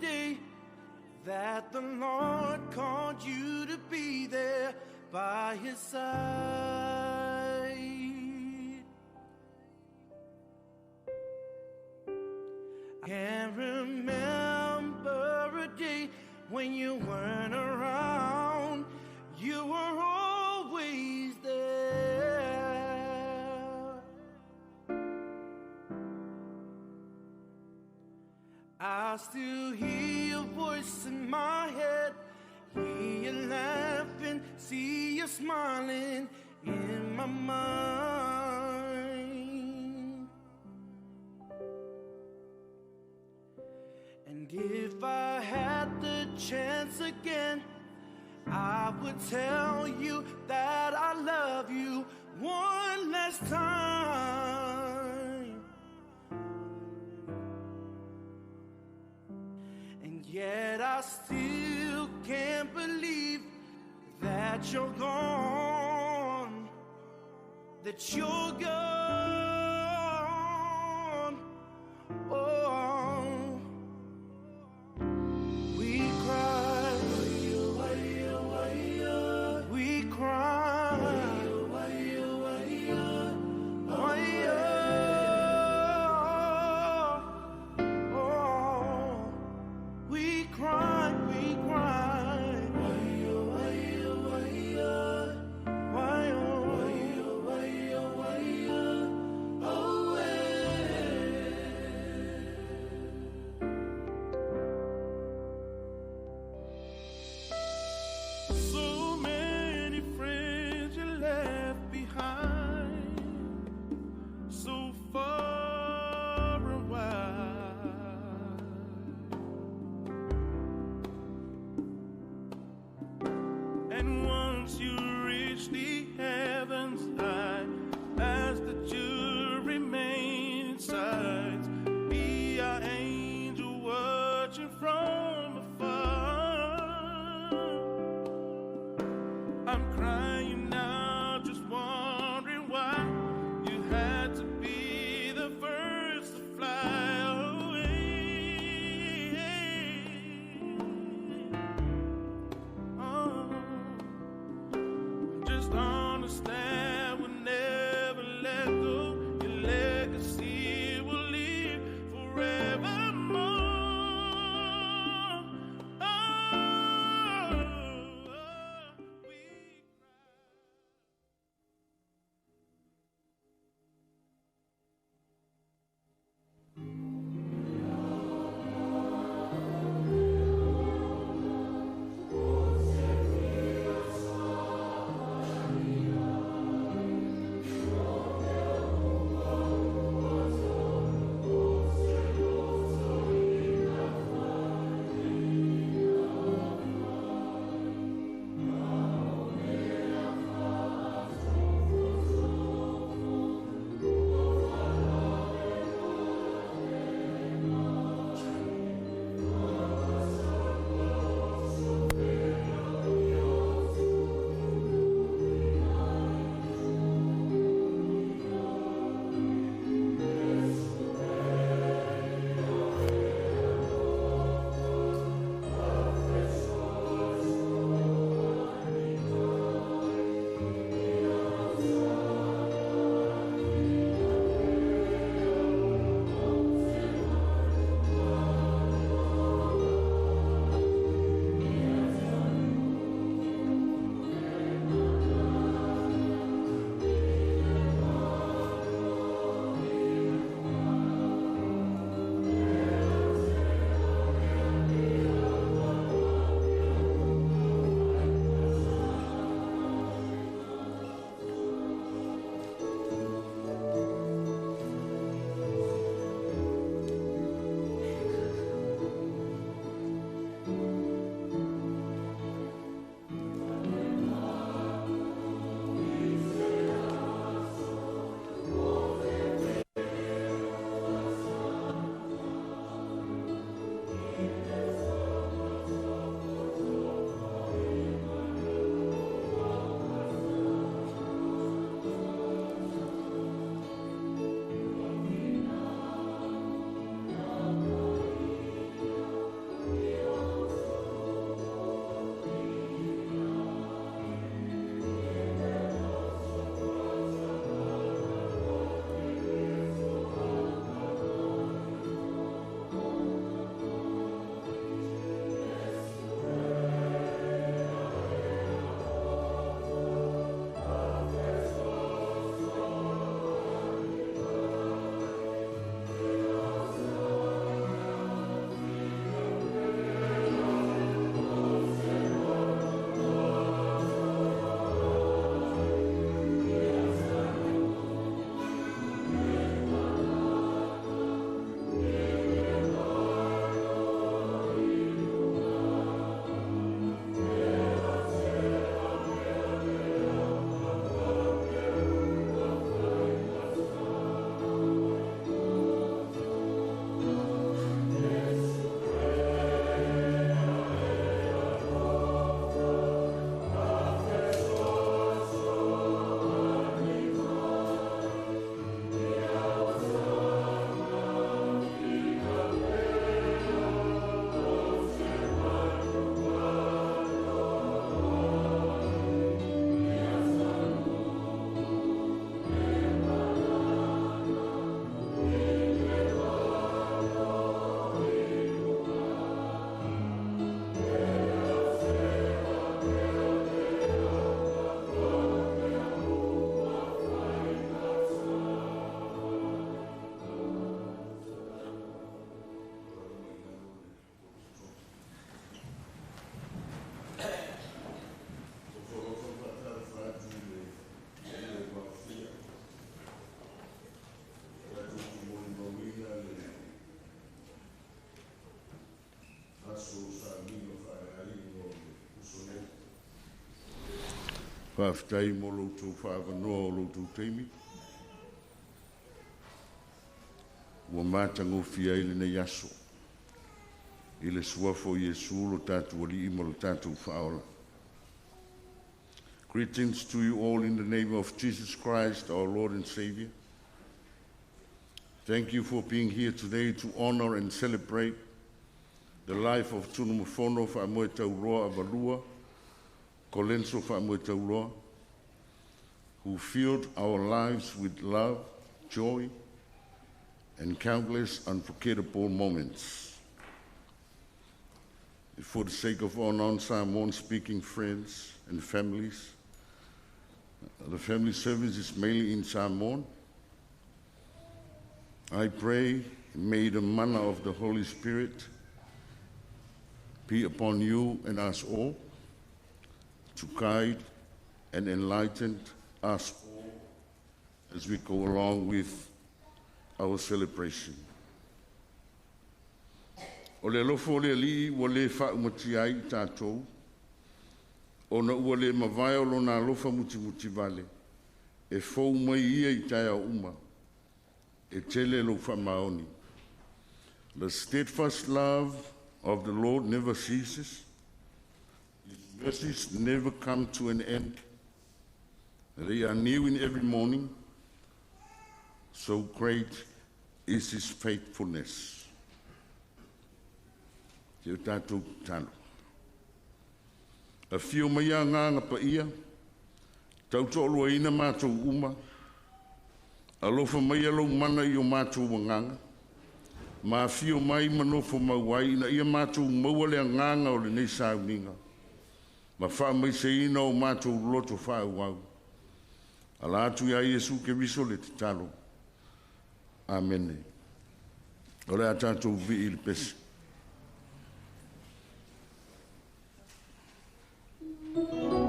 day that the Lord called you to be there by his side. I can't remember a day when you weren't around. You were always there. I still hear your voice in my head, hear you laughing, see you smiling in my mind. And if I had the chance again, I would tell you that I love you one last time. And yet I still can't believe that you're gone, that you're gone. Oh, we cry, we cry, oh, we cry, we cry. Why, oh, So many friends you left behind, so far and wide. And once you reach the heavens high, ask that you remain inside. Be our angel watching from afar. I'm crying now, just wondering why you had to be the first to fly away. Oh, just understand we'll never let go. Your legacy will live forevermore. Oh, we Faafetai mo lo outou faaavanoa o lo outou taimi ua matagofie ai lenei aso i le suafa o Iesu lo tatou Alii ma lo tatou Faaola. Greetings to you all in the name of Jesus Christ, our Lord and Savior. Thank you for being here today to honor and celebrate the life of Tunumafono Faamoetauloa Avalua, Colenso Faamoetauloa, who filled our lives with love, joy, and countless unforgettable moments. For the sake of our non-Samoan speaking friends and families, the family service is mainly in Samoan. I pray, may the mana of the Holy Spirit be upon you and us all to guide and enlighten us all as we go along with our celebration. O le alofa o le Alii ua le faaumatia ai i tatou, ona ua le mavae o lona alofa mutimutivale, e fou mai ia i taeao uma, e tele lou faamaoni. The steadfast love of the Lord never ceases. His mercies never come to an end. They are new in every morning. So great is his faithfulness. Te o tātou talo. Afio mai Agaga Paia, tautoaluaina matou uma, alofa mai lou mana i o matou agaga, ma afio mai ma nofo mau ai ina ia matou maua le agaga o lenei sauniga, ma faamaiseina o matou loto faaauau. Ala atu ia Iesu Keriso le tatalo. Amene. O le a tatou vivii i le pese. Thank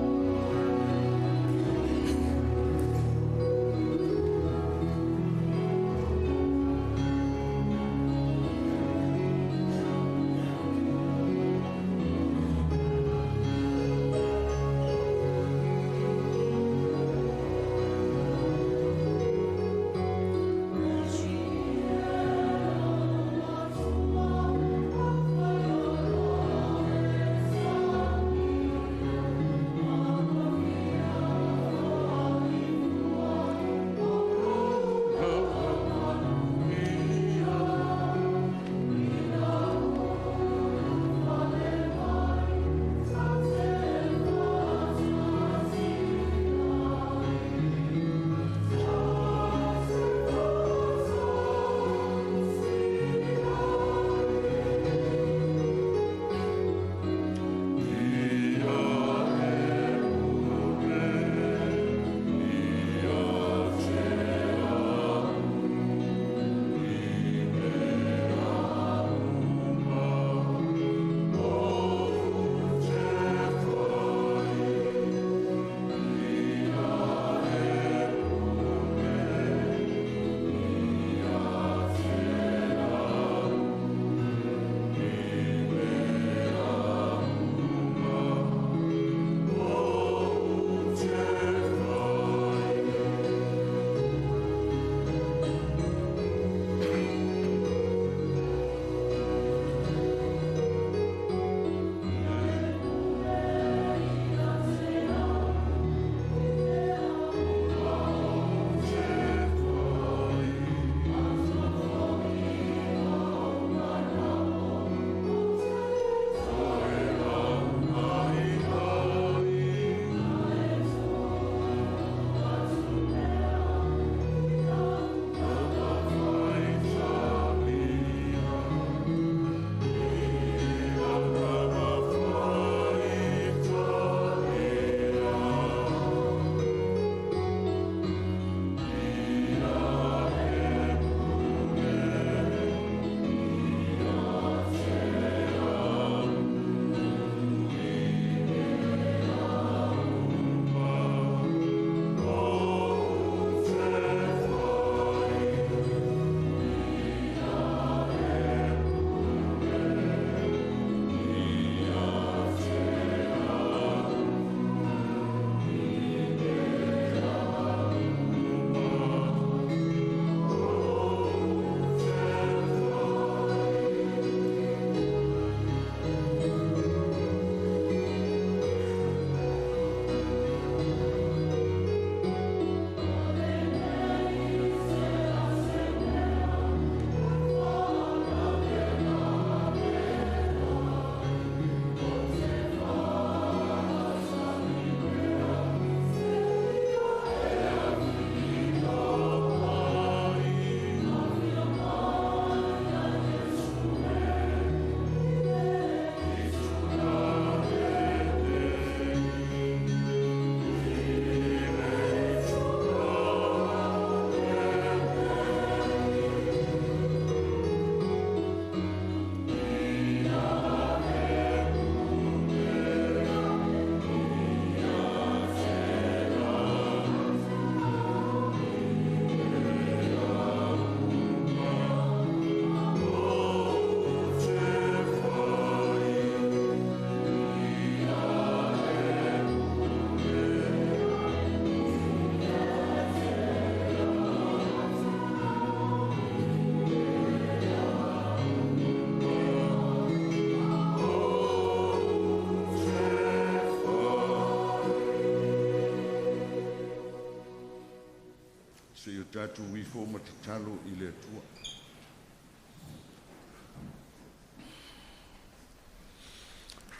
Tatou ifo ma tatalo i le Atua.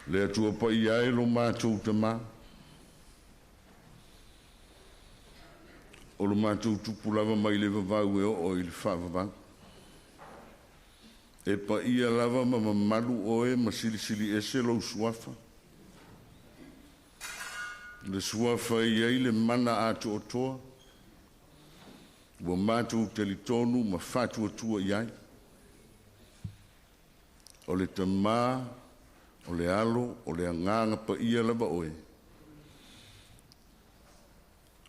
Le Atua paia e lo matou Tamā, o lo matou tupu lava mai le vavau e oo i le faavavau. E paia lava ma mamalu oe ma silisili ese lou suafa. Le suafa e i ai le mana atoatoa, ua matou talitonu ma faatuatua i ai. O le Tamā, o le Alo, o le Agaga Paia lava oe.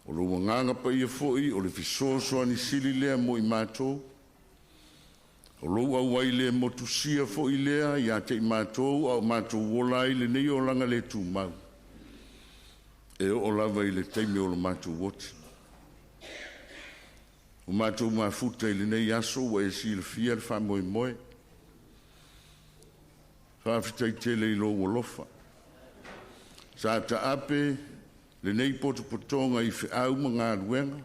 O lou Agaga Paia foi o le fesoasoani sili lea mo i matou. O lou auai le motusia foi lea ia te i matou a o matou ola ai i lenei olaga le tumau, e oo lava i le taimi o lo matou oti. Ua matou mafuta i lenei aso ua e silafia le faamoemoe. Faafetai tele i lou alofa. Sa taape lenei potopotoga i feau ma galuega,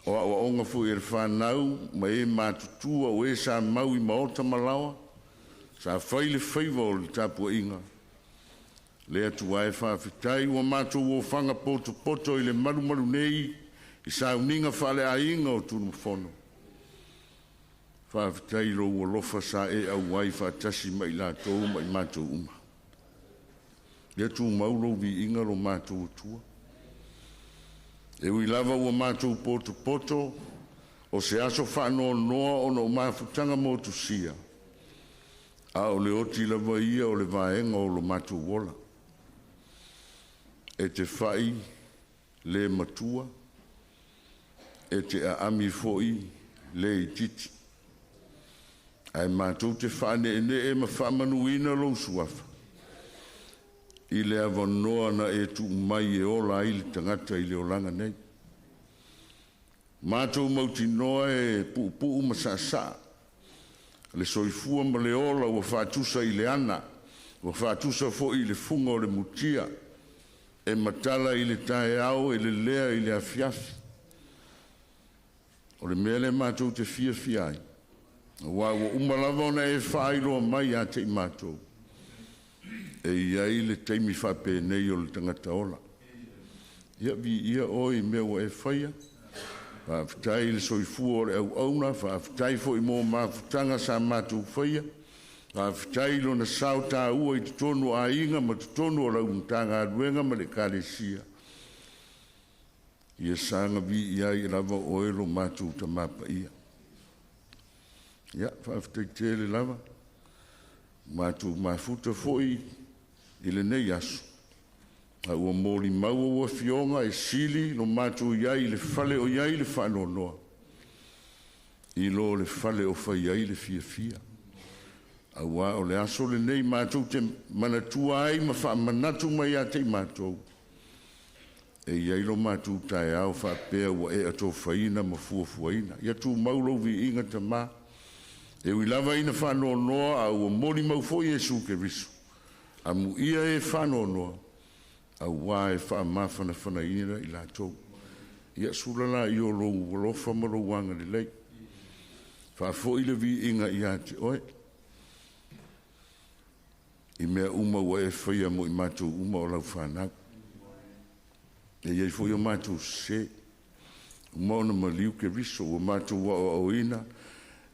o aoaoga foi a le fanau ma e matutua o e sa mau i maota ma laoa, sa fai le faiva o le tapuaiga. Le Atua e, faafetai ua matou ofaga potopoto i le malumalu nei i sauniga faaleaiga o Tunumafono. Faafetai i lou alofa sa e auai faatasi ma i latou ma i matou uma. Ia tumau lou viiga lo matou Atua. E ui lava ua matou potopoto o se aso faanoanoa ona o mafutaga motusia, a o le oti lava ia o le vaega o lo matou ola. E te fai le matua, e te aami foi le itiiti, ae matou te faaneenee ma faamanuina lou suafa i le avanoa na e tuu mai e ola ai le tagata i le olaga nei. Matou mautinoa e puupuu ma saasaa le soifua ma le ola ua faatusa i le ana, ua faatusa foi i le fuga o le mutia, e matala i le taeao e lelea i le afiafi. O le mea lea matou te fiafia ai, aua ua uma lava ona e faailoa mai ia te i matou, e i ai le taimi faapenei o le tagata ola. Ia viia oe i mea ua e faia, faafetai i le soifua o le auauna, faafetai foi mo mafutaga sa matou faia, faafetai i lona sao taua i totonu o aiga ma totonu o lau Matagaluega ma le Ekalesia. Ia saga viia ai lava oe lo matou Tamā Paia. Ia, faafetai tele lava, matou mafuta foi i lenei aso, a ua molimau ua afioga e sili lo matou i ai i le fale o i ai le faanoanoa, i lo le fale o fai ai le fiafia. Aua o le aso lenei matou te manatua ai ma faamanatu mai ia te i matou, e i ai lo matou taeao faapea ua e atofaina ma fuafuaina. Ia tumau lou viiga Tamā, e ui lava ina faanoanoa, a ua molimau foi Iesu Keriso, amuia e faanoanoa, aua e faamafanafanaina i latou. Ia sula laia o lou alofa ma lou agalelei, faafoi le viiga ia te oe, i mea uma ua e faia mo i matou uma o lau fanau. E i ai foi o matou sese, uma ona maliu Keriso, ua matou aoaoina,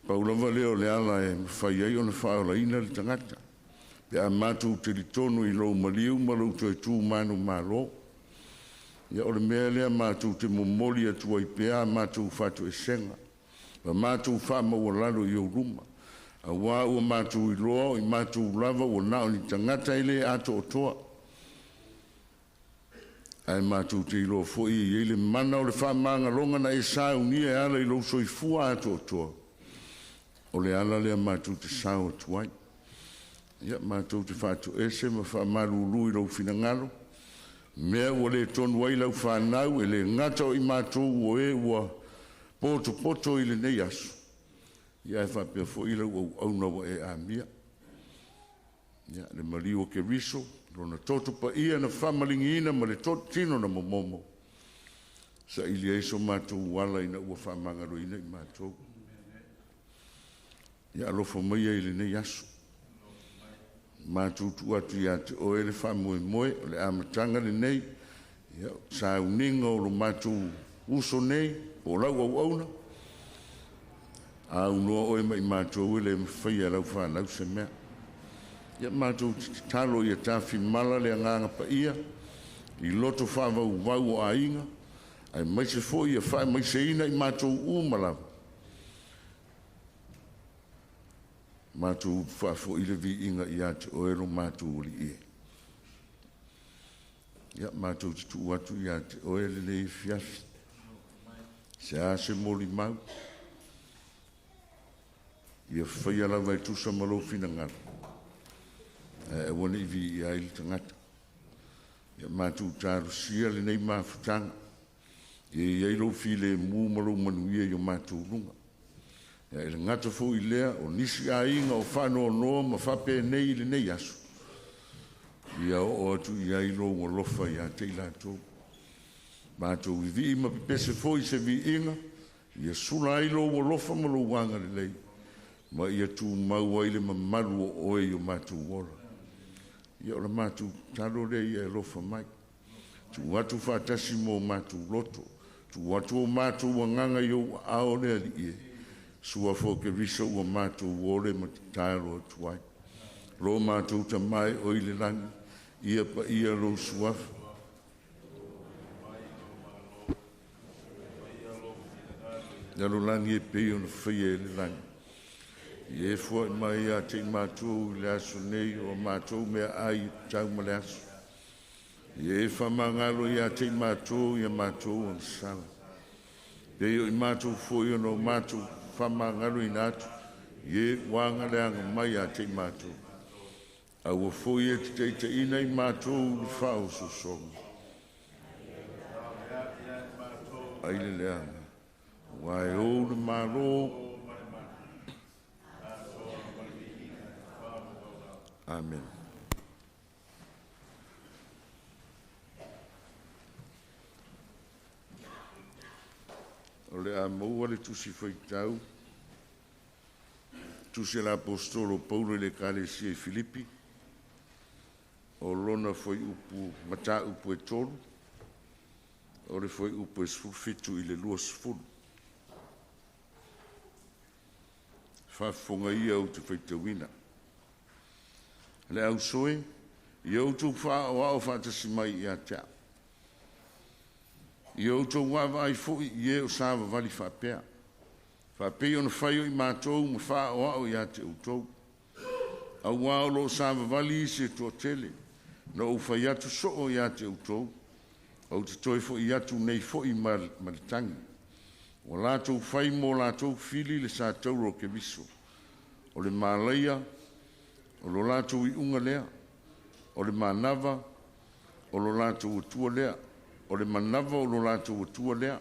pau lava lea o le ala e mafai ai ona faaolaina le tagata, pe a matou talitonu i lou maliu ma lou toe tu manumalo. Ia o le mea lea matou te momoli atu ai pea a matou fatoesega, ma matou faamaualalo i ou luma, aua ua matou iloa o i matou lava ua na o ni tagata e le atoatoa, ae matou te iloa foi e i ai le mana o le faamagaloga na e saunia e ala i lou soifua atoatoa, o le ala lea matou te sao atu ai. Ia matou te faatoese ma faamalulu i lou finagalo, mea ua le tonu ai lau fanau, e le gata o i matou o e ua potopoto i lenei aso, ia ae faapea foi lau auauna ua e amia. Ia, le maliu o Keriso, lona toto paia na faamaligiina ma le tino na momomo, Saili ai so matou ala ina ua faamagaloina i matou. Ia alofa maia i lenei aso. Matou tuu atu ia te oe le faamoemoe o le amataga lenei, ia sauniga o lo matou uso nei, po o lau auauna, aunoa oe ma i matou e le mafaia e lau fanau se mea. Ia matou te tatalo ia tafimala le agaga paia i loto faavauvau o aiga, aemaise foi ia faamaiseina i matou uma lava. Matou faafoi le viiga ia te oe lo matou Alii e. Ia matou te tuu atu ia te oe lenei afiafi. Se a se molimau, ia faia lava e tusa ma lou finagalo, ae aua ne i viia ai le tagata. Ia matou talosia lenei mafutaga, ia i ai lou filemu ma lou manuia i o matou luga. Ia e le gata foi i lea, o nisi aiga o faanoanoa ma faapenei i lenei aso, ia oo atu i ai lou alofa ia te i latou. Matou vivii ma pepese foi i se viiga, ia sula ai lou alofa ma lou agalelei, ma ia tumau ai le mamalu o oe i o matou ola. Ia o le matou tatalo lea ia e alofa mai. Tuu atu faatasi ma o matou loto, tuu atu o matou agaga i ou aao le Alii e, suafa o Keriso ua matou ole ma tatalo atu ai. Lo matou Tama e oe i le lagi, ia paia lou suafa. Lalolagi e pei ona faia e le lagi. Ia e foai mai ia te i matou i le aso nei o matou meaai e tatau ma le aso. Ia e faamagalo ia te i matou ia matou agasala. Pei o i matou foi ona o matou faamagaloina atu, ia e ua agaleaga mai ia te i matou. Aua foi e te taitaiina i matou i le faaosoosoga. Ai le leaga, aua e ou le Malo. Amen. O le a maua le tusi faitau, tusi a le Aposetolo o Paulo i le Ekalesia i Filipi, o lona fuaiupu mataupu e 3, o le fuaiupu e 17 i le 20. Faafofoga ia ou te faitauina. Le ausoe, ia outou faaoao faatasi mai ia te au. Ia outou vaavaai foi i e o savavali faapea, faapei ona fai o i matou ma faaoao ia te outou. Auā o lo o savavali isi e toatele, na ou fai atu soo ia te outou, ou te toe foi atu nei foi ma le tagi. Ua latou fai mo latou fili le satauro o Keriso. O le malaia, o lo latou iuga lea, o le manava, o lo latou atua lea, o le manava o lo latou atua lea,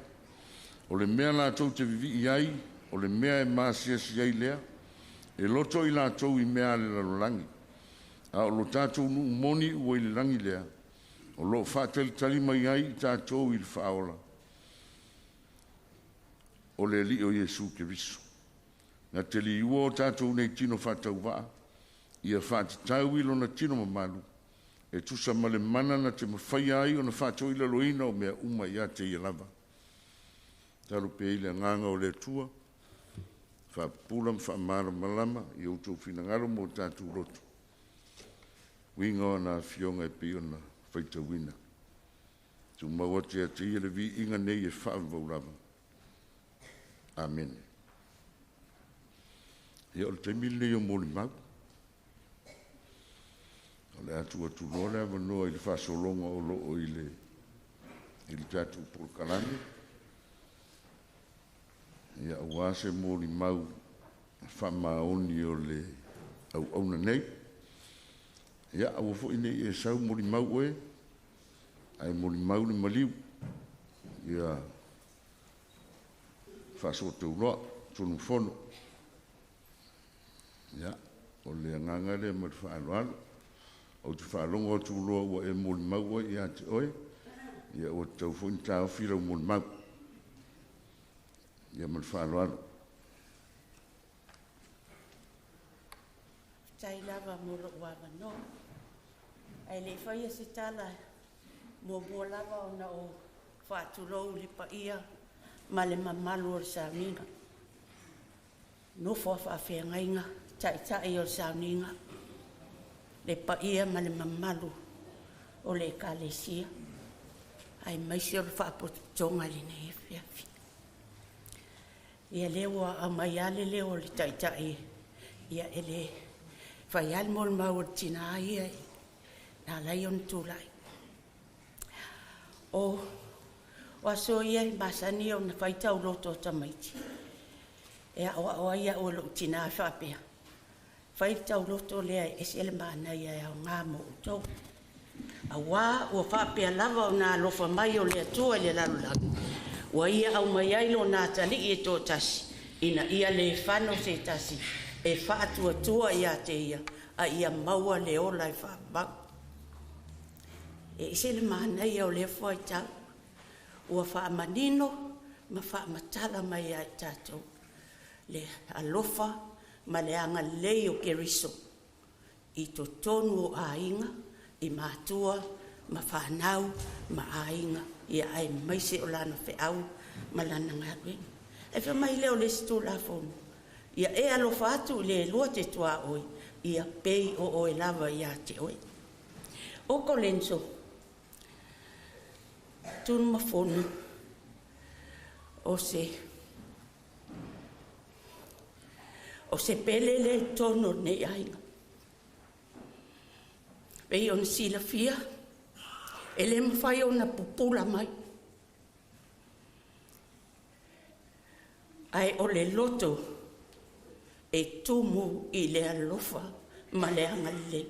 o le mea latou te vivii ai, o le mea e maasiasi ai lea, e loto i latou i mea a le lalolagi. A o lo tatou nuu moni ua i le lagi lea, o lo o faatalitali mai ai i tatou i le faaola, o le Alii o Iesu Keriso. Na te liua o tatou nei tino faatauvaa, ia faatatau i lona tino mamalu, e tusa ma le mana na te mafaia ai ona faatoilaloina o mea uma ia te ia lava. Talo pea i le agaga o le Atua, faapupula ma faamalamalama i outou finagalo mo tatou loto. Uiga o ana afioga e pei ona faitauina. Tumau atu ia te ia le viiga nei e faavavau lava. Amene. Ia o le taimi lenei o molimau. O le a tuu atu loa le avanoa i le faasologa o lo o i le tatou polokalame. Ia aua se molimau faamaoni o le auauna nei. Ia aua foi nei e sau molimau oe, ae molimau le maliu. Ia faasootauloa tonu fono. Ia o le agaga lea ma le faaaloalo. Ou te faalogo atu loa ua e molimau oe ia te oe, ia ua tatau foi ona taofi lau molimau. Ia ma le faaaloalo. Faafetai lava mo lou avanoa. Ae le i faia se tala, muamua lava ona ou faatulou i le paia ma le mamalu o le sauniga. Nofo a faafeagaiga, taitai o le sauniga, le paia ma le mamalu o le Ekalesia, aemaise o le faapotopotoga i lenei afiafi. Ia lea ua aumai lava le leo o le Taitai, ia e le fai lava le molimau a le tina ia na ala ai ona tulai. O aso ia e masani ona fai tauloto a tamaiti, e aoao ai au e lou tina e faapea, fai le tauloto lea e ese le manaia e aoga mo outou. Aua ua faapea lava ona alofa mai o le Atua i le lalolagi, ua ia aumai ai lona atalii e toatasi, ina ia le fano se tasi e faatuatua ia te ia, a ia maua le ola e faavavau. E ese le manaia o lea fuaitau, ua faamanino ma faamatala mai ia i tatou le alofa ma le agalelei o Keriso i totonu o aiga, i matua ma fanau ma aiga, aemaise o lana feau ma lana galuega. Ae fai mai lea o le isi Tulafono, ia e alofa atu i le lua te tuaoi, ia pei o oe lava ia te oe. O Kolenso, Tunumafono, o se pele lea i totonu o lenei aiga. Pei ona silafia, e le mafai ona pupula mai, ae o le loto e tumu i le alofa ma le agalelei.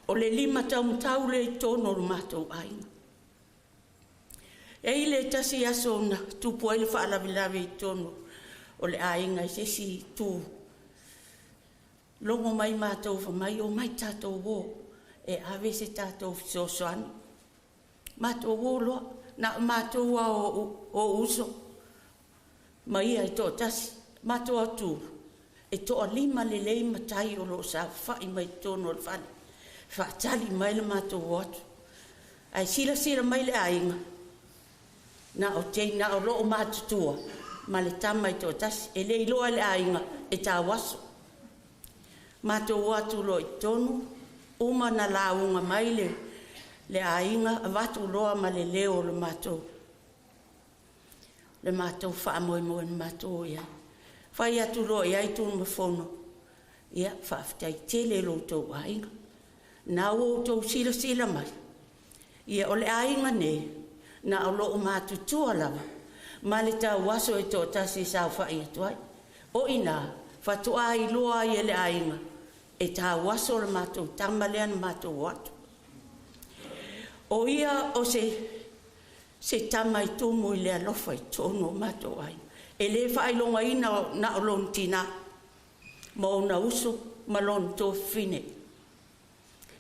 O le lima taumatau lea i totonu o le matou aiga. E i ai le tasi aso na tupu ai le faalavelave i totonu o le aiga i se isi itu, logo mai matou fai mai, omai tatou o e ave se tatou fesoasoani. Matou o loa, na o matou lava o ou uso ma ia e toatasi. Matou o atu, e toalima lelei matai o lo o saofafai mai totonu o le fale, faatali mai le matou o atu. Ae silasila mai le aiga, na o teina o loo matutua ma le tama e toatasi. E le iloa e le aiga e tauaso. Matou o atu loa i totonu, uma na lauga mai le aiga, avatu loa ma le leo o le matou faamoemoe na matou o i ai. Fai atu loa i ai Tunumafono, ia faafetai tele i lo outou aiga. Na ua outou silasila mai, ia o le aiga nei, na o loo matutua lava ma le tauaso e toatasi e saofai atu ai. O ina, faatoa iloa ai e le aiga, e tauaso le matou tama lea na matou o atu. O ia o se tama e tumu i le alofa i totonu o matou aiga. E le faailogaina na o lona tina, ma ona uso ma lona tuafafine.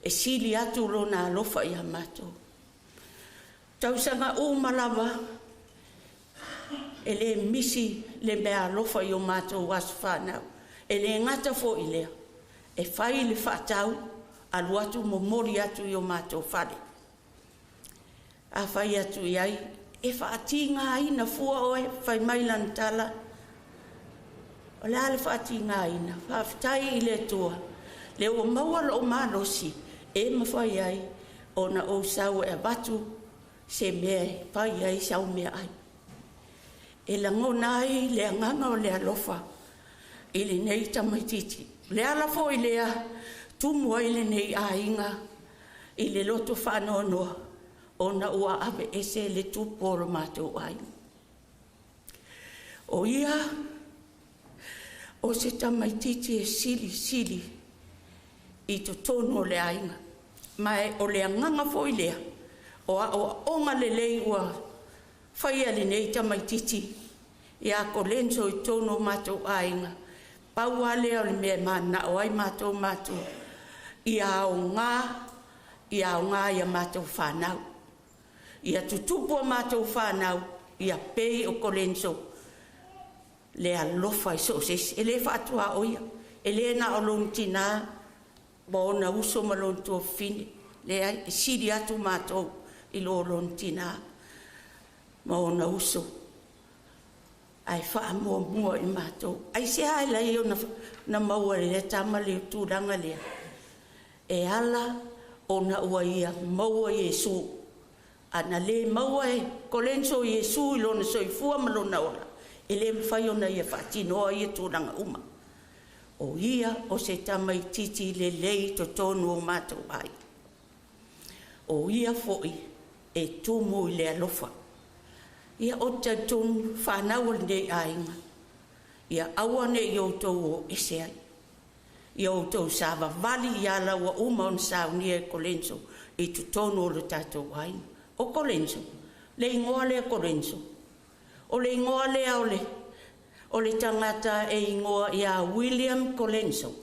E sili atu lona alofa ia matou. Tausaga uma lava, e le misi le mea alofa i o matou aso fanau. E le gata foi lea, e fai le faatau, alu atu momoli atu i o matou fale. A fai atu i ai, e faatigaina fua oe, fai mai lana tala. O le a le faatigaina? Faafetai i le Atua, le ua maua lou malosi e mafai ai ona ou sau e avatu se mea e fai ai sau meaai. E lagona ai le agaga o le alofa i lenei tamaitiiti. Le ala foi lea tumu ai lenei aiga i le loto faanoanoa, ona ua ave ese le tupu o lo matou aiga. O ia o se tamaitiiti e silisili i totonu o le aiga. Ma o le agaga foi lea, o aoaoga lelei ua faia lenei tamaitiiti ia Kolenso i totonu o matou aiga. Pau lava lea o le mea e mananao ai matou matua, ia aoga, ia aoga ia matou fanau. Ia tutupu a matou fanau, ia pei o Kolenso. Le alofa i so o se isi. E le faatuaoia. E le na o lona tinā ma ona uso ma lona tuafafine. Leai, e sili atu matou i lo lona tinā ma ona uso. Ae faamuamua i matou. Aisea e ala ai ona na maua e lea tama le tulaga lea? E ala ona ua ia maua Iesu. A na le maua e Kolenso Iesu i lona soifua ma lona ola, e le mafai ona ia faatinoa ia tulaga uma. O ia o se tamaititi lelei i totonu o matou aiga. O ia foi e tumu i le alofa. Ia ou te talitonu fanau o lenei aiga, ia aua ne i outou o ese ai. Ia outou savavali i ala ua uma ona saunia e Kolenso i totonu o le tatou aiga. O Kolenso, le igoa lea Kolenso, o le igoa lea o le tagata e igoa ia William Colenso.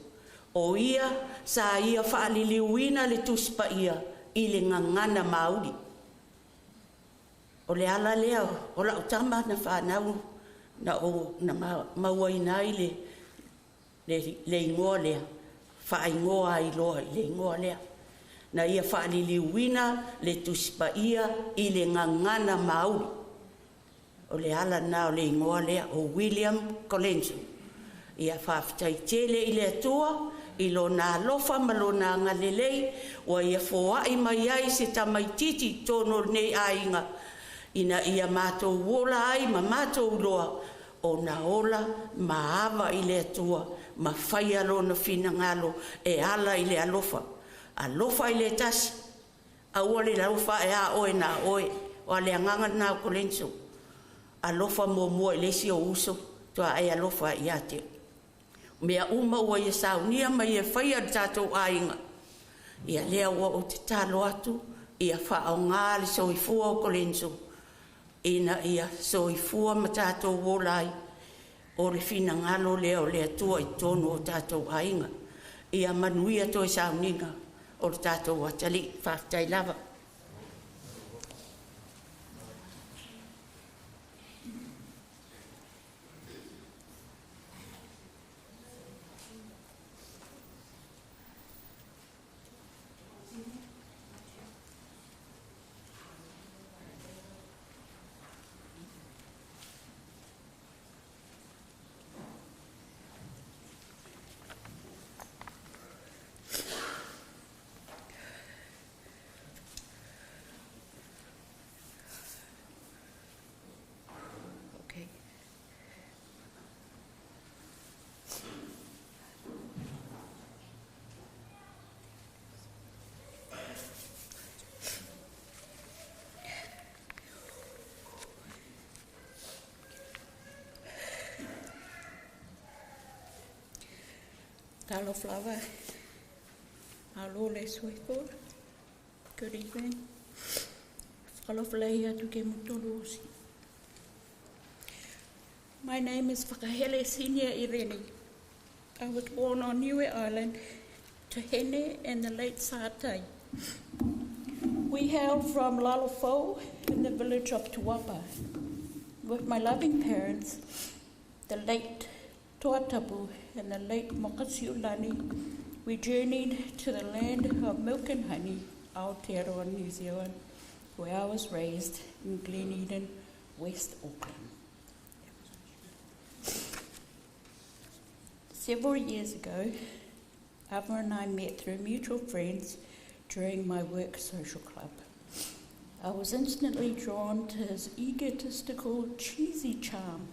O ia sa ia faaliliuina le Tusi Paia i le gagana Māori. O le ala lea o lau tama na fanau na, o, na mauaina ai le igoa lea, faaigoa ai loa i le igoa lea. Na ia faaliliuina le Tusi Paia i le gagana Māori. O le ala lena o le igoa lea o William Colenso. Ia faafetai tele i le Atua i lona alofa ma lona agalelei ua ia foai mai ai se tamaititi i totonu o lenei aiga ina ia matou ola ai ma matou iloa ona ola ma ava i le Atua ma faia lona finagalo e ala i le alofa. Alofa i le tasi, aua le alofa e a oe na oe. O le agaga lena o Kolenso. Alofa muamua i le isi ou uso, faatoa e alofa ia te oe. Mea uma ua ia saunia ma ia faia i le tatou aiga, ia lea ua ou tatalo atu, ia faaaoga le soifua o Kolenso ina ia soifua ma tatou ola ai o le finagalo lea o le Atua i totonu o tatou aiga. Ia manuia toe sauniga o le tatou atalii. Faafetai lava. Okay. Talofa lava, malo le soifua. Good evening. Whakalofalei atu ke mutolu. My name is Whakahele Senior Irene. I was born on Niue Island to Hene and the late Sātai. We hail from Lalofo in the village of Tuapa with my loving parents, the late Tuatapu and the late Mokasiulani. We journeyed to the land of milk and honey, Aotearoa, New Zealand, where I was raised in Glen Eden, West Auckland. Several years ago, Ava and I met through mutual friends during my work social club. I was instantly drawn to his egotistical, cheesy charm.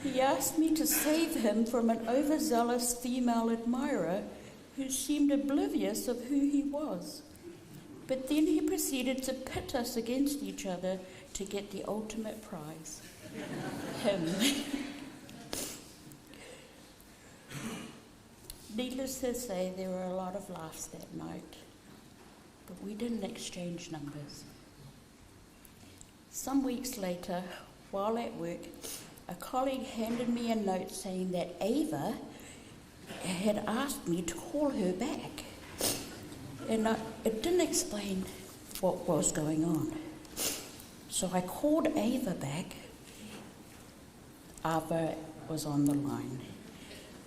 He asked me to save him from an overzealous female admirer who seemed oblivious of who he was. But then he proceeded to pit us against each other to get the ultimate prize him. Needless to say, there were a lot of laughs that night, but we didn't exchange numbers. Some weeks later, while at work, a colleague handed me a note saying that Ava had asked me to call her back. And it didn't explain what was going on. So I called Ava back. Ava was on the line.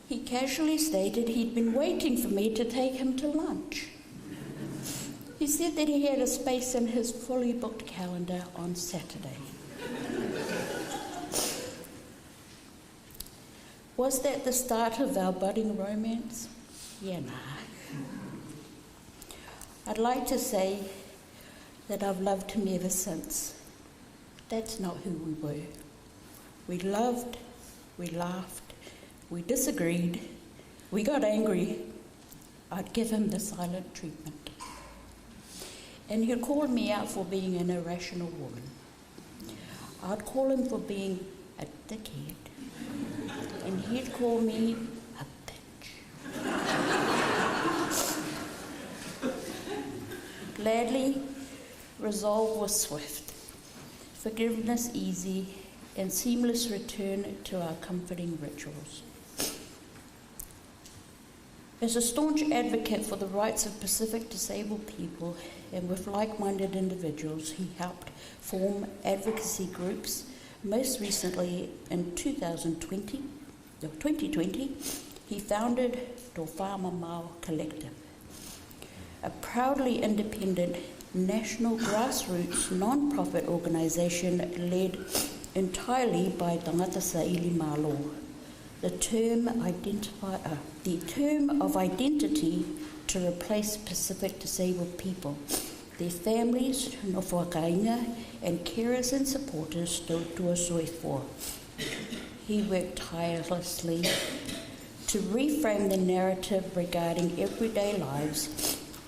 He casually stated he'd been waiting for me to take him to lunch. He said that he had a space in his fully booked calendar on Saturday. Was that the start of our budding romance? Yeah, nah. I'd like to say that I've loved him ever since. That's not who we were. We loved, we laughed, we disagreed, we got angry. I'd give him the silent treatment. And he'd call me out for being an irrational woman. I'd call him for being a dickhead. And he'd call me a bitch. Gladly, resolve was swift, forgiveness easy, and seamless return to our comforting rituals. As a staunch advocate for the rights of Pacific disabled people and with like-minded individuals, he helped form advocacy groups. Most recently, in 2020, he founded Tofamamao Collective, a proudly independent national grassroots non-profit organisation led entirely by Tangata Saili Malo. The term of identity to replace Pacific disabled people, their families, nofoakainga, and carers and supporters tautua soifua. He worked tirelessly to reframe the narrative regarding everyday lives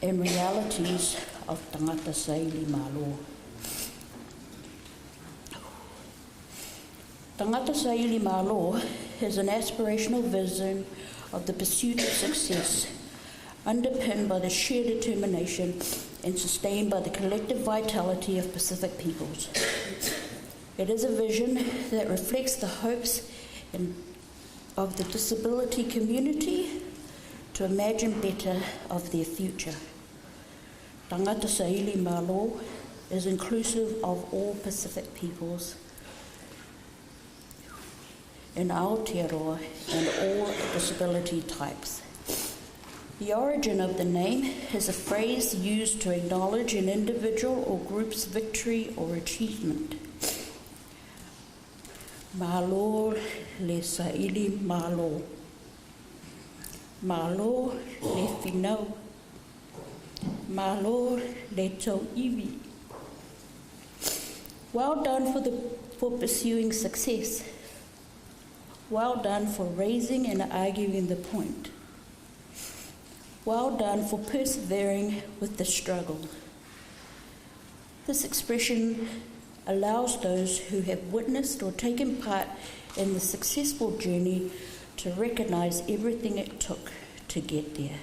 and realities of Tangata Saili Malo. Tangata Saili Malo is an aspirational vision of the pursuit of success, underpinned by the sheer determination and sustained by the collective vitality of Pacific peoples. It is a vision that reflects the hopes of the disability community to imagine better of their future. Tangata Saili Malo is inclusive of all Pacific peoples in Aotearoa and all disability types. The origin of the name is a phrase used to acknowledge an individual or group's victory or achievement. Malo le saili malo. Malo le finau. Malo le tauiwi. Well done for pursuing success. Well done for raising and arguing the point. Well done for persevering with the struggle. This expression allows those who have witnessed or taken part in the successful journey to recognise everything it took to get there.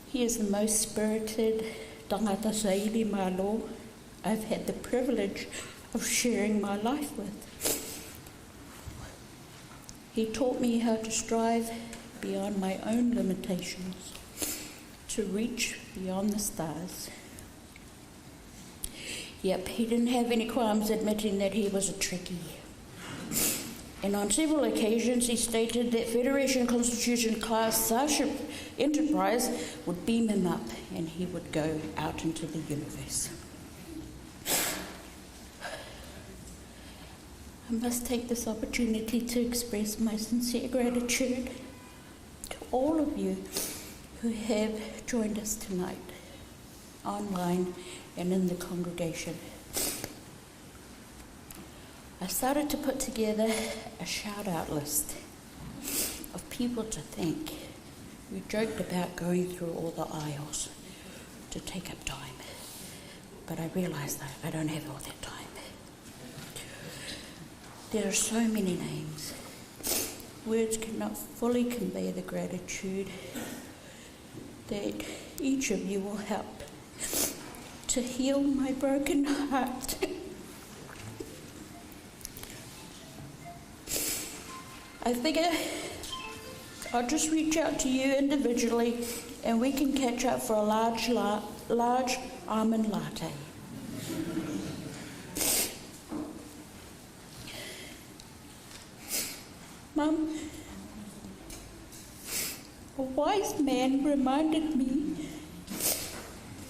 He is the most spirited tangata saili malo I've had the privilege of sharing my life with. He taught me how to strive beyond my own limitations, to reach beyond the stars. Yep, he didn't have any qualms admitting that he was a tricky. And on several occasions he stated that Federation Constitution class Starship Enterprise would beam him up and he would go out into the universe. I must take this opportunity to express my sincere gratitude to all of you who have joined us tonight, online and in the congregation. I started to put together a shout-out list of people to thank. We joked about going through all the aisles to take up time, but I realised that I don't have all that time. There are so many names. Words cannot fully convey the gratitude that each of you will help to heal my broken heart. I figure I'll just reach out to you individually and we can catch up for a large almond latte. A wise man reminded me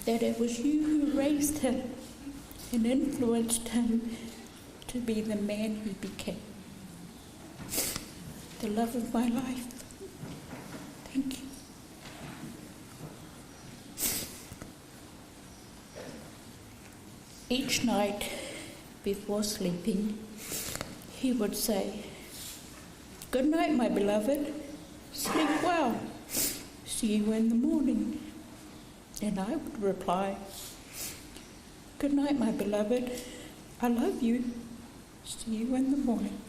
that it was you who raised him and influenced him to be the man he became. The love of my life. Thank you. Each night before sleeping, he would say, "Good night, my beloved. Sleep well. See you in the morning." And I would reply, "Good night, my beloved. I love you. See you in the morning."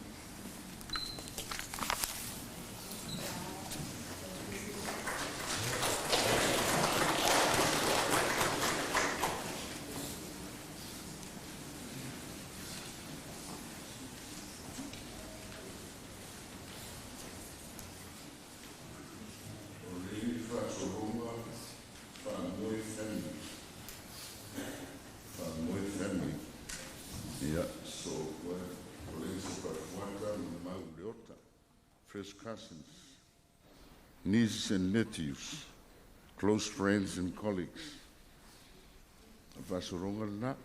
O le faasologa Faamoe family. Faamoe family. Ia, so, Kolenso Pafuata ma Mau Leota, first cousins, nieces and nephews, close friends and colleagues. Faasologa lena.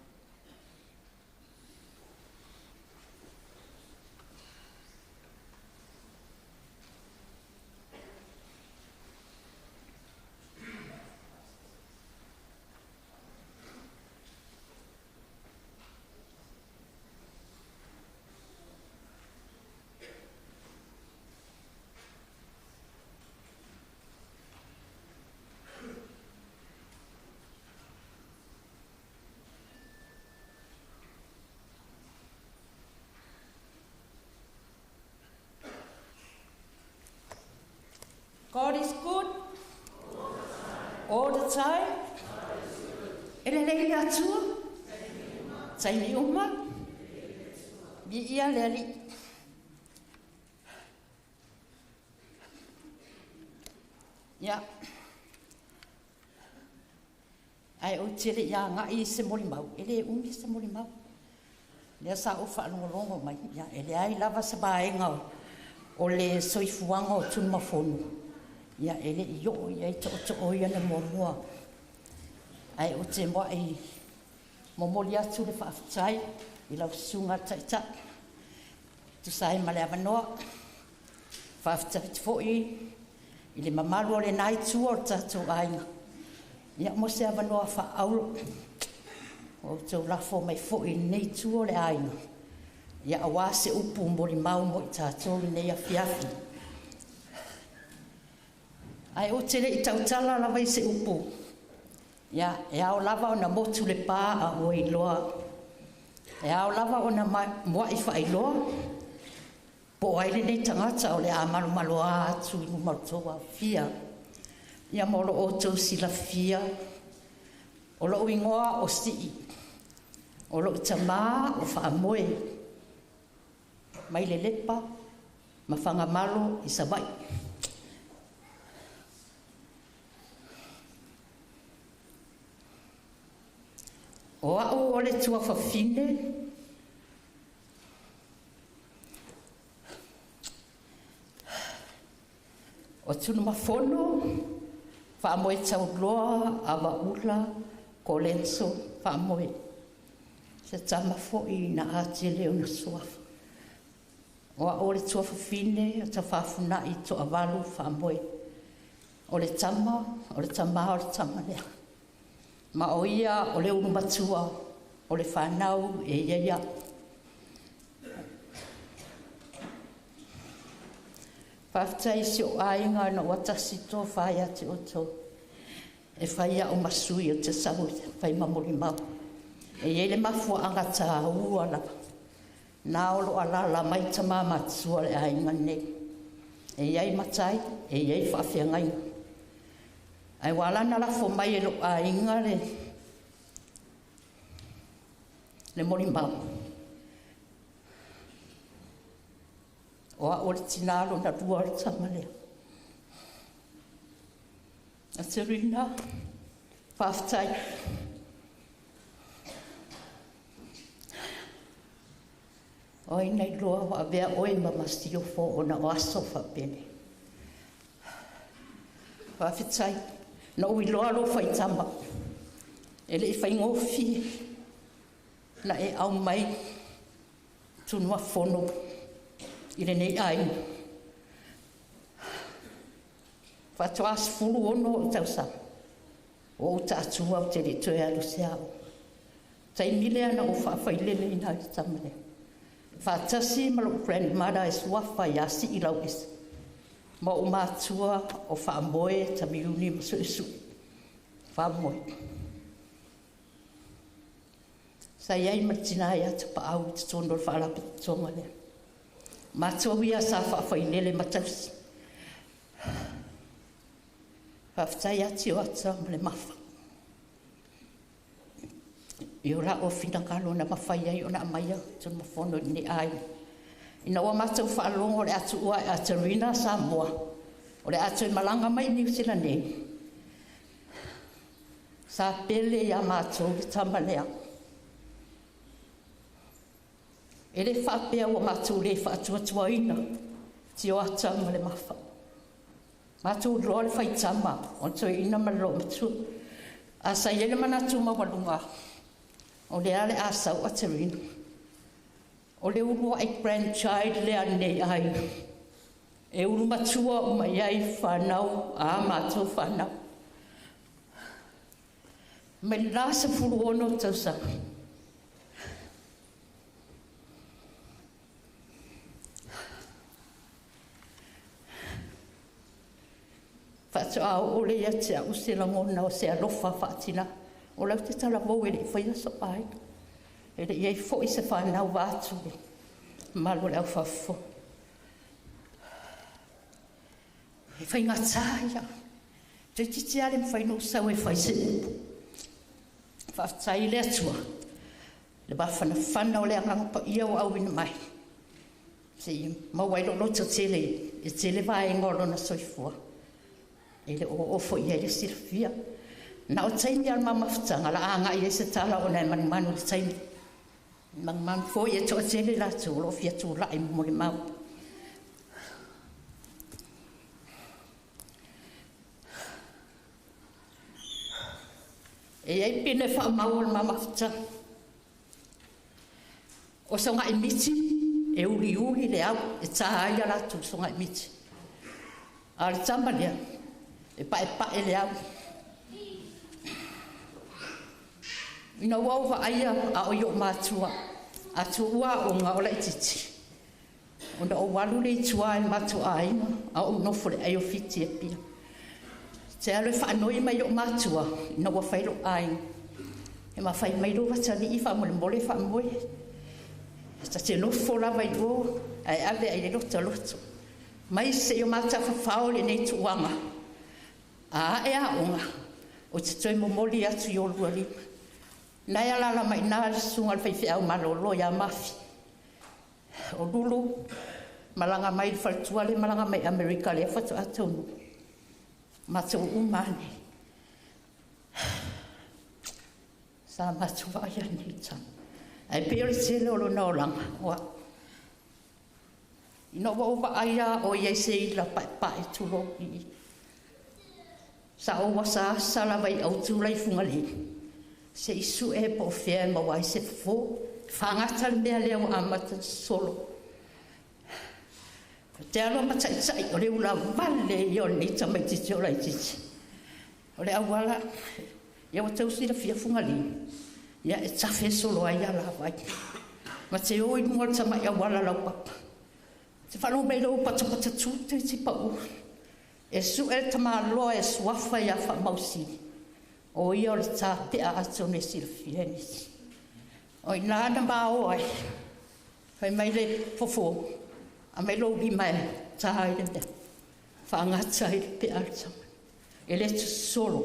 God is good all the time. E lelei le Atua. Taimi uma. Viia le Alii. Ia. Ae ou te le i agai i se molimau, e le umi se molimau. Lea sa ou faalogologo mai, ia, e leai lava se vaega o le soifuaga o Tunumafono, ia, e le i oo i ai tootoo ia na muamua. Ae ou te muai momoli atu le faafetai i lau susuga taitai, tusa ai ma le avanoa. Faafetai foi i le mamalu o lena itu o le tatou aiga, ia mo se avanoa faaauro ua outou lafo mai foi i lenei itu o le aiga, ia aua se upu molimau mo i tatou lenei afiafi. Ae ou te le i tautala lava i se upu, ia, e ao lava ona motu le pa a ua iloa. E ao lava ona muai faailoa, po o ai lenei tagata o le a malomaloa atu i luma o le tou afia. Ia mo lo outou silafia, o lou igoa o Sii, o lou tamā o Faamoe, mai Lelepa ma Fagamalo i Savaii. O au o le tuafafine, o Tunumafono, Faamoe Tauloa, Avaula, Kolenso, Faamoe. Se tama foi na atele o na suafa. O au o le tuafafine, o tafafunai toavalu Faamoe. O le tama, o le tama o le tama lea. Ma o ia o le ulu matua, o le whanau e ia ia. Faafetai si o aiga na ua tasi tō whai atu o tō. E whai au masui o te sau whai molimau. E iai le mafuaga tāua lava. Nā olo alala mai tama matua le aiga nei. E iai matai, e iai whaafeangaiga. Ai walana lafo mai e lo aiga le molimau. O a o le tinalo na lua o le tama lea. A te rina, faafetai. O ai nei loa wa avea oe ma masiofo o na o aso whapene. Faafetai. Na ou iloa lou faitama, e le i faigofie na e aumai Tunumafono i lenei aiga. Faatoa 16 ou tausaga, ua ou taatua ou te le i toe alu i se aoga. Taimi lea na ou faafaileleina ai le tama lea, faatasi ma lou grandmother e suafa ia Siilauese, ma ou matua o Faamoe Tamiuni ma Suesue Faamoe. Sa i ai ma le tina ia Tapaau i totonu o le faalapotopotoga lea. Matou ia sa faafailele ma tausi. Faafetai lava Tioata ma le Mafa i o la'ua finagalo na mafai ai ona aumaia Tunumafono i lenei aiga. Ina ua matou faalogo o le a tuua e Aterina Samoa, o le a toe malaga mai Niu Sila nei, sa pele ia matou le tama lea. E le faapea ua matou le faatuatuaina Tioata ma le Mafa. Matou iloa le faitama o le toeaina ma le loomatua. A sa i ai le manatu maualuga o lea o le a sau Aterina, o le uluai grandchild lea a lenei aiga e ulu matua uma i ai fanau a matou fanau. Mai le la 16 tausaga, faatoa oo lea ia te au se lagona o se alofa faatina. O lau te talavou e le i faia sou aiga, e le i ai foi se fanau vaeatu le mamalu o le aufaafofoga. E faigata ia, toeitiiti lava le mafai ona ou sau e fai se upu. Faafetai i le Atua le mafanafana o le Agaga Paia ua auina mai seia maua ai lou lototele e tele vaega o lona soifua e le o oo foi i ai le silafia. Na o taimi lava o le ma mafutaga o le a agai i ai se tala ona e manumanu i le taimi. E manumanu foi e toatele latou o lo o fia tulai ma molimau. E i ai pine faamau o le ma mafutaga. O sogai miti e uliuli le au e tā ai a latou sogai miti. A o le tama lea, e paepae le au. Ina ua ou vaaia a o i ou matua, a tuua aoga o laitiiti, ona ou alu lea i tua i le matou aiga, a o ou nofo i le aiofiti i Apia. Ou te alu e faanoi mai i ou matua ina ua fai lou aiga. E ma fai mai lou atalii faamolemole faamoe. E ta te nofo lava i o, ae ave ai le lotoloto. Mai se i o matafafao lenei tuuaga, a ae aoga, ou te toe momoli atu i olua lima. Na e alaala mai ina le susuga i le faifeau malolo ia Mafi. O Lulu, malaga mai le faletua le malaga mai Amerika lea faatoa taunuu. Matou uma ane. Sa matou vaai nei tama. Ae pei o le tele o lona olaga, ua. Ina ua ou vaai lava o i ai se ila paepae tulou i i. Sa ou asaasa lava i autu la i Fugalei, se i sue po o fea e maua ai se fofo. Faagata le mea lea ua amata sosolo. O te alu a mataitai o le ulavale ia o lenei tamaitiiti o laitiiti. O le auala, ia ua tau silafia Fugalei, ia e tafe solo ai alavai. Ma te o i luga o le tamai auala laupapa. Te faalogo mai lea ua patapatatu te pau. E sue le tamaloa e suafa ia Faamausili, o ia o le tapea atonu e silafia e nisi. O ina na maoa ai, fai mai le fofo, a mai lou lima e tā ai le mea, faagata ai le pea a le tama. E le sosolo.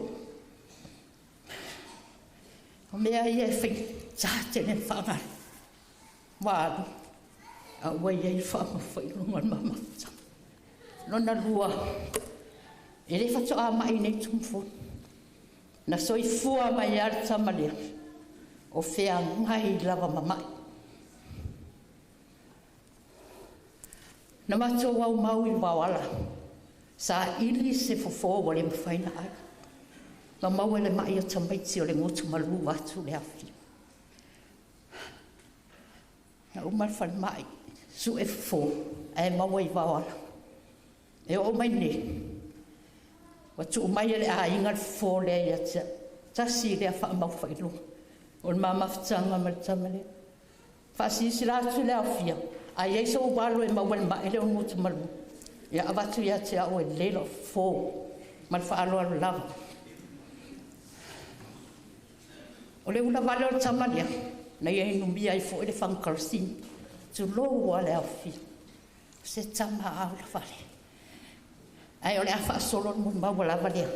O mea ia e faigata tele na faagalo. Ua alu, a ua i ai le faamafa i luga o le mamafutaga. Lona lua, e le faatoa mai nei Tunumafono. Na soifua mai lava le tama lea, o feagai lava ma mai. Na matou aumau i Vaoala, Saili se fofo ua le mafai ona ai. Ma maua le mai o tamaiti o le gotu malu atu le afi. Na uma le falemai, sue fofo, ae maua i vaoala. E oo mai nei, ua tuu mai e le aiga le fofo lea ia te au. Tasi lea faamau faailoga. O le ma mafutaga ma le tama lea. Faasilasila atu le aofia, a i ai sou alo e maua i le mai lea o le gutu malu, ia avatu ia te au e lelei lou fofo. Ma le faaaloalo lava. O le ulavale o le tama lea, na ia inumia ai foi le fagu karasini. Tulou lava le aofia. O se tama a ulavale. Ae o le a faasolo le molimau ua lava lea.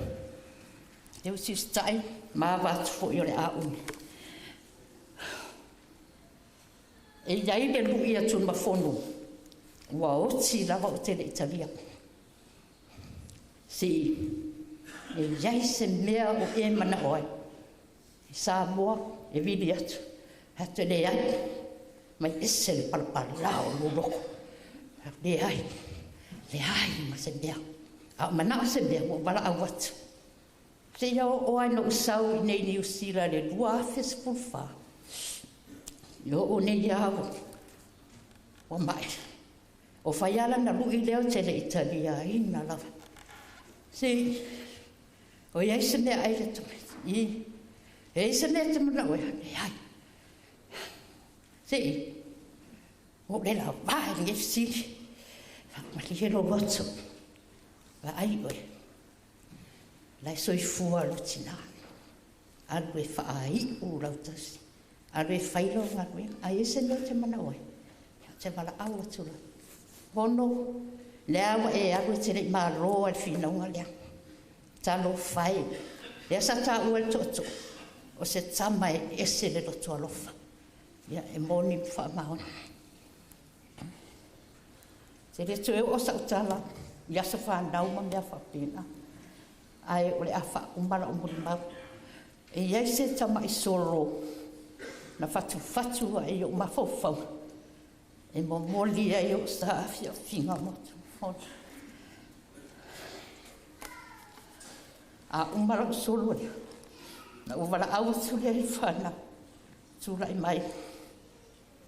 E usiusitai ma ava atu foi o le a umi. E i ai le lui a Tunumafono, ua oti lava ou te le i talia. Se e i ai se mea o e manao ai, i Samoa e vili atu, atu e leai, mai ese le palapala o lou loto. Leai, leai ma se mea. A o manao se mea, ua ou valaau atu. Seia oo ai na ou sau i nei Niu Sila le 2014, i oo nei lava ua mai. O fai lava lana lui lea ou te le i taliaina lava. Se o i ai se mea ai le tamaiti. I, e i se mea te manao ai, leai. Se i, ua ou le lavā i lenei fesili. Faamalie lou loto. Vaai oe, la e soifua lou tina. Alu e faaiu lau tausi. Alu e fai lau galuega. A i ai se mea e te manao ai, ou te valaau atu loa. Fono, lea ua e alu e te le i malo lava i le finauga lea. Talofa e, lea sa taua e le tootoo, o se tama e ese le loto alofa. Ia, e moni ma faamaoni. Ou te le toe oo sau tala i aso fanau ma mea faapena, ae o le a faauma lau molimau. E i ai se tamai solo na fatufatu ai i ou mafaufauga e momoli ai ou saafiafiga mo Tunumafono. A uma lau solo lea, na ou valaau atu lea i le fanau, tulai mai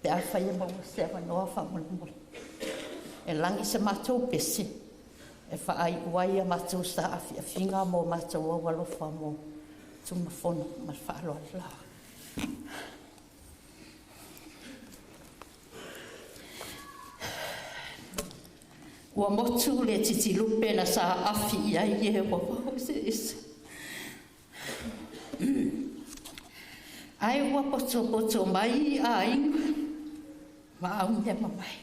pe afai e maua se avanoa faamolemole. E lagi se matou pese e faaiu ai a matou saafiafiga mo matou aualofa mo Tunumafono. Ma le faaaloalo lava. Ua motu le titilupe na saafi i ai e ua vao eseese. Ae ua potopoto mai aiga ma aumea mamae.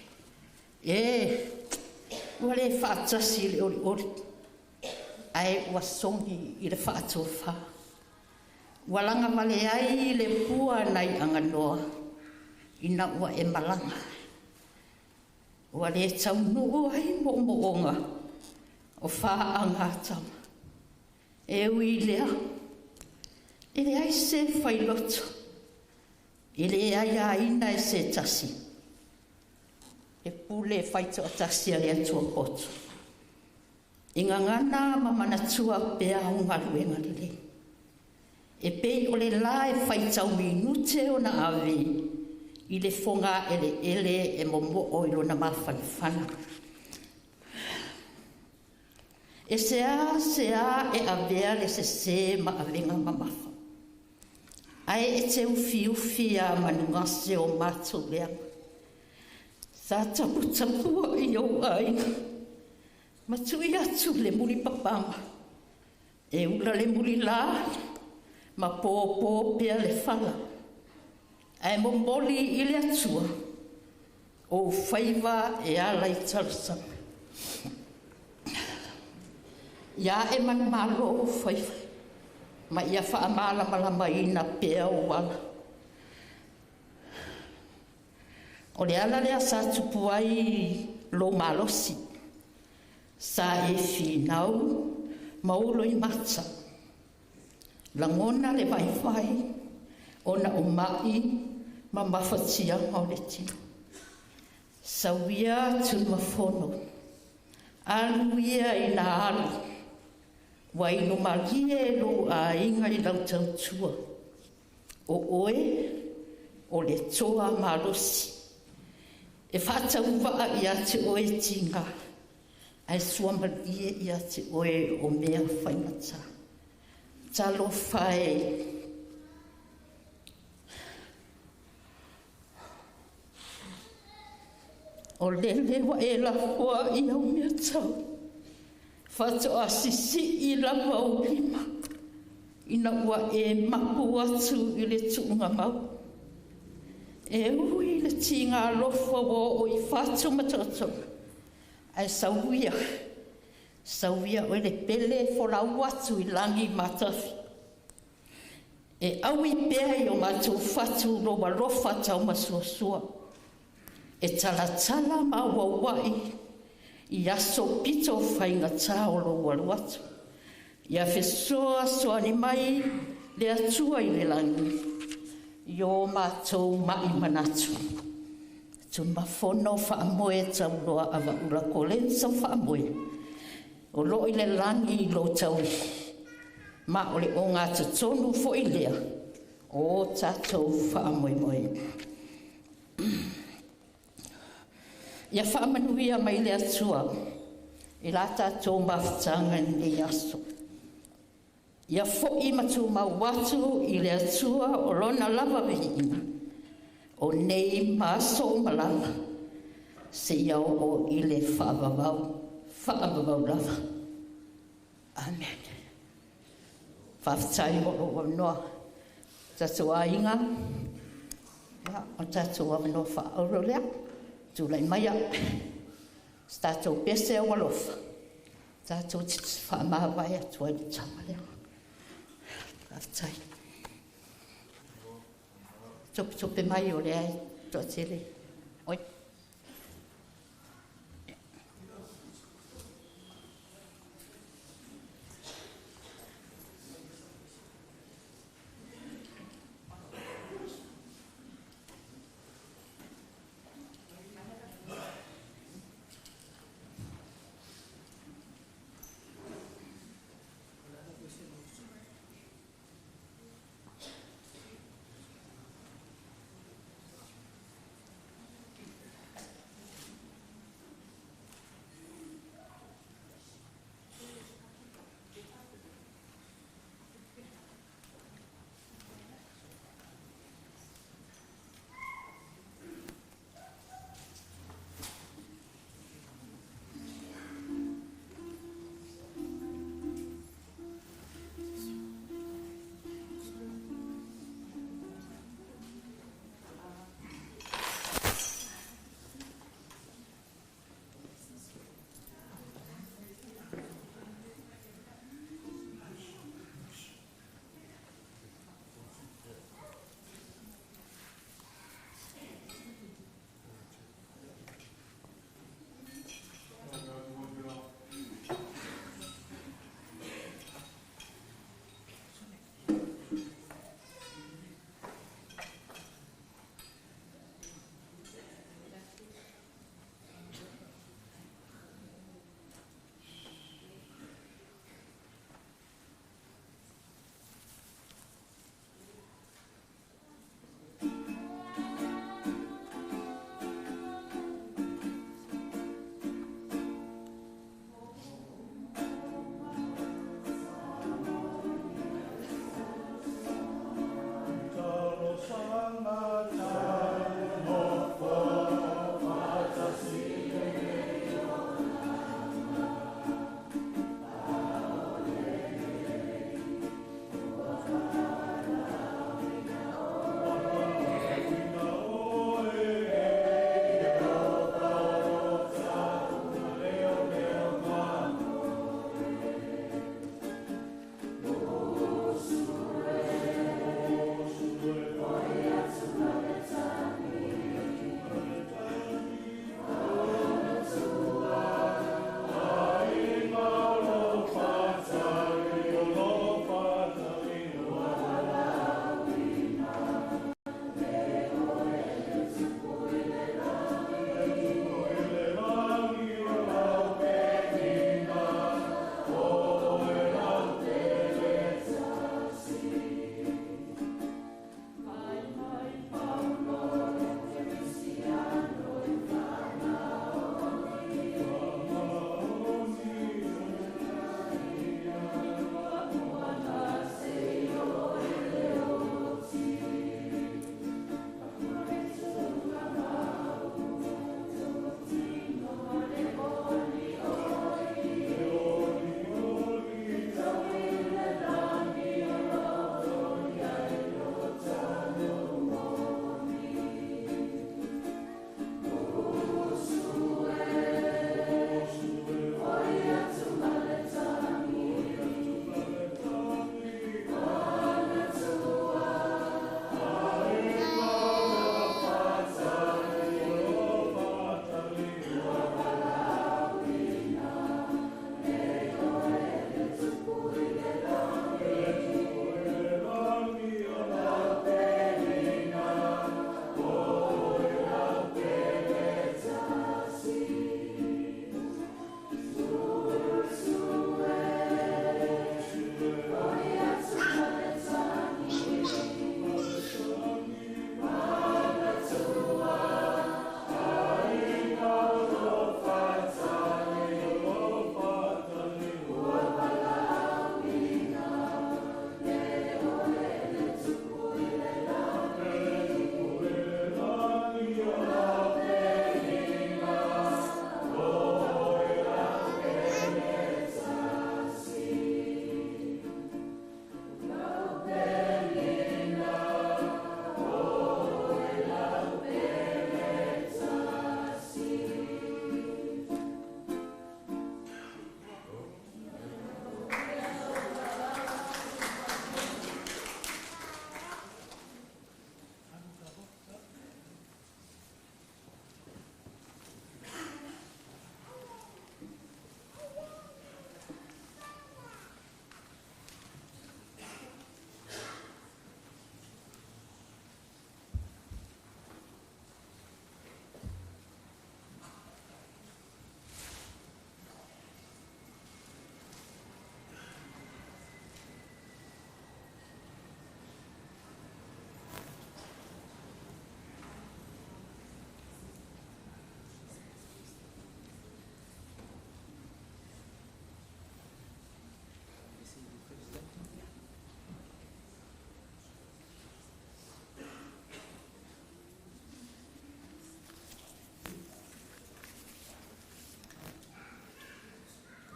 E, ua le faatasi i le olioli, ae ua sogi i le faatofa. Ua lagavale ai le pua nai aganoa ina ua e malaga. Ua le taunuu ai moomooga o faagatama. E ui lea, e leai se failoto, e le aiaina e se tasi, e pule faitoatasi a le Atua poto. E gagana ma manatua pea au galuega lelei. E pei o le la e faitau minute ona ave i le foga eleele e momoo i lona mafanafana. E sea sea e avea le sesē ma avega mamafa. Ae e te ufiufi a manugase o matou leaga. Sa taputapua i ou aiga, ma tui atu le mulipapaga. E ula le mulila ma pōpō pea le fala. Ae momoli i le Atua ou faiva e ala i talosaga. Ia ae manumalo ou faiva, ma ia faamalamalamaina pea ou ala. O le ala lea sa tupu ai lou malosi, sa e finau ma ou loimata. Lagona le vaivai ona o mai ma mafatiaga o le tino. Sauia Tunumafono. Alu ia ina alu, ua inu malie lou aiga i lau tautua. O oe, o le toa malosi. E faatauvaa ia te oe tiga, ae suamalie ia te oe o mea faigata. Talofa e, o lele ua e lafoa i au mea tau, faatoa sisii lava ou lima, ina ua e mapu atu i le tuugamau. E ui le tiga alofa ua oo i fatu ma tootooga, ae sauia, sauia oe le pele e folau atu i lagi matafi. E aui pea i o matou fatu lou alofa taumasuasua. E talatala ma auauai i aso pito faigata o lou alu atu. Ia fesoasoani mai le Atua i le lagi i o matou mai manatu. Tumafono faamoe tauloa avaula Kolenso faamoe. O loo i le lagi i lou tauli. Ma o le ogatotonu foi lea o tatou faamoemoe. Ia faamanuia mai le Atua i la tatou mafutaga i lenei aso. Ia foi ma tumau atu i le Atua o lona lava viiga, o nei ma aso uma lava, seia oo i le faavavau, faavavau lava. Amen. Faafetai mo lou avanoa. Tatou aiga, ia, o tatou avanoa faaauuro lea. Tulai maia, se tatou pese au alofa, tatou te faamavae atu ai le tama lea. Faafetai. Topetope mai o lea e toatele. Oi.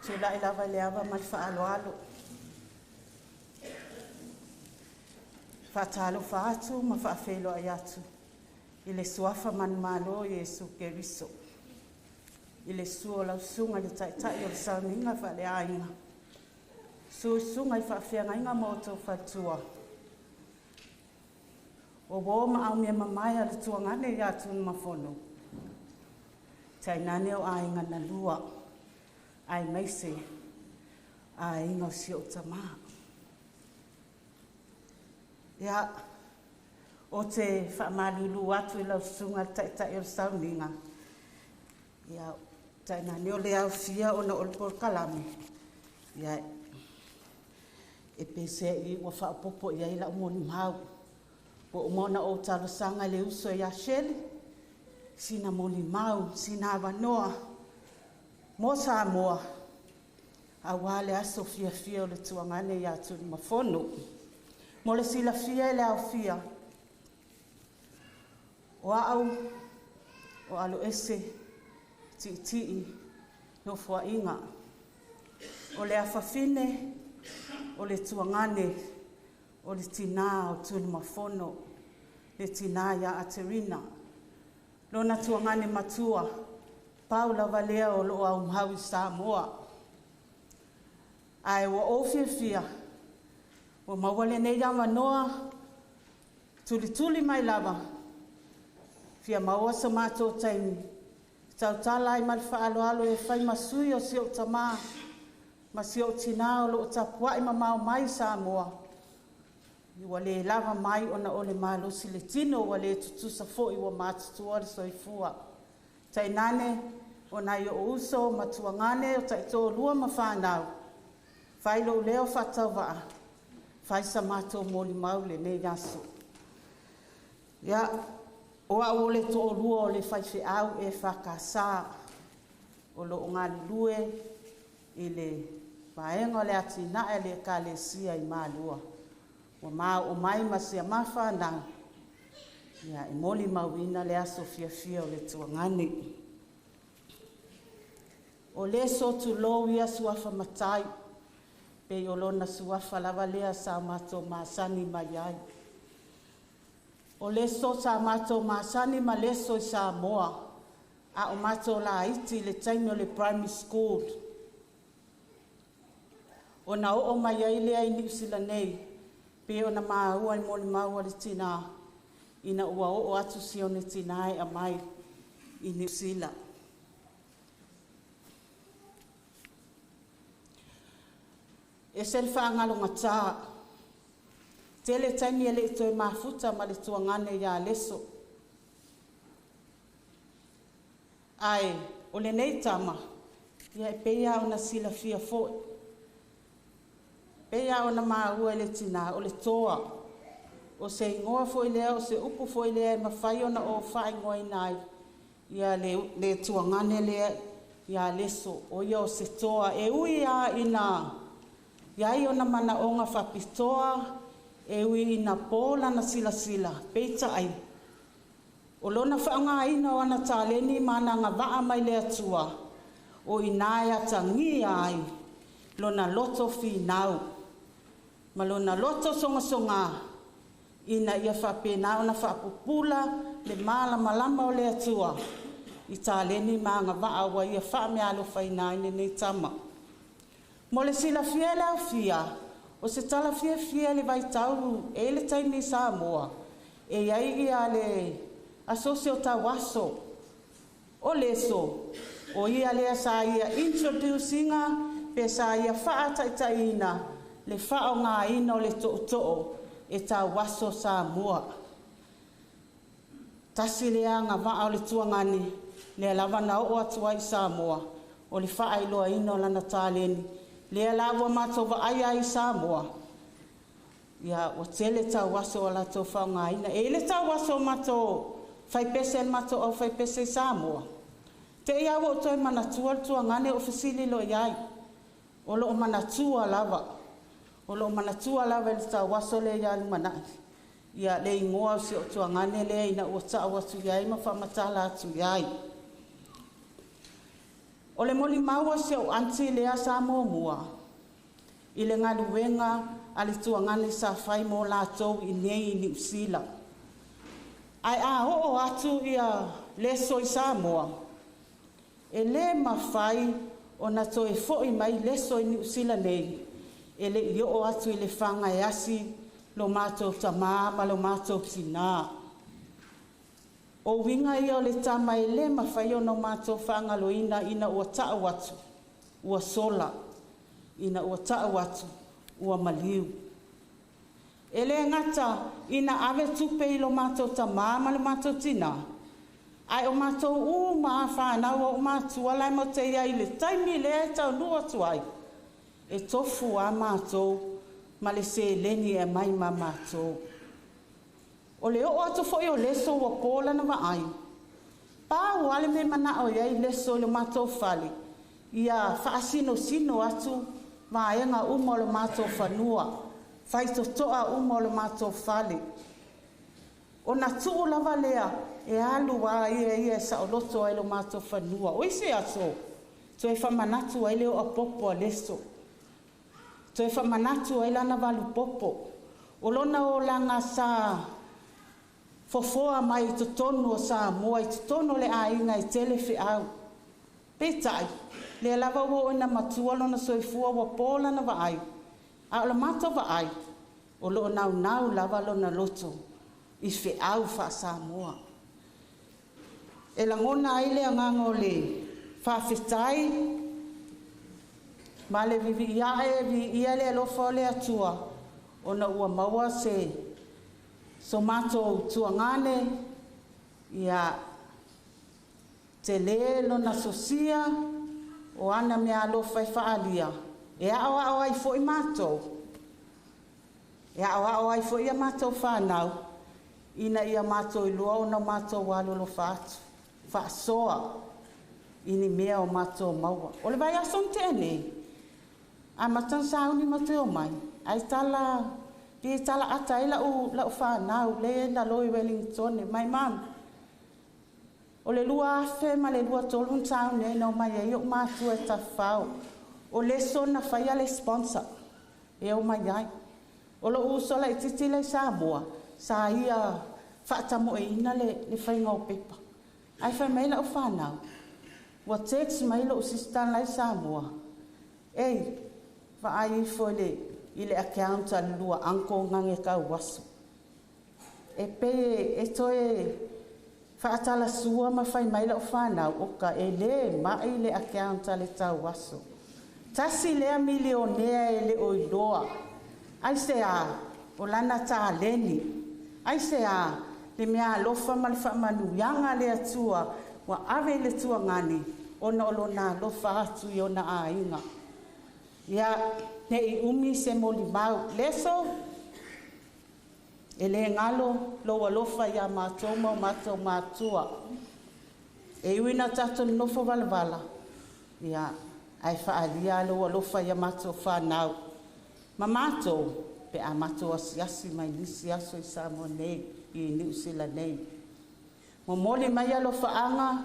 Tulai lava i le ava ma le faaaloalo. Faatalofa atu ma faafeiloai atu i le suafa manumalo o Iesu Keriso. I le susu o lau susuga i le Taitai o le Sauniga Faaleaiga, susu i susuga i faafeagaiga ma outou faletua, o uo ma aumeamamae a le tuagane ia Tunumafono, tainane o aiga na lua, aemaise aiga o si ou tamā. Ia, ou te faamalulu atu i lau susuga i le Taitai o le Sauniga, ia, tainane o le aofia ona o le polokalame, ia, e peiseai ua faaopoopo i ai lau molimau. Ua uma ona ou talosaga i le uso ia Shirley, sina molimau, sina avanoa mo Samoa, aua le aso fiafia o le tuagane ia Tunumafono. Mo le silafia e le aofia, o au o Aloese Tiitii Nofoaiga. O le afafine o le tuagane o le tinā o Tunumafono, le tinā ia Aterina. Lona tuagane matua, pau lava lea o loo aumau i Samoa. Ae ua ou fiafia ua maua lenei avanoa, tulituli mai lava, fia maua so matou taimi, tautala ai ma le faaaloalo e fai ma sui o si ou tamā ma si ou tinā o loo tapuai mamao mai Samoa, ua le lava mai ona o le malosi o le tino ua le tutusa foi ua matutua le soifua. Tainane o nai ou uso ma tuagane o taitoalua ma fanau, fai lou leo faatauvaa, fai sa matou molimau i lenei aso. Ia, o au o le toalua o le faifeau EFKS o lo o galulue i le vaega o le atinae a le Ekalesia i Malua. Ua ma oo mai ma si ama fanau e molimauina le aso fiafia o le tuagane. O leso tulou ia suafa matai, pei o lona suafa lava lea sa matou masani mai ai. O leso sa matou masani ma leso i Samoa, a o matou laiti i le taimi o le primary school. Ona oo mai ai lea i Niu Sila nei, pei ona maua i molimau a le tinā, ina ua oo atu si ona tinā e aumai i Niu Sila. E ese le faagalogata, tele taimi e le i toe mafuta ma le tuagane ia Leso. Ae o lenei tama, ia e pei lava ona silafia foi, pei lava ona maua e le tinā, o le toa. O se igoa foi lea, o se upu foi lea e mafai ona ou faaigoaina ai ia le tuagane lea ia Leso, o ia o se toa. E ui lava ina i ai ona manaoga faapitoa, e ui ina po lana silasila, peitai, o lona faaaogaina o ana taleni ma ana agavaa mai le Atua, o i ina e atagia ai lona loto finau ma lona loto sogasoga ina ia faapena ona faapupula le malamalama o le Atua i taleni ma agavaa ua ia faameaalofaina ai lenei tama. Mo le silafia e le aofia, o se tala fiafia i le vaitau e i ai le taimi i Samoa, e i ai ia le asosi o tauaso. O Leso, o ia lea sa ia introduce ina pe sa ia faataitaiina le faaaogaina o le tootoo e tauaso Samoa. Tasi lea agavaa o le tuagane, lea lava na oo atu ai i Samoa, o le faailoaina o lana taleni. Lea la ua matou vaaia ai i Samoa, ia ua tele tauaso ua latou faaaogaina. E i ai le tauaso matou faipese a le matou aufaipese i Samoa, te i lava ua ou toe manatua le tuagane ou fesili loa i ai. O lo o manatua lava, o lo o manatua lava i le tauaso lea ia lumanai, ia le igoa o si ou tuagane lea ina ua tau atu i ai ma faamatala atu i ai. O le molimau a si o'u anti lea sa muamua i le galuega a le tuagane sa fai mo latou iinei i Niu Sila. Ae a oo atu ia leso i Samoa, e lē mafai ona toe fo'i mai leso i Niu Sila nei e le'i oo atu i Lefaga e asi lo matou tamā ma lo matou tinā. O uiga ia o le tama e lē mafai ona matou faagaloina ina ua ta'u atu ua sola, ina ua ta'u atu ua maliu. E lē gata ina ave tupe i lo matou tamā ma le matou tinā, ae o matou uma a fanau a o'u matua la e matou te iai i le taimi lea e taunuu atu ai, e tofu a matou ma le seleni e aumai ma matou. O le oo atu foi o leso ua po lana vaai, pau a le mea e mana'o i ai leso i le matou fale, ia faasinosino atu vaega uma o le matou fanua, faitotoa uma o le matou fale. Ona tuu lava lea e alu a ia e saoloto ai lo matou fanua. O isi aso toe faamanatu ai le o'o popo a leso, toe faamanatu ai lana valupopo o lona olaga sa fofoa mai i totonu o Samoa, i totonu o le aiga e tele feau. Peitai lea lava ua oo ina matua lona soifua ua po lana vaai, a o le matou vaai o loo naunau lava lona loto i feau faa-Samoa. E lagona ai le agaga o le faafetai ma le vivii ae viia le alofa o le Atua ona ua maua se so matou tuagane ia telē lona sosia o ana meaalofa e faaalia e aoao ai foi matou, e aoao ai foi a matou fanau ina ia matou iloa ona matou alolofa atu faasoa i ni mea o matou maua. O le vaiaso na te'a nei, amata ona sauni matou e omai ae tala pe tala ata ai la'u fanau lea e lalo i Wellingtone mai, "Mum, o le 2023 na sauni ai na omai ai o'u matua e tafafao. O leso na faia le sponsor e omai ai. O lo'u uso laitiiti la i Samoa sa ia faatamoeina le faiga o pepa." Ae fai mai la'u fanau, ua text mai lo'u sister la i Samoa, "Ei, vaai ifo i le account a le lua uncle Gage Tauaso." E pei e toe faatalasua ma fai mai la'u fanau oka e lē ma'i le account a le Tauaso. Tasi lea milionea e le o iloa aisea o lana taleni, aisea le meaalofa ma le faamanuiaga a le Atua ua ave i le tuagane ona o lona alofa atu i ona aiga. Ia ne'i umi se molimau leso e lē galo lou alofa iā matou ma o matou matua. E ui ina tatou nonofo valavala, ia ae faaalia lou alofa ia matou fanau ma matou pe a matou asiasi mai nisi aso i Samoa nei, i Niu Sila nei. Momoli mai alofaaga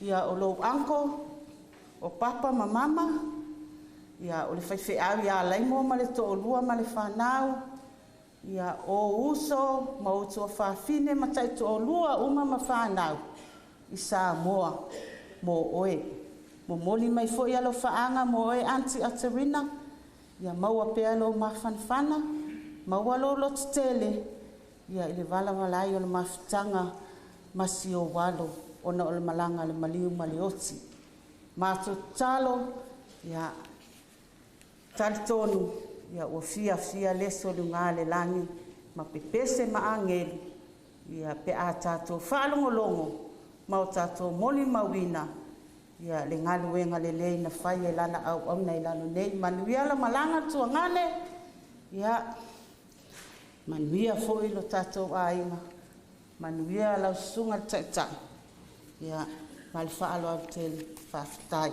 ia o lou uncle o papa ma mama, ia o le faifeau ia Laimo ma le toalua ma le fanau, ia o uso ma ou tuafafine ma taitoalua uma ma fanau i Samoa mo oe. Momoli mai foi alofaaga mo oe Aunty Aterina, ia maua pea lou mafanafana, maua lou lototele ia i le valavala ai o le mafutaga ma si ou alo ona o le malaga a le maliu ma le oti. Matou tatalo ia talitonu ia ua fiafia leso i luga le lagi ma pepese ma agelu ia pe a tatou faalogologo ma o tatou molimauina ia le galuega lelei na fai e lana auauna i lalo nei. Manuia la malaga tuagane, ia manuia foi lo tatou aiga, manuia lau susuga le taitai, ia ma le faaaloalo tele. Faafetai.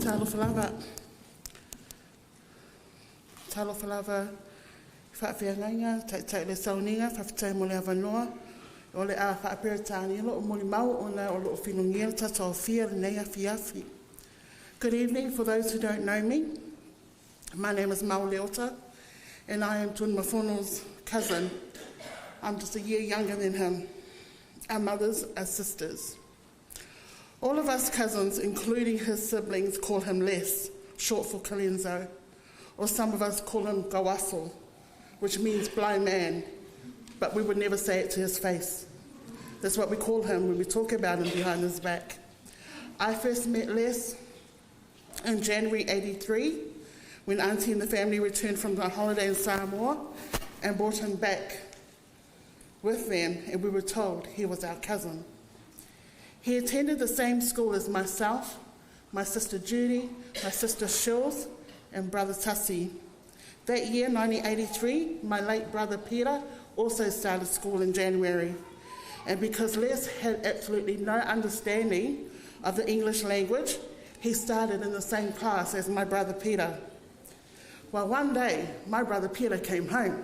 Talofa lava. Talofa lava i faafeagaiga, taitai o le sauniga, faafetai mo le avanoa. O le a faa-Peretania lo'u molimau ona o lo'o finogia le tatou i lenei afiafi. Good evening for those who don't know me. My name is Mau Leota and I am Tunumafono's cousin. I'm just a year younger than him. Our mothers are sisters. All of us cousins, including his siblings, call him Les, short for Colenso, or some of us call him Gawaso, which means blind man, but we would never say it to his face. That's what we call him when we talk about him behind his back. I first met Les in January 83 when Auntie and the family returned from the holiday in Samoa and brought him back with them, and we were told he was our cousin. He attended the same school as myself, my sister Judy, my sister Shills, and brother Tussie. That year, 1983, my late brother Peter also started school in January. And because Les had absolutely no understanding of the English language, he started in the same class as my brother Peter. Well, one day, my brother Peter came home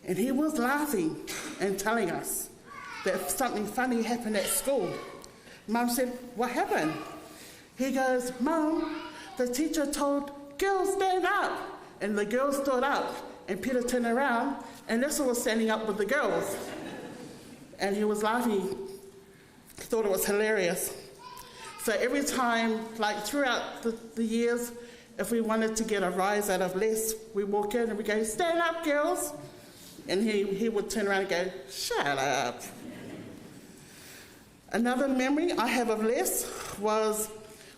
and he was laughing and telling us that something funny happened at school. Mum said, What happened? He goes, Mum, the teacher told girls stand up. And the girls stood up, and Peter turned around, and Nessa was standing up with the girls. And he was laughing. He thought it was hilarious. So every time, like throughout the, the years, if we wanted to get a rise out of Les, we walk in and we go, Stand up, girls. And he, he would turn around and go, Shut up. Another memory I have of Les was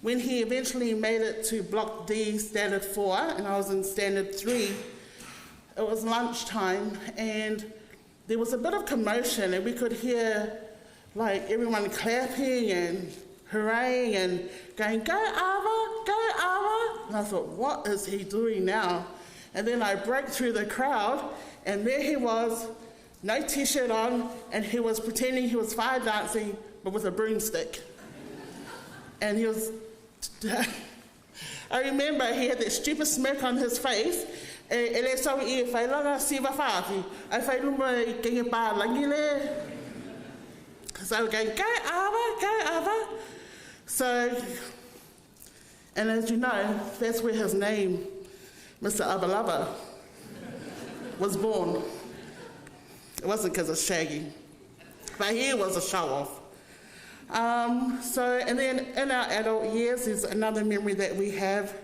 when he eventually made it to Block D, Standard 4, and I was in Standard 3. It was lunchtime, and there was a bit of commotion, and we could hear like everyone clapping and hooraying and going, Go Ava, go Ava. And I thought, what is he doing now? And then I broke through the crowd, and there he was, no t shirt on, and he was pretending he was fire dancing, but with a broomstick. And he was. I remember he had that stupid smirk on his face. E, e le sau i e whailanga siva whaafi. Ai whailuma i kenge pā langi le. So I was going, go Ava, go Ava. So, and as you know, that's where his name, Mr. Abalava, was born. It wasn't because of Shaggy, but he was a show off. So, and then in our adult years, is another memory that we have.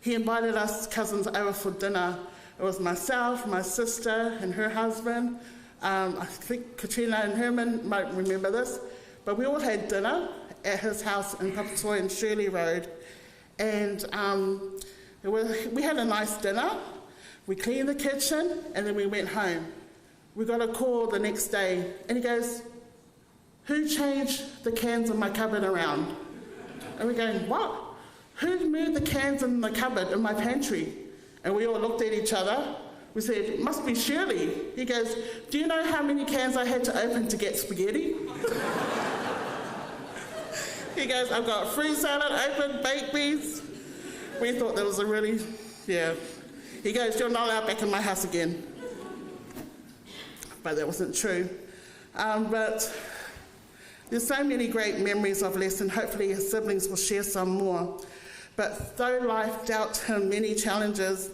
He invited us cousins over for dinner. It was myself, my sister, and her husband. I think Katrina and Herman might remember this. But we all had dinner at his house in Papatoetoe and Shirley Road. And was, we had a nice dinner. We cleaned the kitchen and then we went home. We got a call the next day and he goes, Who changed the cans in my cupboard around? And we're going, What? Who moved the cans in the cupboard in my pantry? And we all looked at each other. We said, It must be Shirley. He goes, Do you know how many cans I had to open to get spaghetti? he goes, I've got fruit salad open, baked beans. We thought that was a really, yeah. He goes, You're not allowed back in my house again. But that wasn't true. But there's so many great memories of Les, and hopefully his siblings will share some more. But though life dealt him many challenges,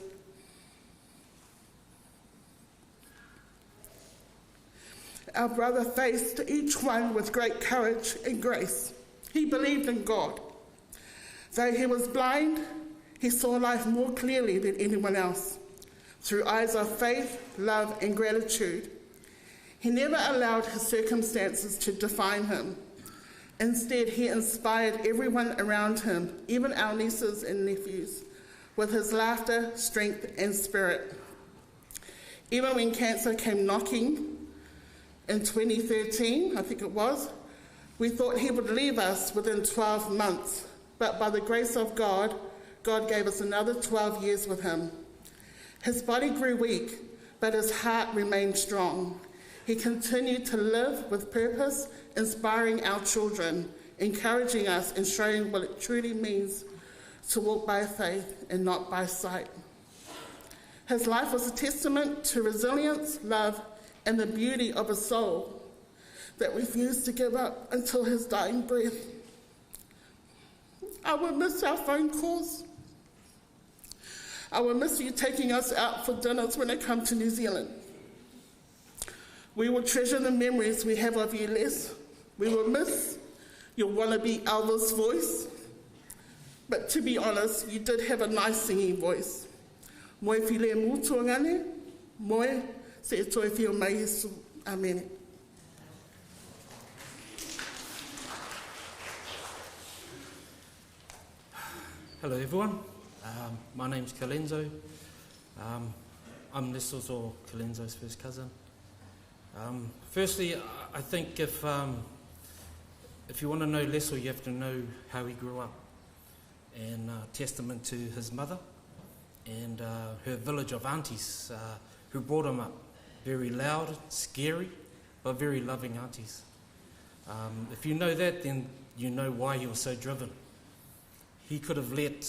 our brother faced each one with great courage and grace. He believed in God. Though he was blind, he saw life more clearly than anyone else through eyes of faith, love, and gratitude. He never allowed his circumstances to define him. Instead, he inspired everyone around him, even our nieces and nephews, with his laughter, strength, and spirit. Even when cancer came knocking in 2013, I think it was, we thought he would leave us within 12 months. But by the grace of God, God gave us another 12 years with him. His body grew weak, but his heart remained strong. He continued to live with purpose, inspiring our children, encouraging us, and showing what it truly means to walk by faith and not by sight. His life was a testament to resilience, love, and the beauty of a soul that refused to give up until his dying breath. I will miss our phone calls. I will miss you taking us out for dinners when I come to New Zealand. We will treasure the memories we have of you, Les. We will miss your wannabe Elvis voice. But to be honest, you did have a nice singing voice. Moe file mutuangane, moe se e toe whio mai Yesu. Amen. Hello everyone, my name's Colenso. I'm Nestor's or Colenso's first cousin. Firstly, I think if you want to know Leso, you have to know how he grew up. And testament to his mother and her village of aunties who brought him up. Very loud, scary, but very loving aunties. If you know that, then you know why he was so driven. He could have let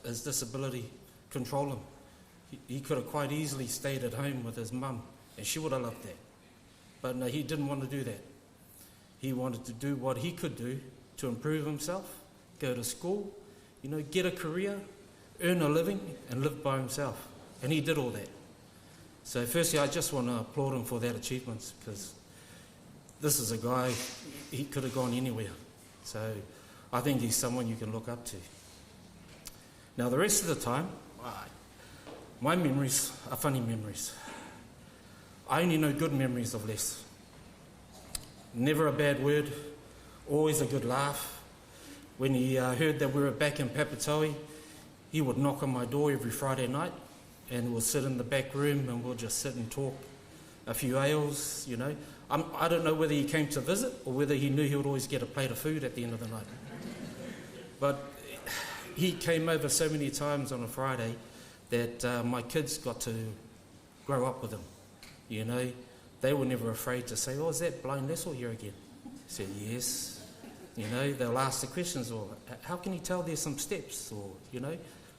his disability control him. He could have quite easily stayed at home with his mum, and she would have loved that. But no, he didn't want to do that. He wanted to do what he could do to improve himself, go to school, get a career, earn a living, and live by himself. And he did all that. So firstly, I just want to applaud him for that achievement, because this is a guy, he could have gone anywhere. So I think he's someone you can look up to. Now, the rest of the time, my memories are funny memories. I only know good memories of Les. Never a bad word, always a good laugh. When he heard that we were back in Papatoetoe, he would knock on my door every Friday night and we'll sit in the back room and we'll just sit and talk a few ales. I don't know whether he came to visit or whether he knew he would always get a plate of food at the end of the night. But he came over so many times on a Friday that my kids got to grow up with him. They were never afraid to say, oh, is that blind Leso here again? I said, yes. They'll ask the questions, or how can you tell there's some steps, or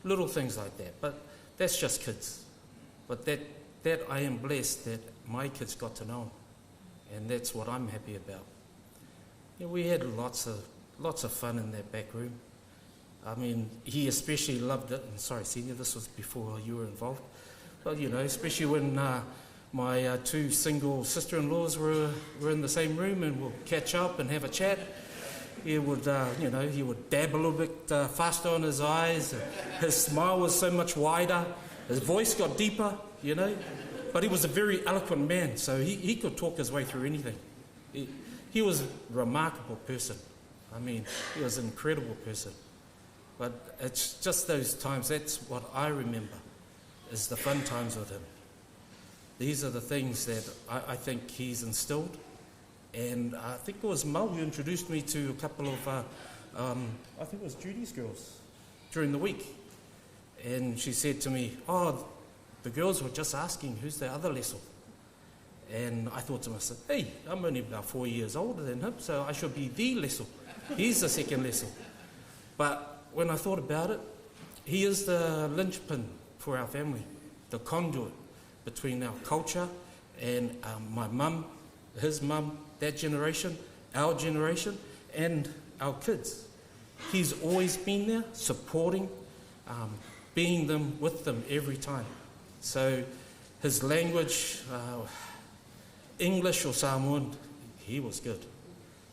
little things like that. But that's just kids. But that I am blessed that my kids got to know him. And that's what I'm happy about. We had lots of fun in that back room. He especially loved it. And sorry, Senior, this was before you were involved. But especially when my two single sister-in-laws were in the same room and we'll catch up and have a chat. He would dab a little bit faster on his eyes. His smile was so much wider. His voice got deeper. But he was a very eloquent man, so he could talk his way through anything. He was a remarkable person. He was an incredible person. But it's just those times, that's what I remember, is the fun times with him. These are the things that I think he's instilled. And I think it was Mo who introduced me to a couple of, I think it was Judy's girls, during the week. And she said to me, oh, the girls were just asking, who's the other Leso? And I thought to myself, hey, I'm only about 4 years older than him, so I should be the Leso. He's the second Leso. But when I thought about it, he is the linchpin for our family, the conduit between our culture and my mum, his mum, that generation, our generation, and our kids. He's always been there, supporting, being them with them every time. So his language, English or Samoan, he was good.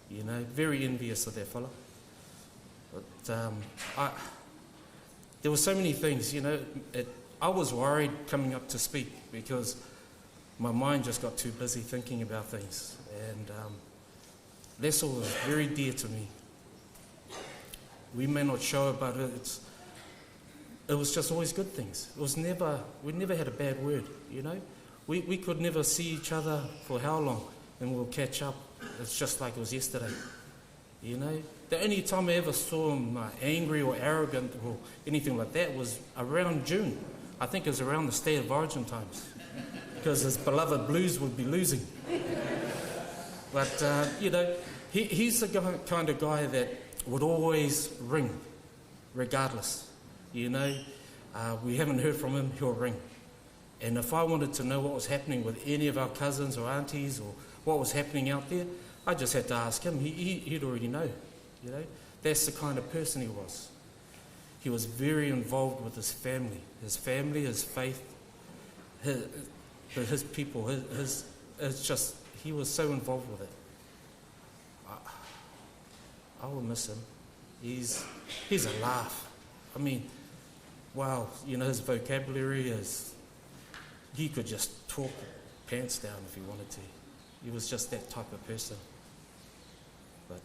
Very envious of that fella. But there were so many things, I was worried coming up to speak because my mind just got too busy thinking about things. And Leso was very dear to me. We may not show it, but it was just always good things. It was never, we never had a bad word, you know. We could never see each other for how long, and we'll catch up. It's just like it was yesterday, you know. The only time I ever saw him angry or arrogant or anything like that was around June. I think it was around the State of Origin times, because his beloved Blues would be losing. But he's the kind of guy that would always ring, regardless. We haven't heard from him, he'll ring. And if I wanted to know what was happening with any of our cousins or aunties or what was happening out there, I just had to ask him. He'd already know, you know. That's the kind of person he was. He was very involved with his family, his family, his faith, his people. He was so involved with it. I will miss him. He's a laugh. Wow, his vocabulary is, he could just talk pants down if he wanted to. He was just that type of person. But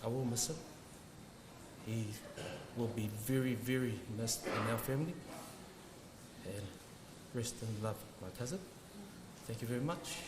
I will miss him. He will be very, very missed in our family. And rest in love, my cousin. Thank you very much.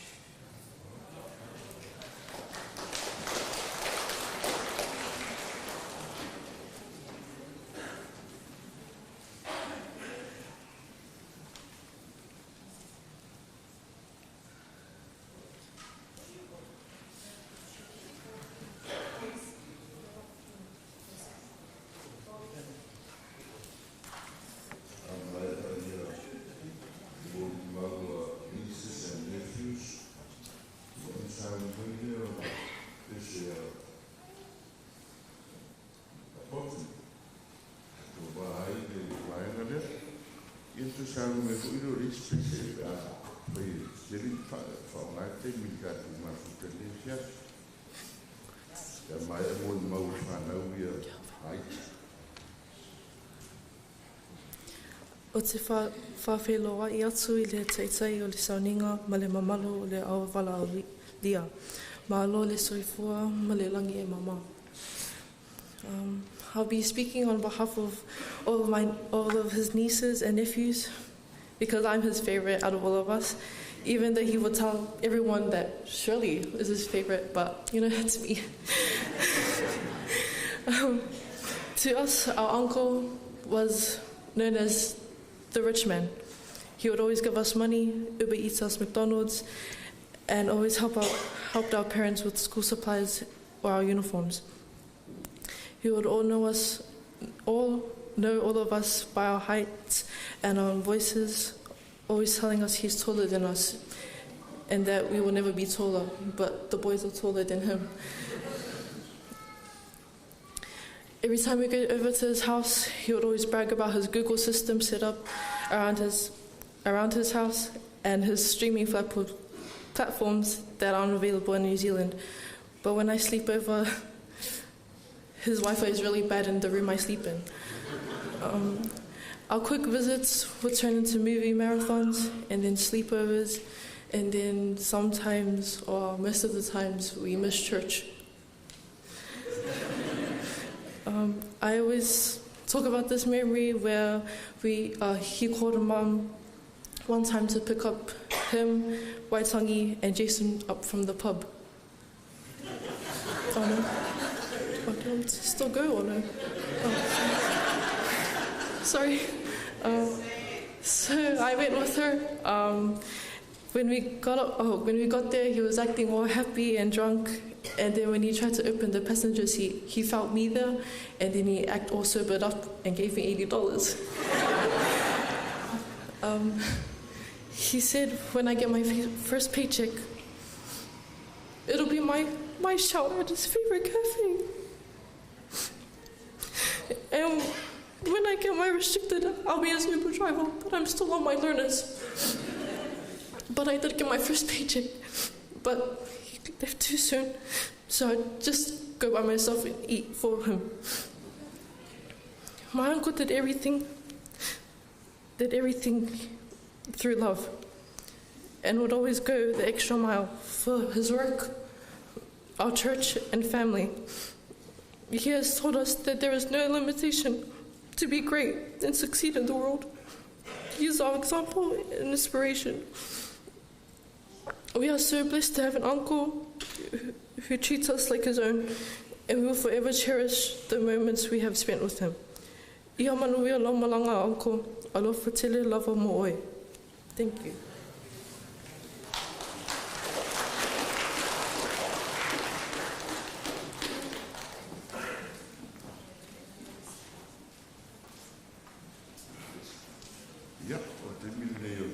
O te whawheloa i atu i le taitai o le sauninga ma le mamalo o le auavala au lia. Malo le soifua ma le langi e mama. I'll be speaking on behalf of all of his nieces and nephews, because I'm his favorite out of all of us, even though he would tell everyone that Shirley is his favorite, but it's me. To us, our uncle was known as the rich man. He would always give us money, Uber Eats us McDonald's, and always helped our parents with school supplies or our uniforms. He would all know us, all know all of us by our heights and our voices, always telling us he's taller than us and that we will never be taller, but the boys are taller than him. Every time we go over to his house, he would always brag about his Google system set up around his house and his streaming platforms that aren't available in New Zealand. But when I sleep over, his Wi-Fi is really bad in the room I sleep in. Our quick visits would turn into movie marathons and then sleepovers, and then sometimes, or most of the times, we miss church. I always talk about this memory where he called Mum one time to pick up him, Waitangi, and Jason up from the pub. Oh no. Oh, do you want to still go or no? Oh. Sorry. So I went with her. When we got there, he was acting all happy and drunk. And then when he tried to open the passenger seat, he felt me there, and then he acted all sobered up and gave me $80. He said, when I get my first paycheck, it'll be my shout at his favorite cafe. And when I get my restricted, I'll be his Uber driver, but I'm still on my learners. But I did get my first paycheck, but he left too soon, so I just go by myself and eat for him. My uncle did everything through love, and would always go the extra mile for his work, our church, and family. He has taught us that there is no limitation to be great and succeed in the world. He is our example and inspiration. We are so blessed to have an uncle who treats us like his own, and we will forever cherish the moments we have spent with him. Ia manuia lau malanga, uncle. Alofa tele lava mo oe. Thank you. Ia, o te mile nei o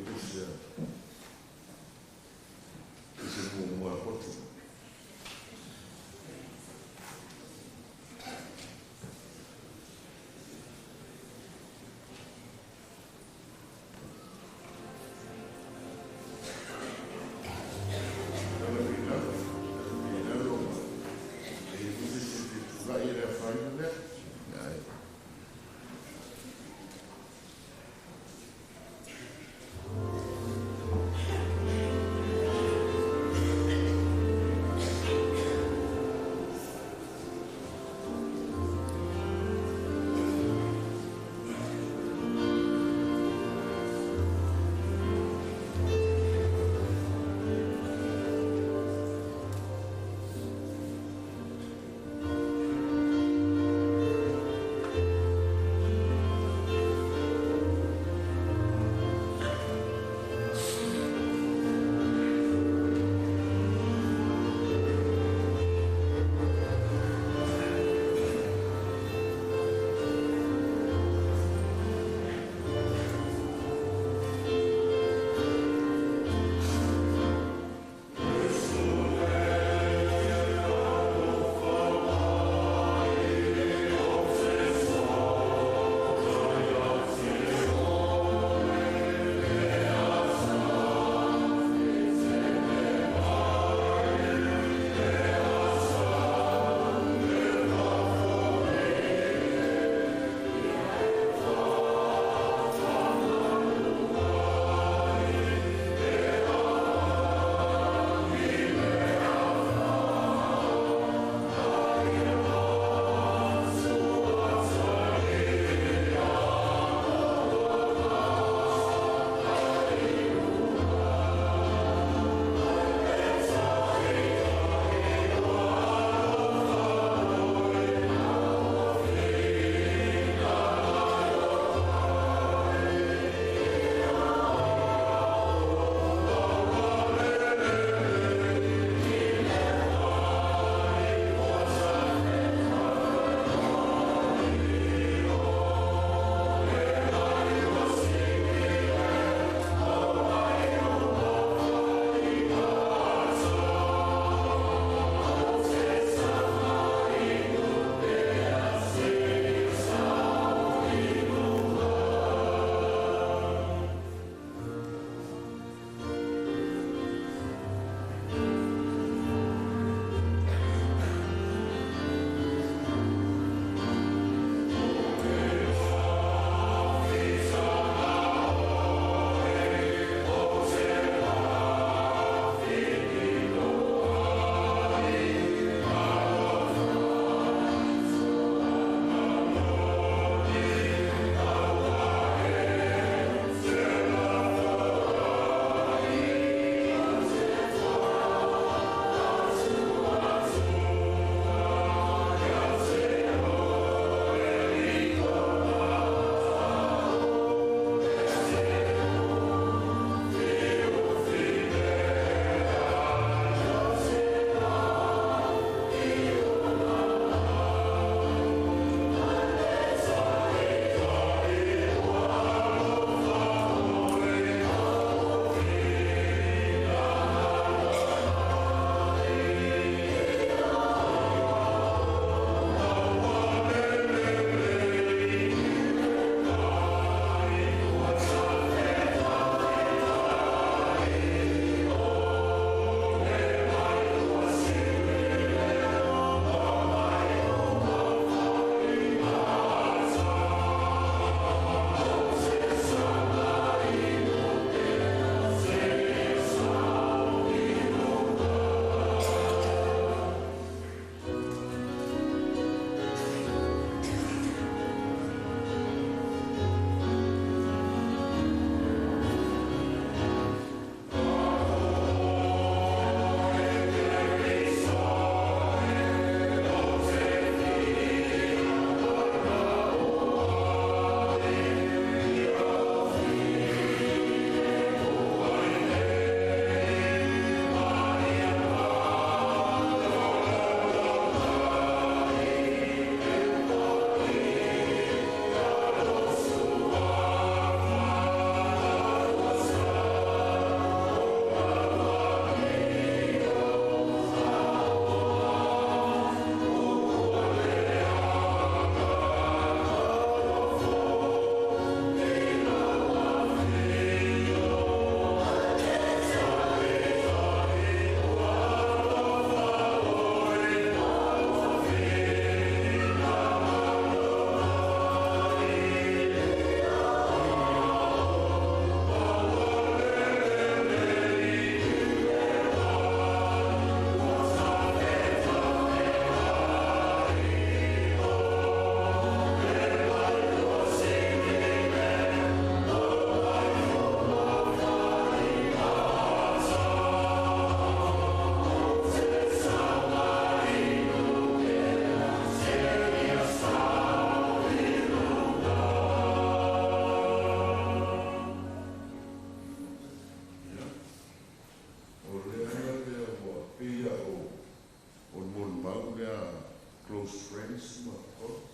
close friends ma colleagues.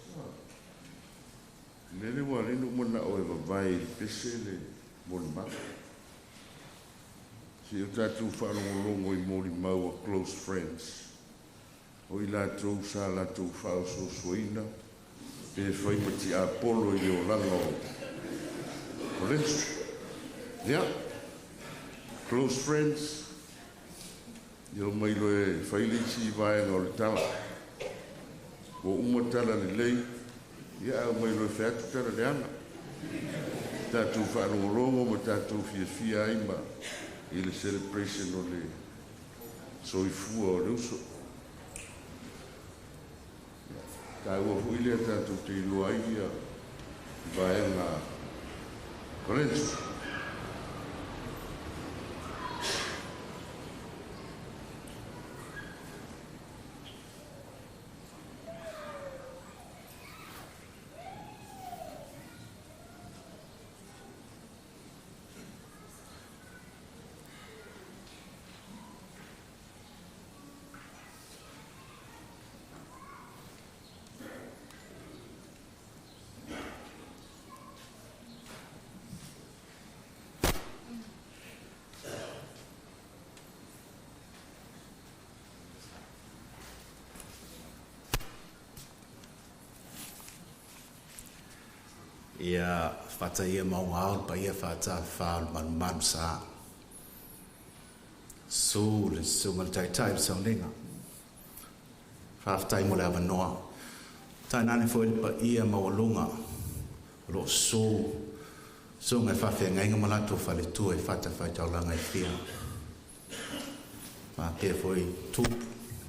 Mele ua lea mana'o e vavae i le pese le molimau. Se o tatou faalogologo i molimau a close friends. O i latou sa latou faaososoina pe fai ma tiapolo i le olaga o Leso. Ia, close friends, ia omai loa e fai le isi vaega o le tala. Ua uma tala lelei, ia ae omai loa e fai atu tala leaga. Tatou faalogologo ma tatou fiafia ai ma i le celebration o le soifua o le uso. Taua foi lea tatou te iloa ai ia vaega Lorenzo. Ia fataia maugao le paia faatafafā o le malumalu sa. Su le susuga le taitai o le sauniga. Faafetai mo le avanoa. Tainane foi le paia maualuga o lo o su susuga i faafeagaiga ma latou faletua i fatafaitaulaga e fia. Faapea foi tupu,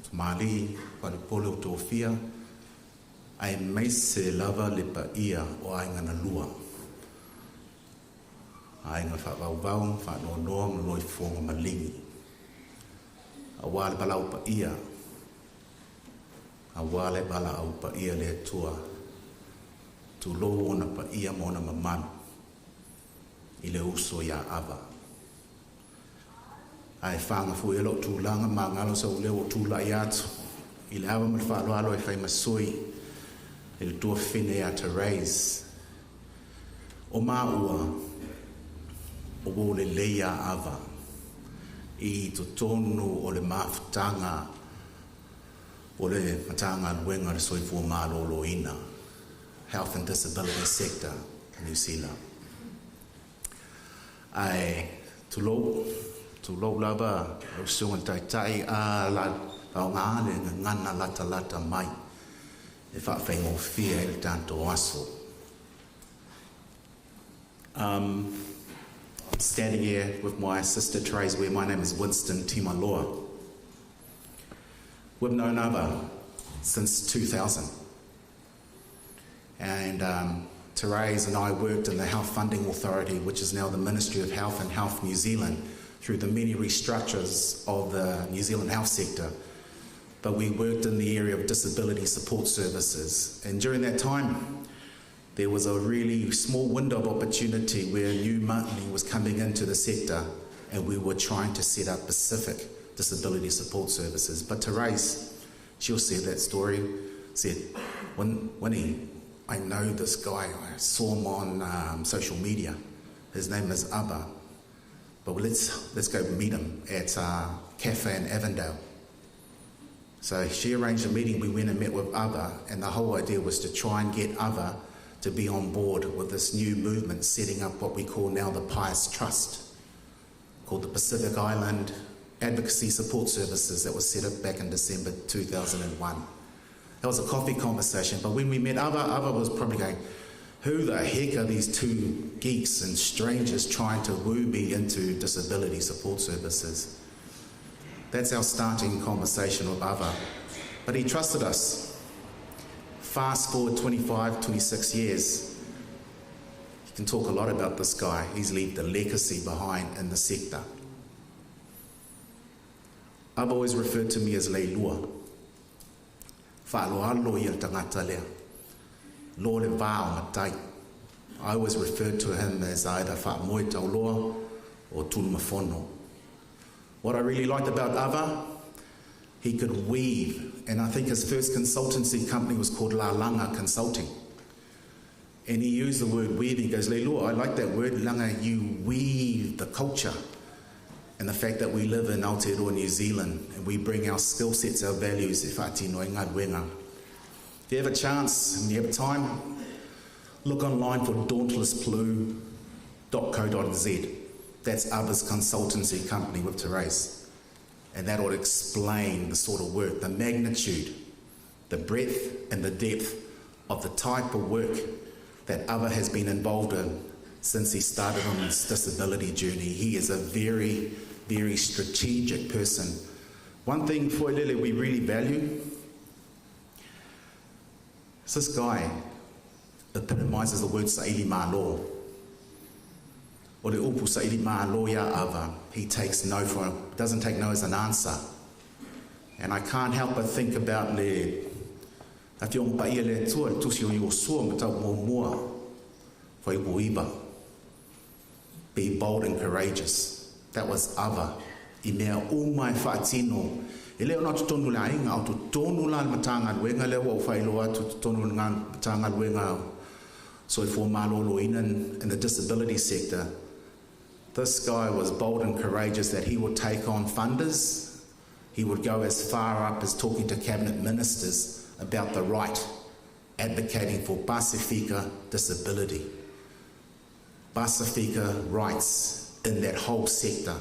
tamalii, falepole o tofia, aemaise lava le paia o aiga na lua, aiga faavauvau, faanoanoa ma loifofoga maligi, aua le valaau paia, aua le valaau paia le Atua, tulou ona paia ma ona mamalu i le uso ia Ava. Ae faga foi e lou tulaga magalo sa ou leo ua tulai atu i le ava ma le faaaloalo e fai ma sui i le tuafafine ia Therese. O maua o ua lelei ia Ava i totonu o le mafutaga o le Matagaluega o le Soifua Maloloina, Health and Disability Sector, New Zealand. Ae tulou, tulou lava lau Susuga i le Taitai, a la faaaoga le gagana latalata mai e faafaigofie ai le tatou aso. I'm standing here with my sister Therese, where my name is Winston Timaloa. We've known Ava since 2000. And Therese and I worked in the Health Funding Authority, which is now the Ministry of Health and Health New Zealand, through the many restructures of the New Zealand health sector. But we worked in the area of disability support services. And during that time, there was a really small window of opportunity where new money was coming into the sector, and we were trying to set up Pacific disability support services. But Therese, she'll say that story, said, Winnie, I know this guy. I saw him on social media. His name is Abba. But let's go meet him at Cafe in Avondale. So she arranged a meeting. We went and met with Abba, and the whole idea was to try and get Abba to be on board with this new movement, setting up what we call now the Pious Trust, called the Pacific Island Advocacy Support Services, that was set up back in December 2001. That was a coffee conversation, but when we met Ava, Ava was probably going, who the heck are these two geeks and strangers trying to woo me into disability support services? That's our starting conversation with Ava. But he trusted us. Fast forward 25, 26 years, you can talk a lot about this guy. He's left a legacy behind in the sector. I've always referred to me as Leilua. Fa'aloalo ia le tagata lea. Lo le va o matai. I always referred to him as either Fa'amoe Tauloa or Tunumafono. What I really liked about Ava, He could weave, and I think his first consultancy company was called La Langa Consulting. And he used the word weaving. He goes, Leilua, I like that word, langa, you weave the culture. And the fact that we live in Aotearoa, New Zealand, and we bring our skill sets, our values, e whaatino i ngā ruenga. If you have a chance and you have time, look online for dauntlessblue.co.nz. That's Ava's consultancy company with Therese. And that will explain the sort of work, the magnitude, the breadth and the depth of the type of work that Ava has been involved in since he started on his disability journey. He is a very, very strategic person. One thing, Foilele, we really value is this guy epitomizes the word Sa'ili Malo. O le upu Sa'ili Malo ia Ava. He takes no for, doesn't take no as an answer. And I can't help but think about le Afioga Paia le Atua, le tusi o Iosua ma tau muamua, whaiupu iva. Be bold and courageous. That was Ava. I mea uma e whaatino. E le ona totonu le aiga, o totonu la le Matagaluega lea ua ou faailoa atu totonu o le Matagaluega o Soifua Maloloina in the disability sector. This guy was bold and courageous that he would take on funders. He would go as far up as talking to cabinet ministers about the right, advocating for Pasifika disability. Pasifika rights in that whole sector.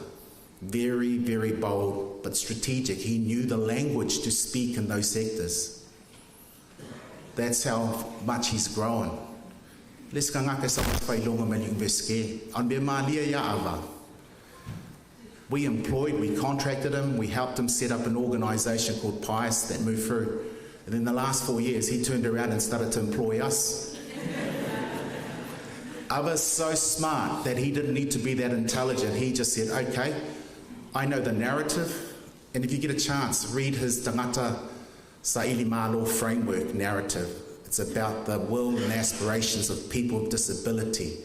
Very, very bold, but strategic. He knew the language to speak in those sectors. That's how much he's grown. Le se ka ngake sa whailonga me universike. An be malia ia ava. We employed, we contracted him, we helped him set up an organisation called Pius that moved through. And in the last 4 years, he turned around and started to employ us. Ava's so smart that he didn't need to be that intelligent. He just said, okay, I know the narrative. And if you get a chance, read his Tangata Sa'ili Malo framework narrative. It's about the will and aspirations of people with disability,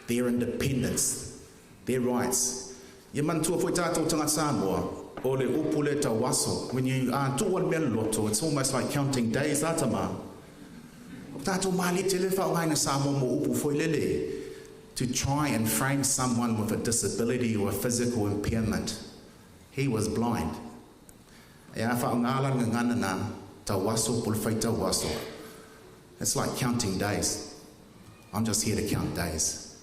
their independence, their rights. Ia manatua foi tātou tangata Samoa, o le upu le tau aso, when you are tuʻu le mea loto, it's almost like counting days a tama. O tātou mālie tele whaongaina Samoa mo upu foi lele, to try and frame someone with a disability or a physical impairment. He was blind. E a whaongāla ngana nā, tau aso, po le whai tau aso. It's like counting days. I'm just here to count days.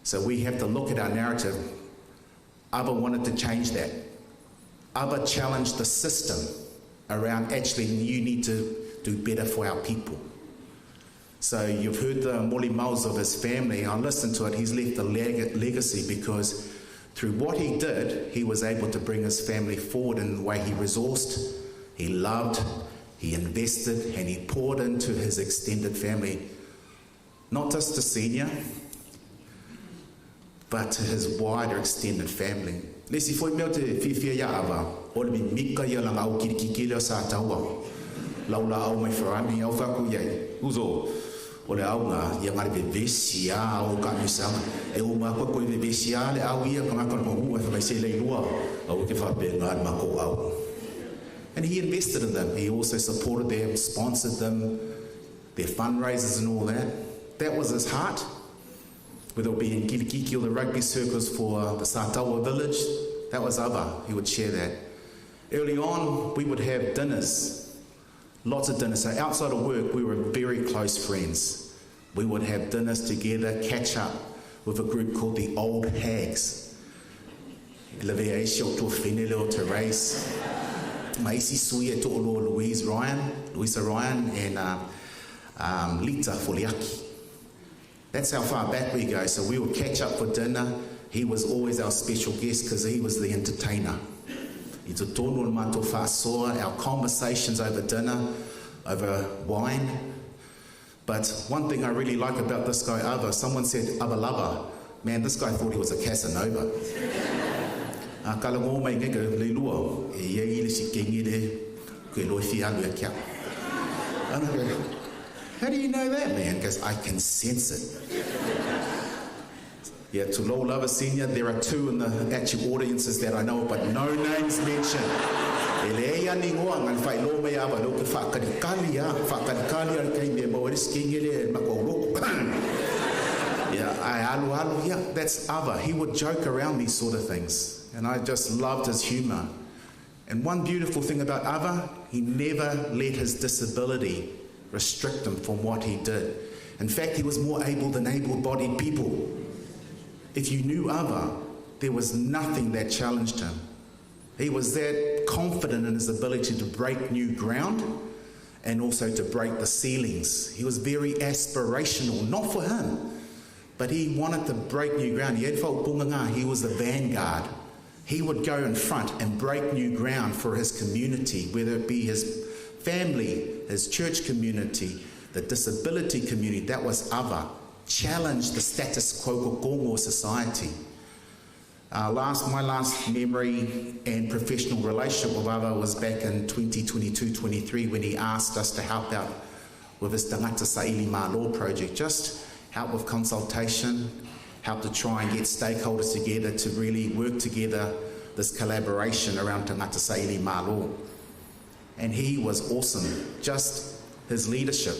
So we have to look at our narrative. Ava wanted to change that. Ava challenged the system around actually you need to do better for our people. So you've heard the molimau's of his family. I listened to it. He's left a legacy because through what he did, he was able to bring his family forward in the way he resourced, he loved, he invested, and he poured into his extended family. Not just to senior, but to his wider extended family. Le si foi mea o te whiwhia ia ava, o le mimika ia langa au kirikiki leo sa taua. Lau la au mai wharani, au whaku iai. Uzo, o le au ngā, ia ngare vevesi a o ka misanga. E o ngā koe koe vevesi a le au ia, ka ngā kanu e whamai se lei lua, au ke whape ngā mako au. And he invested in them. He also supported them, sponsored them, their fundraisers and all that. That was his heart. Whether it be in Kirikiki or the rugby circles for the Satawa village, that was Ava. He would share that. Early on, we would have dinners, lots of dinners. So outside of work, we were very close friends. We would have dinners together, catch up with a group called the Old Hags. Lavea isi o tuafafine lea o Therese, ma isi sui e to'oloa Louise Ryan, Louisa Ryan and Lita Foliaki. That's how far back we go. So we would catch up for dinner. He was always our special guest because he was the entertainer. I totonu o le mātou whaasoa, our conversations over dinner, over wine. But one thing I really like about this guy, Ava, someone said, Ava Lava. Man, this guy thought he was a Casanova. A kala ngō mai ngeka le lua, e ia i le si kengi le, ke loi fi alu e kia. And I go, how do you know that, man? He goes, I can sense it. Yeah, to Low Lover Senior, there are two in the actual audiences that I know of, but no names mentioned. E leai a ni igoa na faailoa mai e Ava lea ou te faatalikali a, faatalikali a le taimi e maua ai le skinny lea e matou aulotu. Yeah, ae alu alu, yeah, that's Ava. He would joke around these sort of things. And I just loved his humour. And one beautiful thing about Ava, he never let his disability restrict him from what he did. In fact, he was more able than able-bodied people. If you knew Ava, there was nothing that challenged him. He was that confident in his ability to break new ground and also to break the ceilings. He was very aspirational, not for him, but he wanted to break new ground. He was the vanguard. He would go in front and break new ground for his community, whether it be his family, his church community, the disability community. That was Ava. Challenge the status quo Kongo society. Last, my last memory and professional relationship with Ava was back in 2022-23 when he asked us to help out with his Tangata Saili Malo project. Just help with consultation, help to try and get stakeholders together to really work together this collaboration around Tangata Saili Malo. And he was awesome, just his leadership.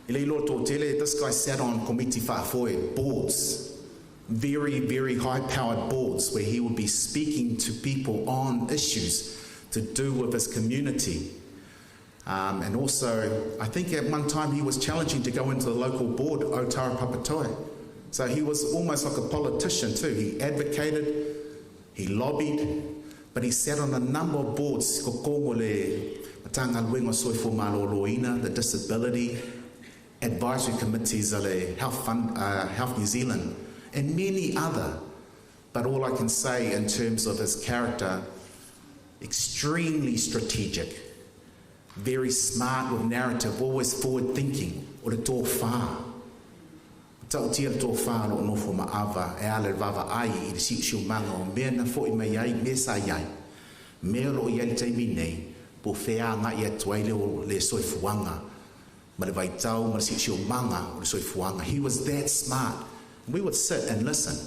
This guy sat on Komiti Fa'afoe boards, very, very high-powered boards where he would be speaking to people on issues to do with his community. And also, I think at one time he was challenging to go into the local board, Otara Papatoe. So he was almost like a politician too. He advocated, he lobbied, but he sat on a number of boards, ko le Matagaluega o Soifua Maloloina, the disability advisory committees o le Health, Fund, Health New Zealand, and many other. But all I can say in terms of his character, extremely strategic, very smart with narrative, always forward thinking, o le tōfā. Ta'utia le tōfā o lo o nofo ma Ava e ala le vaavaai i le siusiumaga o mea na fo'i mai ai, mea sa i ai, mea o lo o i ai i le taimi nei, po o fea agai atu ai le o le soifuaga ma le vaitau ma le siusiumaga o le soifuaga. He was that smart. We would sit and listen.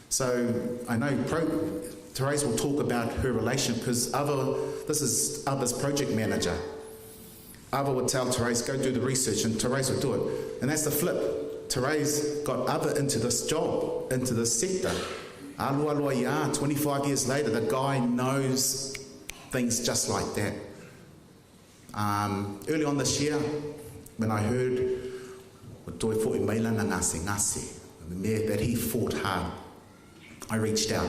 So I know Pro, Therese will talk about her relation because Ava, this is Ava's project manager. Ava would tell Therese, go do the research, and Therese would do it. And that's the flip. Therese got Ava into this job, into this sector. Alua lua ia, 25 years later, the guy knows things just like that. Early on this year, when I heard toi fo'i mai lana ngase ngase, that he fought hard, I reached out.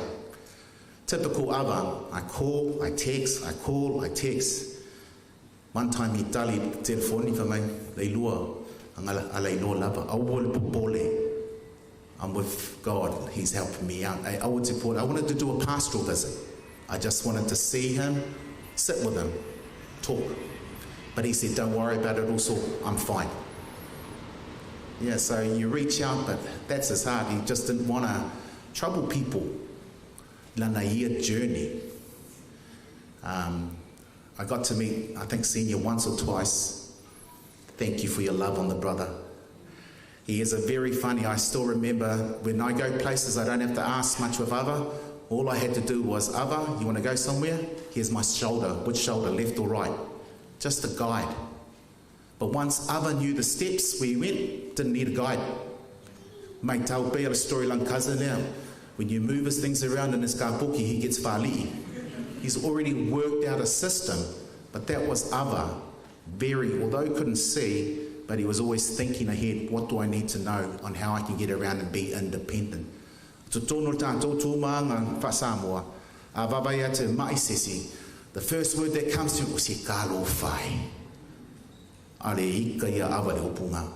Typical Ava, I call, I text, I call, I text. One time he tali telefoni fa mai, leilua, angala ala iloa lava, aua le popole. I'm with God, he's helping me out. I, I, I wanted to do a pastoral visit. I just wanted to see him, sit with him, talk. But he said, don't worry about it also, I'm fine. Yeah, so you reach out, but that's his heart. He just didn't want to trouble people. Lana ia journey. I got to meet, I think, Senior once or twice. Thank you for your love on the brother. He is a very funny, I still remember when I go places I don't have to ask much with Ava. All I had to do was, Ava, you want to go somewhere? Here's my shoulder. Which shoulder, left or right? Just a guide. But once Ava knew the steps we went, didn't need a guide. Mate, tau pea le story lang cousin now. When you move his things around in his kapuki, he gets whali'i. He's already worked out a system, but that was Ava. Very, although he couldn't see, but he was always thinking ahead, what do I need to know on how I can get around and be independent? Totonu tātou tūmānga whasamoa, a vavai atu mai sesi, the first word that comes to you, o se kalo whai. Ale ika ia ava le upunga.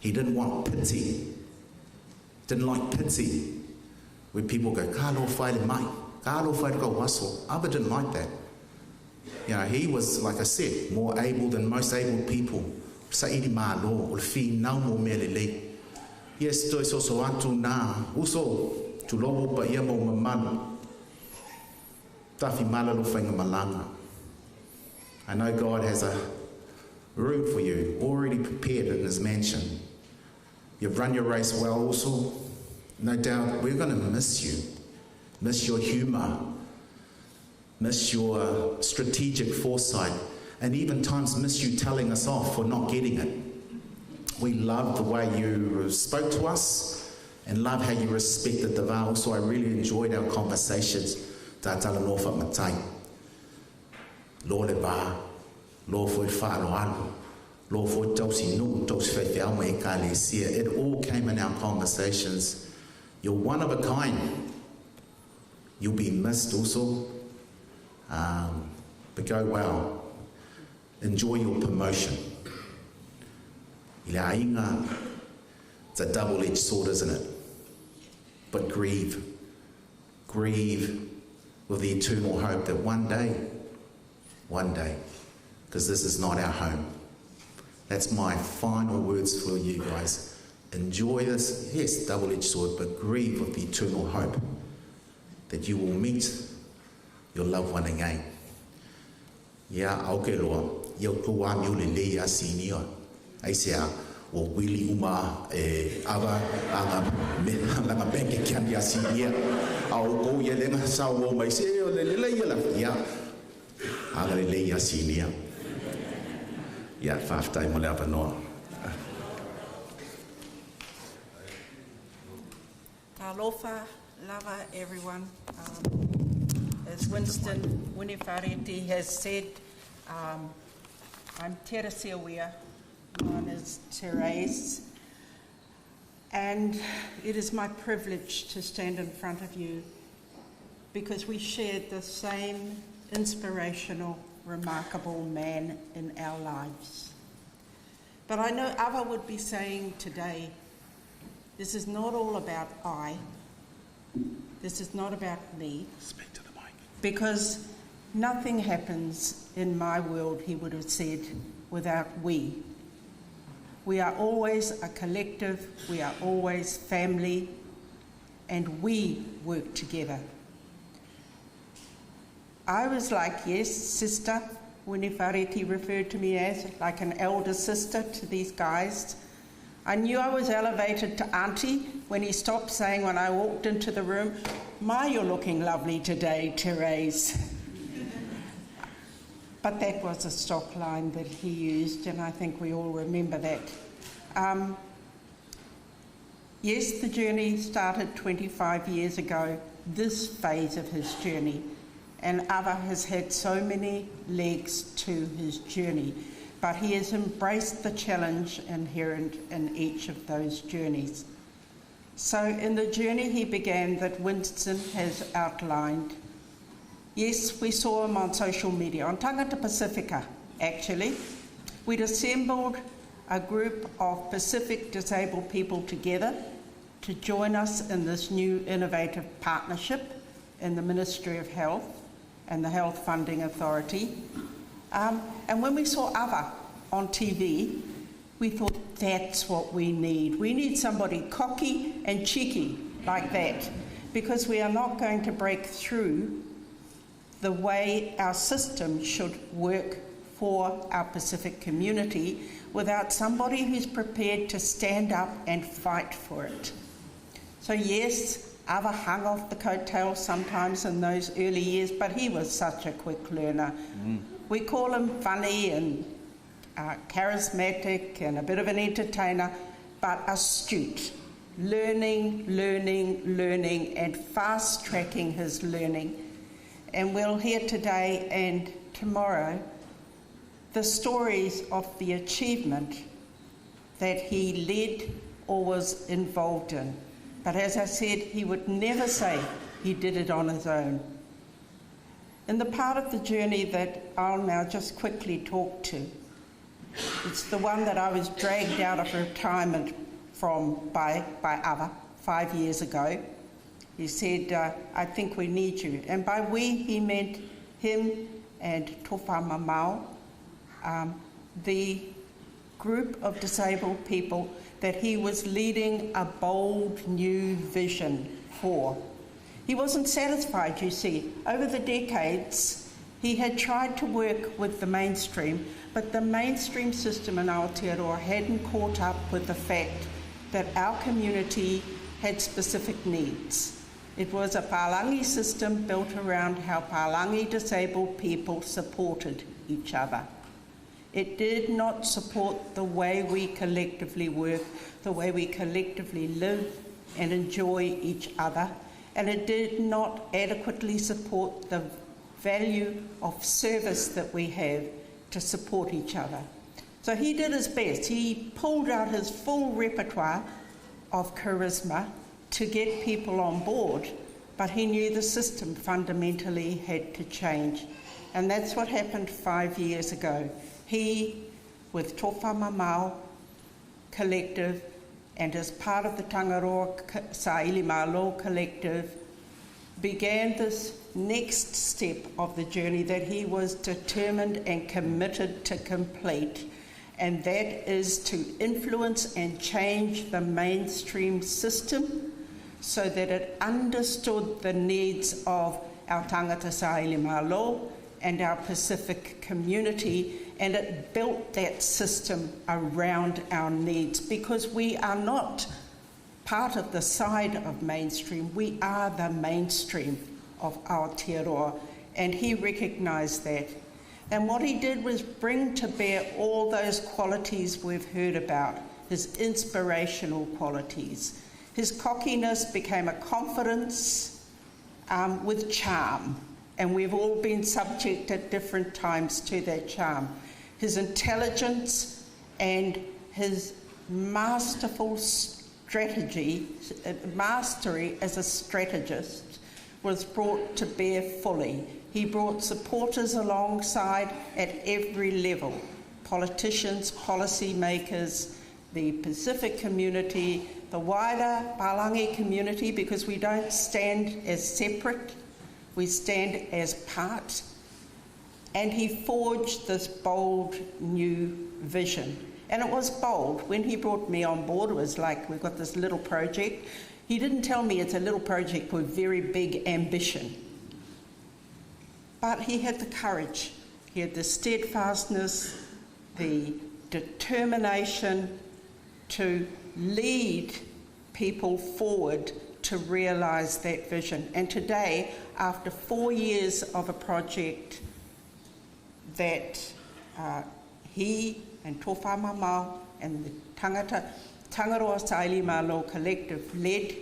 He didn't want pity. Didn't like pity. When people go, ka lo whai le mai, ka lo whai le ka waso. Ava didn't like that. You know, he was, like I said, more able than most able people. Saili malo, o le whinau mo mea lelei. Yes, toi soso atu nā, uso, tulowo pa ia mau mamalu. Tawhi mala lo whainga malanga. I know God has a room for you already prepared in his mansion. You've run your race well also. No doubt we're going to miss you. Miss your humour. Miss your strategic foresight, and even times miss you telling us off for not getting it. We love the way you spoke to us and love how you respected the vow. So I really enjoyed our conversations. Tātala nofa matai. Lo le va, lo foi whaaloalo, lo foi tausi nu'u, tausi faifeau ma ekalesia. It all came in our conversations. You're one of a kind. You'll be missed also. But go well. Enjoy your promotion. I le aiga, it's a double-edged sword, isn't it? But grieve. Grieve with the eternal hope that one day, one day, because this is not our home. That's my final words for you guys. Enjoy this, yes, double-edged sword, but grieve with the eternal hope that you will meet your loved one again. Ia, au ke loa, ia o tou amio lelei ia sinia. Aisea, ua wili uma e Ava anga me langa bank account ia sinia. A o kou ia lenga sa o mai se o le lelei ia la. Ia, anga lelei ia sinia. Ia, faafetai mo le avanoa. Talofa lava everyone. As Winston Winifereti has said, I'm Teresia Weir, known as Therese, and it is my privilege to stand in front of you because we shared the same inspirational, remarkable man in our lives. But I know Ava would be saying today, this is not all about I. This is not about me. Speak to the mic. Because nothing happens in my world, he would have said, without we. We are always a collective, we are always family, and we work together. I was like, yes, sister, Winifereti referred to me as, like an elder sister to these guys. I knew I was elevated to auntie when he stopped saying when I walked into the room, My, you're looking lovely today, Therese. But that was a stock line that he used, and I think we all remember that. Yes, the journey started 25 years ago, this phase of his journey, and Ava has had so many legs to his journey, but he has embraced the challenge inherent in each of those journeys. So in the journey he began that Winston has outlined, yes, we saw him on social media, on Tangata Pacifica, actually. We'd assembled a group of Pacific disabled people together to join us in this new innovative partnership in the Ministry of Health and the Health Funding Authority. And when we saw Ava on TV, we thought that's what we need. We need somebody cocky and cheeky like that, because we are not going to break through the way our system should work for our Pacific community without somebody who's prepared to stand up and fight for it. So yes, Ava hung off the coattails sometimes in those early years, but he was such a quick learner. We call him funny and charismatic and a bit of an entertainer, but astute. Learning, learning, learning, and fast-tracking his learning. And we'll hear today and tomorrow the stories of the achievement that he led or was involved in. But as I said, he would never say he did it on his own. In the part of the journey that I'll now just quickly talk to, it's the one that I was dragged out of retirement from by Ava 5 years ago. He said, I think we need you. And by we, he meant him and Tofa Mamau, the group of disabled people that he was leading a bold new vision for. He wasn't satisfied, you see. Over the decades, he had tried to work with the mainstream, but the mainstream system in Aotearoa hadn't caught up with the fact that our community had specific needs. It was a Palangi system built around how Palangi disabled people supported each other. It did not support the way we collectively work, the way we collectively live and enjoy each other, and it did not adequately support the value of service that we have to support each other. So he did his best. He pulled out his full repertoire of charisma to get people on board, but he knew the system fundamentally had to change. And that's what happened 5 years ago. He, with Tofa Mamau Collective, and as part of the Tangaroa Sa'ili Malo Collective, began this next step of the journey that he was determined and committed to complete, and that is to influence and change the mainstream system so that it understood the needs of our tangata sa'ili malo and our Pacific community, and it built that system around our needs, because we are not part of the side of mainstream, we are the mainstream of Aotearoa, and he recognised that. And what he did was bring to bear all those qualities we've heard about, his inspirational qualities. His cockiness became a confidence with charm, and we've all been subject at different times to that charm. His intelligence and his masterful strategy, mastery as a strategist, was brought to bear fully. He brought supporters alongside at every level, politicians, policy makers, the Pacific community, the wider Palangi community, because we don't stand as separate, we stand as part. And he forged this bold new vision. And it was bold. When he brought me on board, it was like, we've got this little project. He didn't tell me it's a little project with very big ambition. But he had the courage, he had the steadfastness, the determination to lead people forward to realise that vision. And today, after 4 years of a project that he and Tofa Mamau and the Tangaroa Sa'ili Malo Collective led,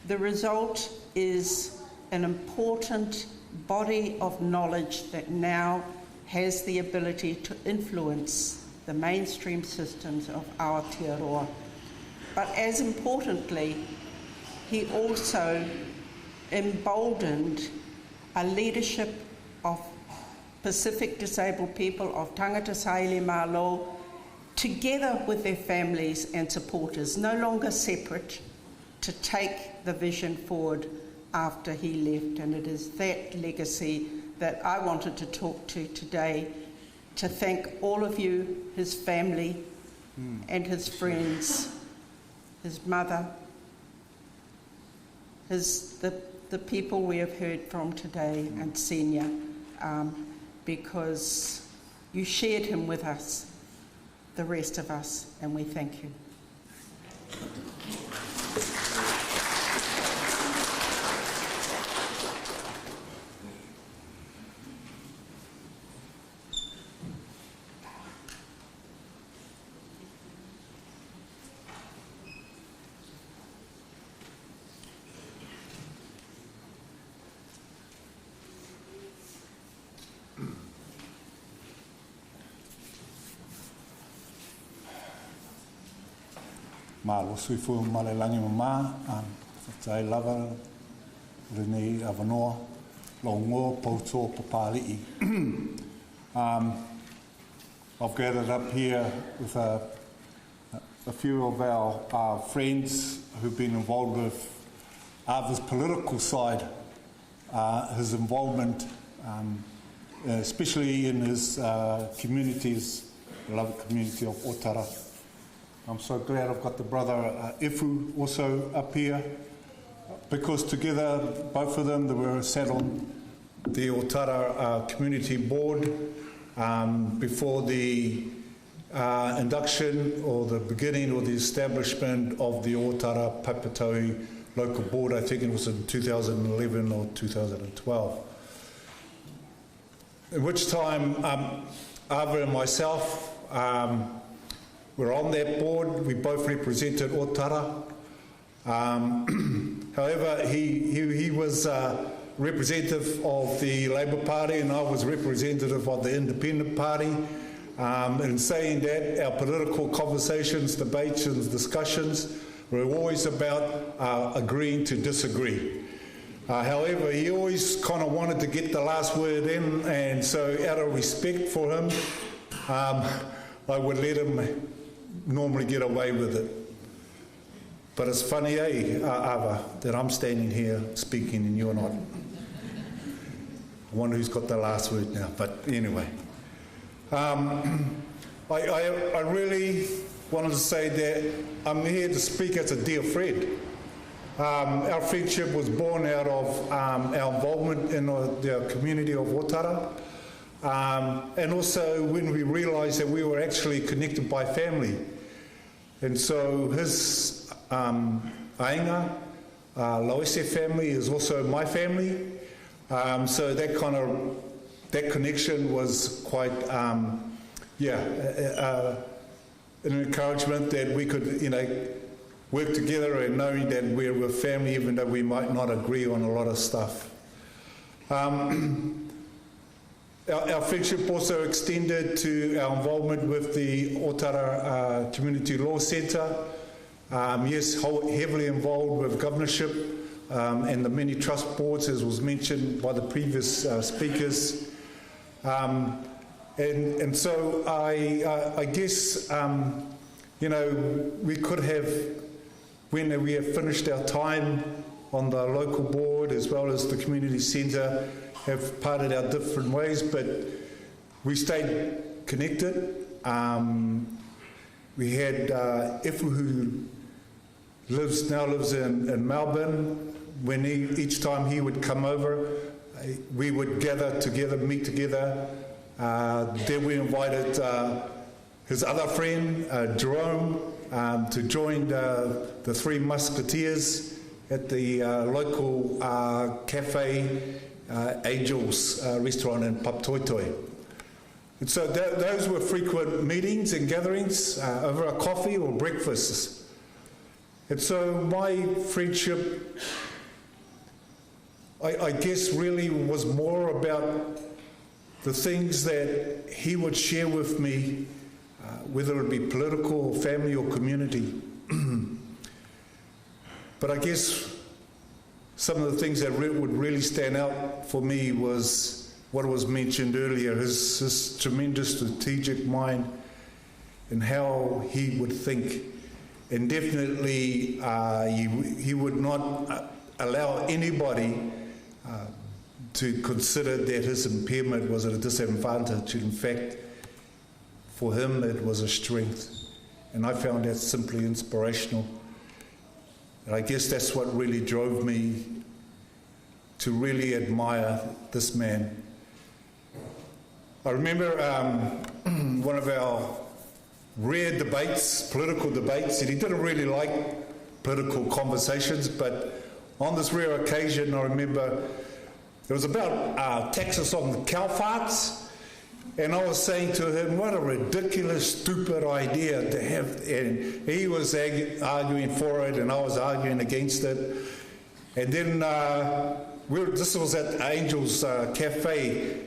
the result is an important body of knowledge that now has the ability to influence the mainstream systems of Aotearoa. But as importantly, he also emboldened a leadership of Pacific disabled people, of Tangata Sa'ili Malo, together with their families and supporters, no longer separate, to take the vision forward after he left. And it is that legacy that I wanted to talk to today, to thank all of you, his family and his friends, his mother, the people we have heard from today and senior, because you shared him with us, the rest of us, and we thank you. Malo suifu malelangi mama, whai lava, rene avanoa, longo, pouto, papali'i. I've gathered up here with a few of our friends who've been involved with Ava's political side, his involvement, especially in his communities, beloved community of Otara. I'm so glad I've got the brother Efu also up here, because together, both of them, they were sat on the Otara Community Board before the induction or the beginning or the establishment of the Otara Papatoetoe local board, I think it was in 2011 or 2012. At which time, Ava and myself were on that board. We both represented Otara. However, he was representative of the Labour Party and I was representative of the Independent Party. In saying that, our political conversations, debates and discussions were always about agreeing to disagree. However, he always kind of wanted to get the last word in, and so out of respect for him, I would let him normally get away with it. But it's funny, Ava, that I'm standing here speaking and you're not. I wonder who's got the last word now, but anyway. I really wanted to say that I'm here to speak as a dear friend. Our friendship was born out of our involvement in the community of Otara, and also when we realised that we were actually connected by family. And so his aiga, Loese family is also my family. So that kind of, that connection was quite, an encouragement that we could, you know, work together and knowing that we're family, even though we might not agree on a lot of stuff. Our friendship also extended to our involvement with the Otara Community Law Centre. Yes, heavily involved with governorship and the many trust boards, as was mentioned by the previous speakers. And so I guess, you know, we could have, when we have finished our time on the local board as well as the community centre, have parted our different ways, but we stayed connected. We had Efu, who now lives in Melbourne. When each time he would come over, we would gather together, meet together. Then we invited his other friend, Jerome, to join the Three Musketeers at the local cafe, Angel's restaurant in Papatoetoe. And so those were frequent meetings and gatherings over a coffee or breakfasts. And so my friendship, I guess, really was more about the things that he would share with me, whether it be political or family or community. But I guess some of the things that would really stand out for me was what was mentioned earlier, his tremendous strategic mind and how he would think. And definitely he would not allow anybody to consider that his impairment was at a disadvantage. In fact, for him it was a strength. And I found that simply inspirational. And I guess that's what really drove me to really admire this man. I remember one of our rare debates, political debates, and he didn't really like political conversations, but on this rare occasion, I remember it was about taxes on the cow farts, and I was saying to him, what a ridiculous, stupid idea to have. And he was arguing for it, and I was arguing against it. And then this was at Angel's Cafe,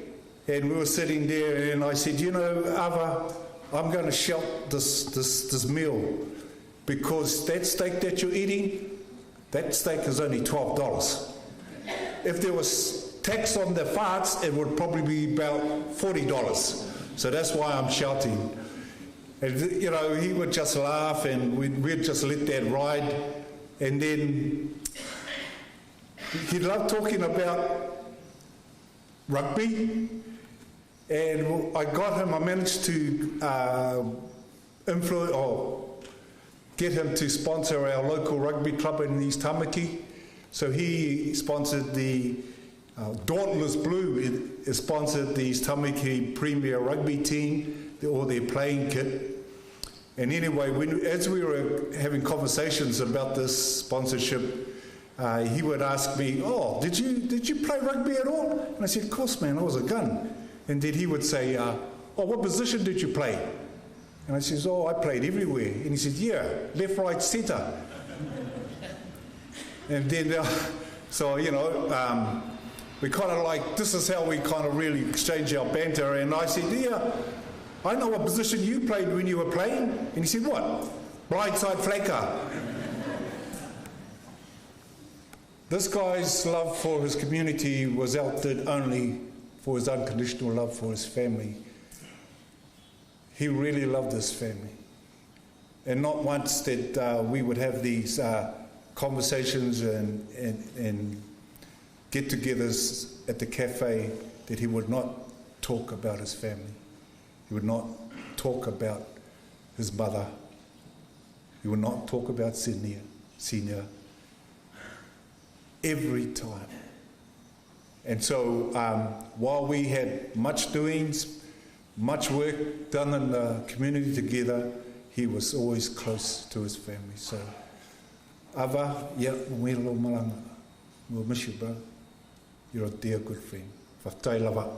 and we were sitting there, and I said, you know, Ava, I'm going to shout this meal, because that steak that you're eating, that steak is only $12. If there was tax on the farts, it would probably be about $40. So that's why I'm shouting. And, you know, he would just laugh, and we'd just let that ride. And then he loved talking about rugby. And I got him, I managed to influence or get him to sponsor our local rugby club in East Tamaki. So he sponsored the Dauntless Blue, it sponsored the East Tamaki Premier Rugby team, or their playing kit. And anyway, as we were having conversations about this sponsorship, He would ask me, oh, did you, did you play rugby at all? And I said, of course, man, I was a gun. And then he would say, oh, what position did you play? And I says, oh, I played everywhere. And he said, yeah, left, right, centre. And then, so, you know, we kind of like, this is how we kind of really exchange our banter. And I said, yeah, I know what position you played when you were playing. And he said, what? Blindside flanker. This guy's love for his community was outdid only for his unconditional love for his family. He really loved his family. And not once that we would have these conversations and, and, and get togethers at the cafe that he would not talk about his family. He would not talk about his mother. He would not talk about Senior. Senior. Every time. And so while we had much doings, much work done in the community together, he was always close to his family. So, Ava, yeah, malanga. We'll miss you, bro. You're a dear good friend. Fatai lava.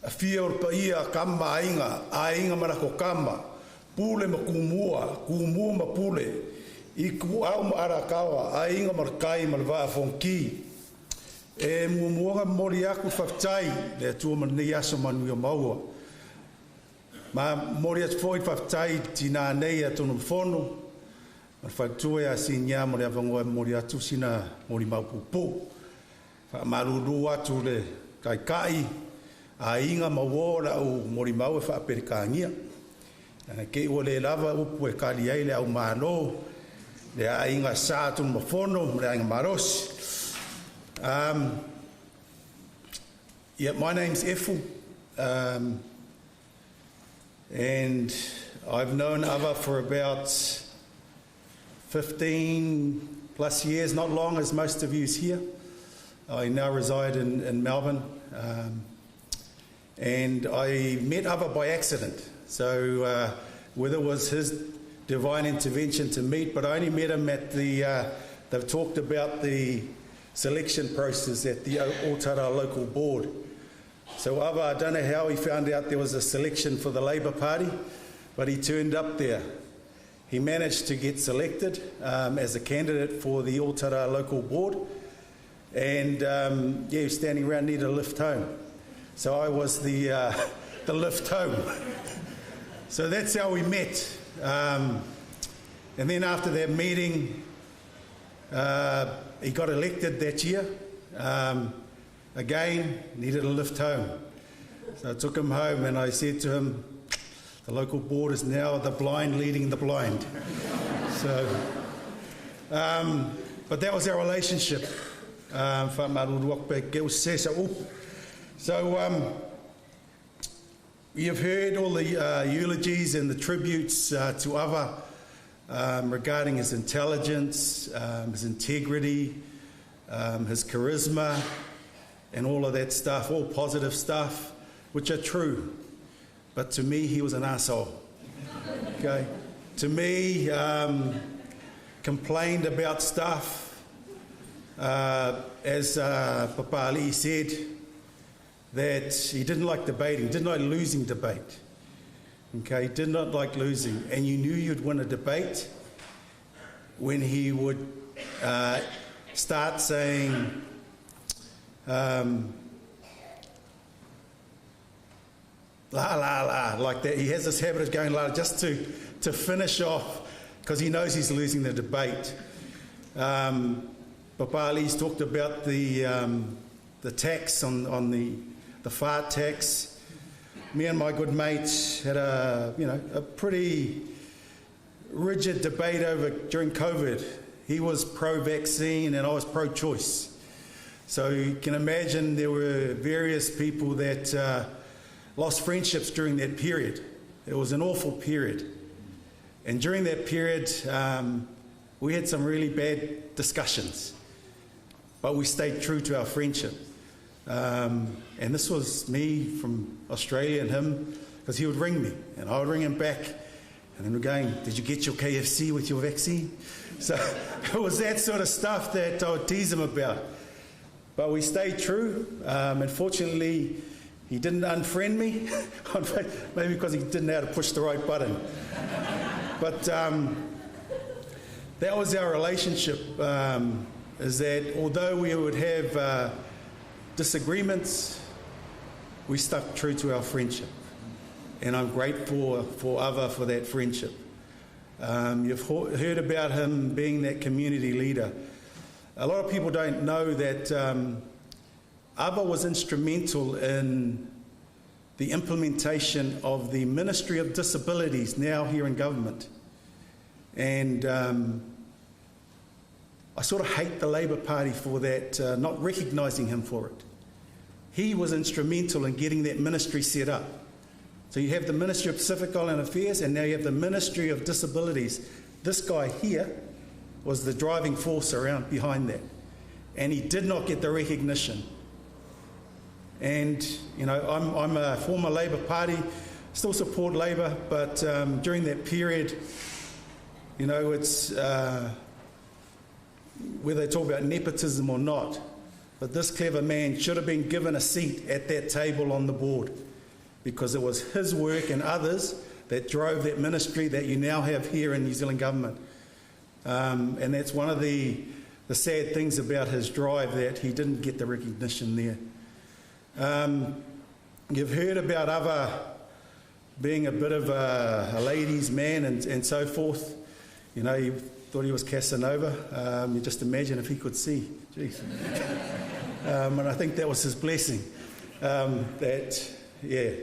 A fia o le paia kama aiga, aiga ma lako kama, pule ma kumua, kumua ma pule, i kuau ma arakawa, aiga ma le kai ma le vaa fonki. E muamuaga momoli aku faafetai le Atua ma lenei aso manuia maua. Ma momoli atu foi faafetai i tinā nei a Tunumafono, ma le faletua ia Sinia mo le avanoa e momoli atu sina molimau puupuu. Faamalulu atu le taitai, aiga ma uō o lau molimau e faaperekāgia. Leaga te i ua le lava upu e kali ai le aumālō, le aiga Sa Tunumafono ma le aiga malosi. Yeah, my name's Efu, and I've known Ava for about 15 plus years, not long as most of yous here. I now reside in Melbourne, and I met Ava by accident. So whether it was his divine intervention to meet, but I only met him at the, they've talked about the selection process at the Otara local board. So Ava, I don't know how he found out there was a selection for the Labour Party, but he turned up there. He managed to get selected as a candidate for the Otara local board, and yeah, he was standing around needed a lift home. So I was the, the lift home. So that's how we met. And then after that meeting, he got elected that year. Again, needed a lift home. So I took him home and I said to him, the local board is now the blind leading the blind. So, but that was our relationship. So you've heard all the eulogies and the tributes to Ava regarding his intelligence, his integrity, his charisma, and all of that stuff, all positive stuff, which are true. But to me, he was an asshole. Okay? To me, complained about stuff. As Papa Ali said, that he didn't like debating, didn't like losing debate. Okay, he did not like losing. And you knew you'd win a debate when he would start saying, la, la, la, like that. He has this habit of going la just to, to finish off because he knows he's losing the debate. Papa Ali's talked about the, the tax on, on the, the fart tax. Me and my good mate had a, you know, a pretty rigid debate over during COVID. He was pro-vaccine and I was pro-choice. So you can imagine there were various people that lost friendships during that period. It was an awful period. And during that period, we had some really bad discussions. But we stayed true to our friendship. And this was me from Australia and him, because he would ring me and I would ring him back. And then we're going, did you get your KFC with your vaccine? So it was that sort of stuff that I would tease him about. But we stayed true. Unfortunately, he didn't unfriend me, maybe because he didn't know how to push the right button. But that was our relationship, is that although we would have disagreements, we stuck true to our friendship. And I'm grateful for Ava for that friendship. You've heard about him being that community leader. A lot of people don't know that Ava was instrumental in the implementation of the Ministry of Disabilities now here in government. And I sort of hate the Labour Party for that, not recognising him for it. He was instrumental in getting that ministry set up. So you have the Ministry of Pacific Island Affairs, and now you have the Ministry of Disabilities. This guy here was the driving force around behind that. And he did not get the recognition. And, you know, I'm a former Labour Party, still support Labour, but during that period, you know, it's whether they talk about nepotism or not, but this clever man should have been given a seat at that table on the board, because it was his work and others that drove that ministry that you now have here in New Zealand government. And that's one of the sad things about his drive, that he didn't get the recognition there. You've heard about Ava being a bit of a ladies' man and so forth. You know, you thought he was Casanova. You just imagine if he could see. Jeez. And I think that was his blessing. Yeah.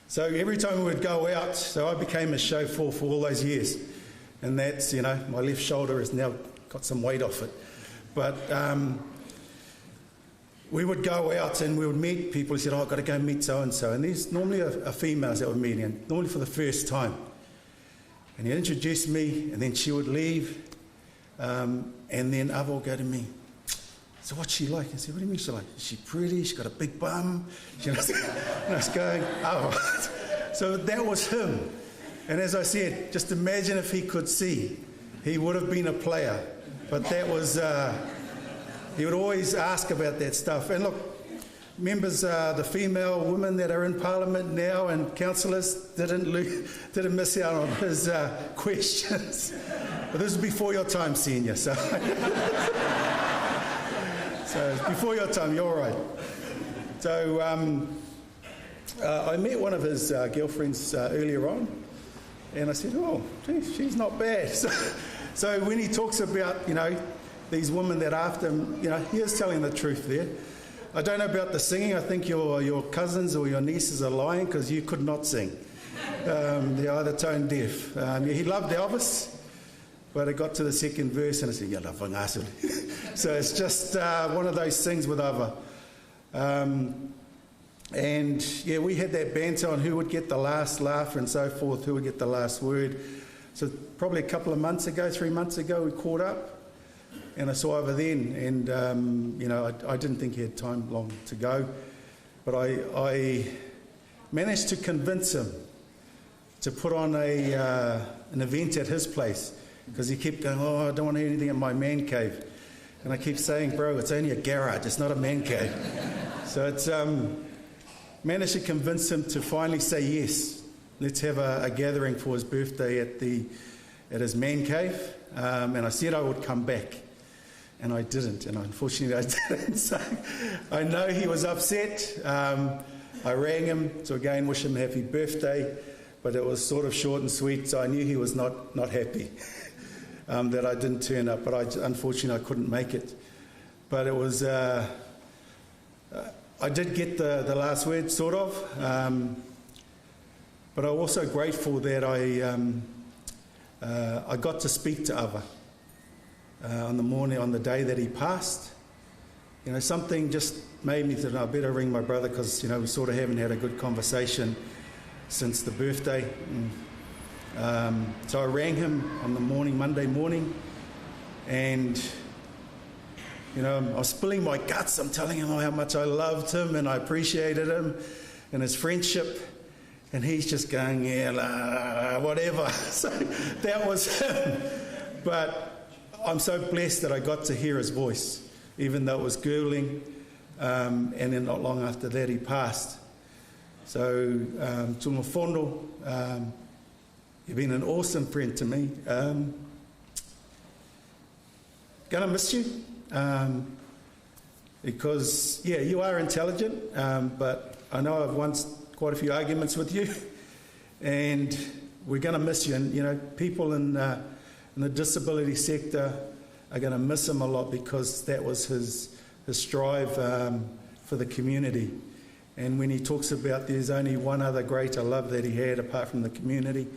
So every time we would go out, so I became a chauffeur for all those years. And that's, you know, my left shoulder has now got some weight off it. But we would go out and we would meet people who said, oh, I've got to go meet so-and-so. And these normally are females that were meeting, and normally for the first time. And he'd introduce me, and then she would leave. And then Ava would go to me. So what's she like? I said, what do you mean she's like? Is she pretty? She's got a big bum. And I was going, oh. So that was him. And as I said, just imagine if he could see. He would have been a player. But that was, he would always ask about that stuff. And look, members, the female women that are in Parliament now and councillors didn't miss out on his questions. But this is before your time, senior. So, so before your time, you're all right. So I met one of his girlfriends earlier on, and I said, oh, geez, she's not bad. So when he talks about, you know, these women that are after him, you know, he is telling the truth there. I don't know about the singing. I think your cousins or your nieces are lying, because you could not sing. They're either tone deaf. Yeah, he loved Elvis, but it got to the second verse and I said, yeah, So it's just one of those things with Ava. And yeah, we had that banter on who would get the last laugh and so forth, who would get the last word. So probably a couple of months ago, 3 months ago, we caught up. And I saw Ava then, and you know, I didn't think he had time long to go, but I managed to convince him to put on an event at his place, because he kept going, oh, I don't want to hear anything at my man cave. And I keep saying, bro, it's only a garage, it's not a man cave. So it's managed to convince him to finally say yes. Let's have a gathering for his birthday at his man cave. And I said I would come back. And I didn't, and unfortunately I didn't. So I know he was upset. I rang him to again wish him a happy birthday, but it was sort of short and sweet, so I knew he was not happy that I didn't turn up, but unfortunately I couldn't make it. But it was, I did get the last word, sort of, but I'm also grateful that I got to speak to Ava. On the morning, on the day that he passed, you know, something just made me think, I better ring my brother, because, you know, we sort of haven't had a good conversation since the birthday. So I rang him on the morning, Monday morning, and You know, I was spilling my guts. I'm telling him how much I loved him and I appreciated him and his friendship. And he's just going, yeah, la, whatever. So that was him. But I'm so blessed that I got to hear his voice, even though it was gurgling. And then not long after that, he passed. So, Tunumafono, you've been an awesome friend to me. Gonna miss you. Because, yeah, you are intelligent, but I know I've won quite a few arguments with you, and we're going to miss you. And, you know, people in the disability sector are going to miss him a lot because that was his strive for the community. And when he talks about there's only one other greater love that he had apart from the community,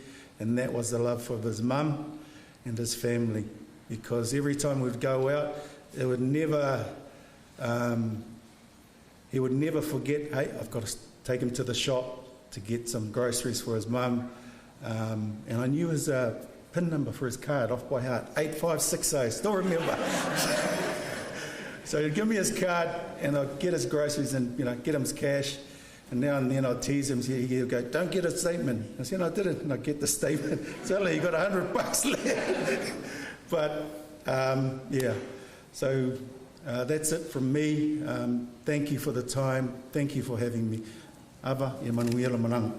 and that was the love for his mum and his family. Because every time we'd go out, it would never, he would never forget, hey, I've got to take him to the shop to get some groceries for his mum. And I knew his PIN number for his card off by heart, 8560, still remember. So he'd give me his card and I'd get his groceries and, you know, get him his cash. And now and then I'd tease him. He'd go, don't get a statement. I said, no, I didn't. And I'd get the statement. Suddenly you got $100 left. But, yeah. So that's it from me. Thank you for the time. Thank you for having me. Ava, Emanuela Mananga.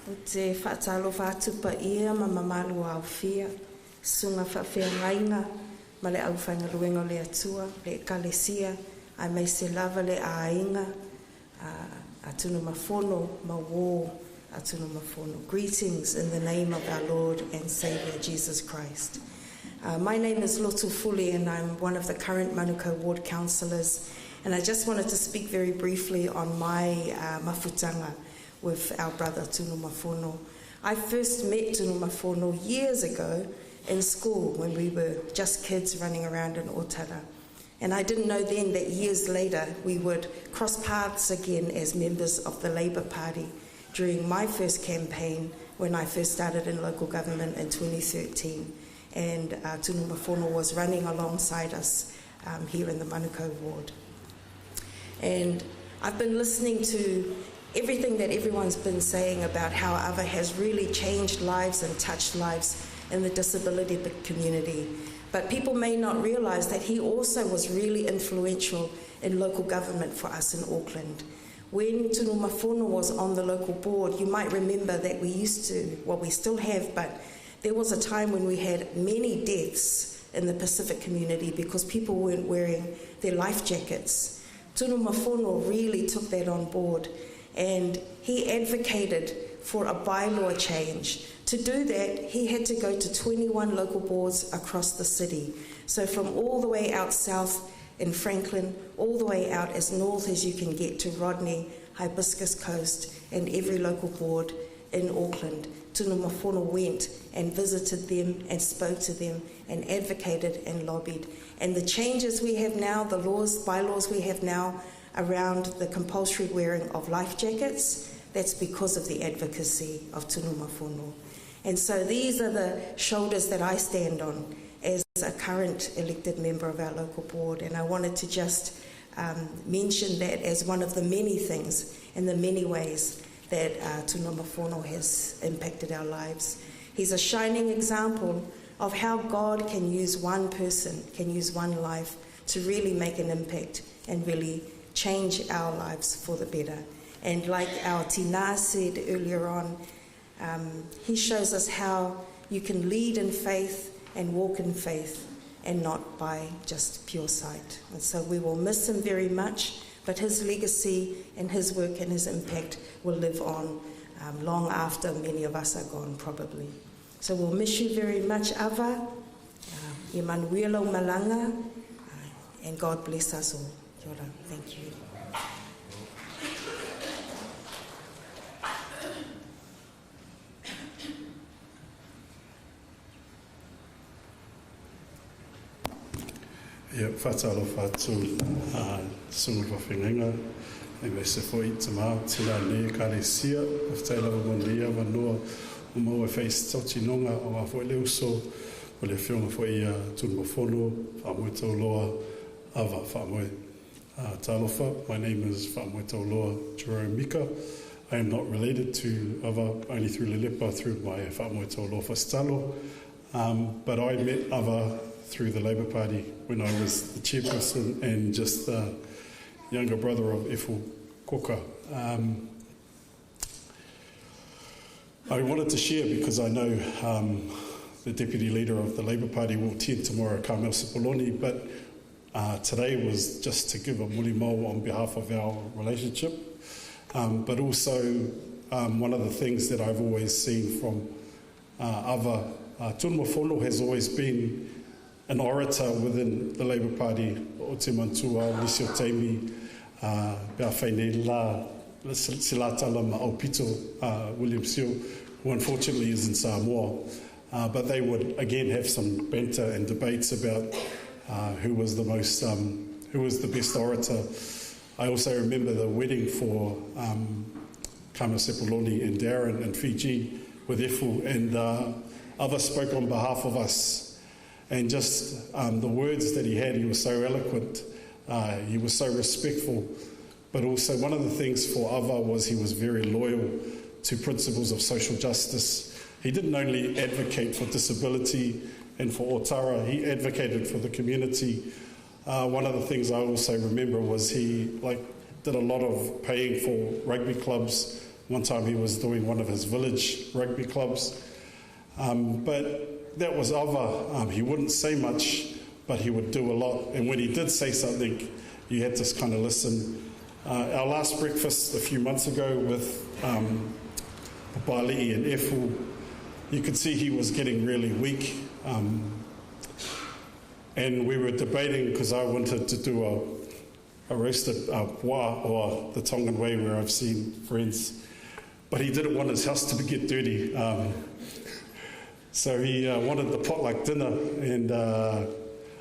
O te whaatalofa atu pa ia ma mamalu au fia, sunga whaawhea ma le au whaingaluenga le atua, le ekalesia, ai mai se lava le āinga, a Tunumafono, ma wō a Tunumafono. Greetings in the name of our Lord and Saviour Jesus Christ. My name is Lotu Fuli and I'm one of the current Manukau Ward Councillors, and I just wanted to speak very briefly on my mafutanga with our brother Tunumafono. I first met Tunumafono years ago in school when we were just kids running around in Otara. And I didn't know then that years later we would cross paths again as members of the Labour Party during my first campaign when I first started in local government in 2013. And Tunumafono was running alongside us here in the Manukau ward. And I've been listening to everything that everyone's been saying about how Ava has really changed lives and touched lives in the disability community. But people may not realise that he also was really influential in local government for us in Auckland. When Tunumafono was on the local board, you might remember that we used to, well, we still have, but there was a time when we had many deaths in the Pacific community because people weren't wearing their life jackets. Tunumafono really took that on board, and he advocated for a bylaw change. To do that, he had to go to 21 local boards across the city. So from all the way out south in Franklin, all the way out as north as you can get to Rodney, Hibiscus Coast, and every local board in Auckland. Tunumafono went and visited them and spoke to them and advocated and lobbied. And the changes we have now, the laws, bylaws we have now around the compulsory wearing of life jackets, that's because of the advocacy of Tunumafono. And so these are the shoulders that I stand on as a current elected member of our local board. And I wanted to just mention that as one of the many things and the many ways that Tunumafono has impacted our lives. He's a shining example of how God can use one person, can use one life to really make an impact and really change our lives for the better. And like our Tina said earlier on, he shows us how you can lead in faith and walk in faith and not by just pure sight. And so we will miss him very much, but his legacy and his work and his impact will live on long after many of us are gone, probably. So we'll miss you very much, Ava, Emanuelo Malanga, and God bless us all. Kia ora. Thank you. Ia, whātalo whātū sunga whawhengainga, e mei se foi te mā, tēnā ne ka le sia, whai lava mo nei awa noa o maua e fai se tautinoga aua foi le uso o le afioga foi ia Tunumafono Faamoetauloa Ava Faamoe. Talofa, my name is Faamoetauloa Jerome Mika. I am not related to Ava, only through Lelepa, through my Faamoetauloa Fasitalo. But I met Ava through the Labour Party when I was the chairperson and just the younger brother of Efo Koka. I wanted to share because I know the deputy leader of the Labour Party will attend tomorrow, Carmel Sepuloni, but today was just to give a mulimau on behalf of our relationship. But also one of the things that I've always seen from Ava, Tunumafono has always been an orator within the Labour Party, o te mantua, nisi o taimi, pe a fai nei la, Silatala ma Aupito, William Sio, who unfortunately is in Samoa. But they would again have some banter and debates about who was the most, who was the best orator. I also remember the wedding for Carmel Sepuloni and Darren in Fiji with Efu, and others spoke on behalf of us. And just the words that he had, he was so eloquent, he was so respectful. But also one of the things for Ava was he was very loyal to principles of social justice. He didn't only advocate for disability and for Otara, he advocated for the community. One of the things I also remember was he did a lot of paying for rugby clubs. One time he was doing one of his village rugby clubs. But that was Ava. He wouldn't say much, but he would do a lot. And when he did say something, you had to kind of listen. Our last breakfast a few months ago with Papali'i and Efu, you could see he was getting really weak. And we were debating because I wanted to do a roasted pua, or the Tongan way where I've seen friends. But he didn't want his house to get dirty. So he wanted the potluck dinner. And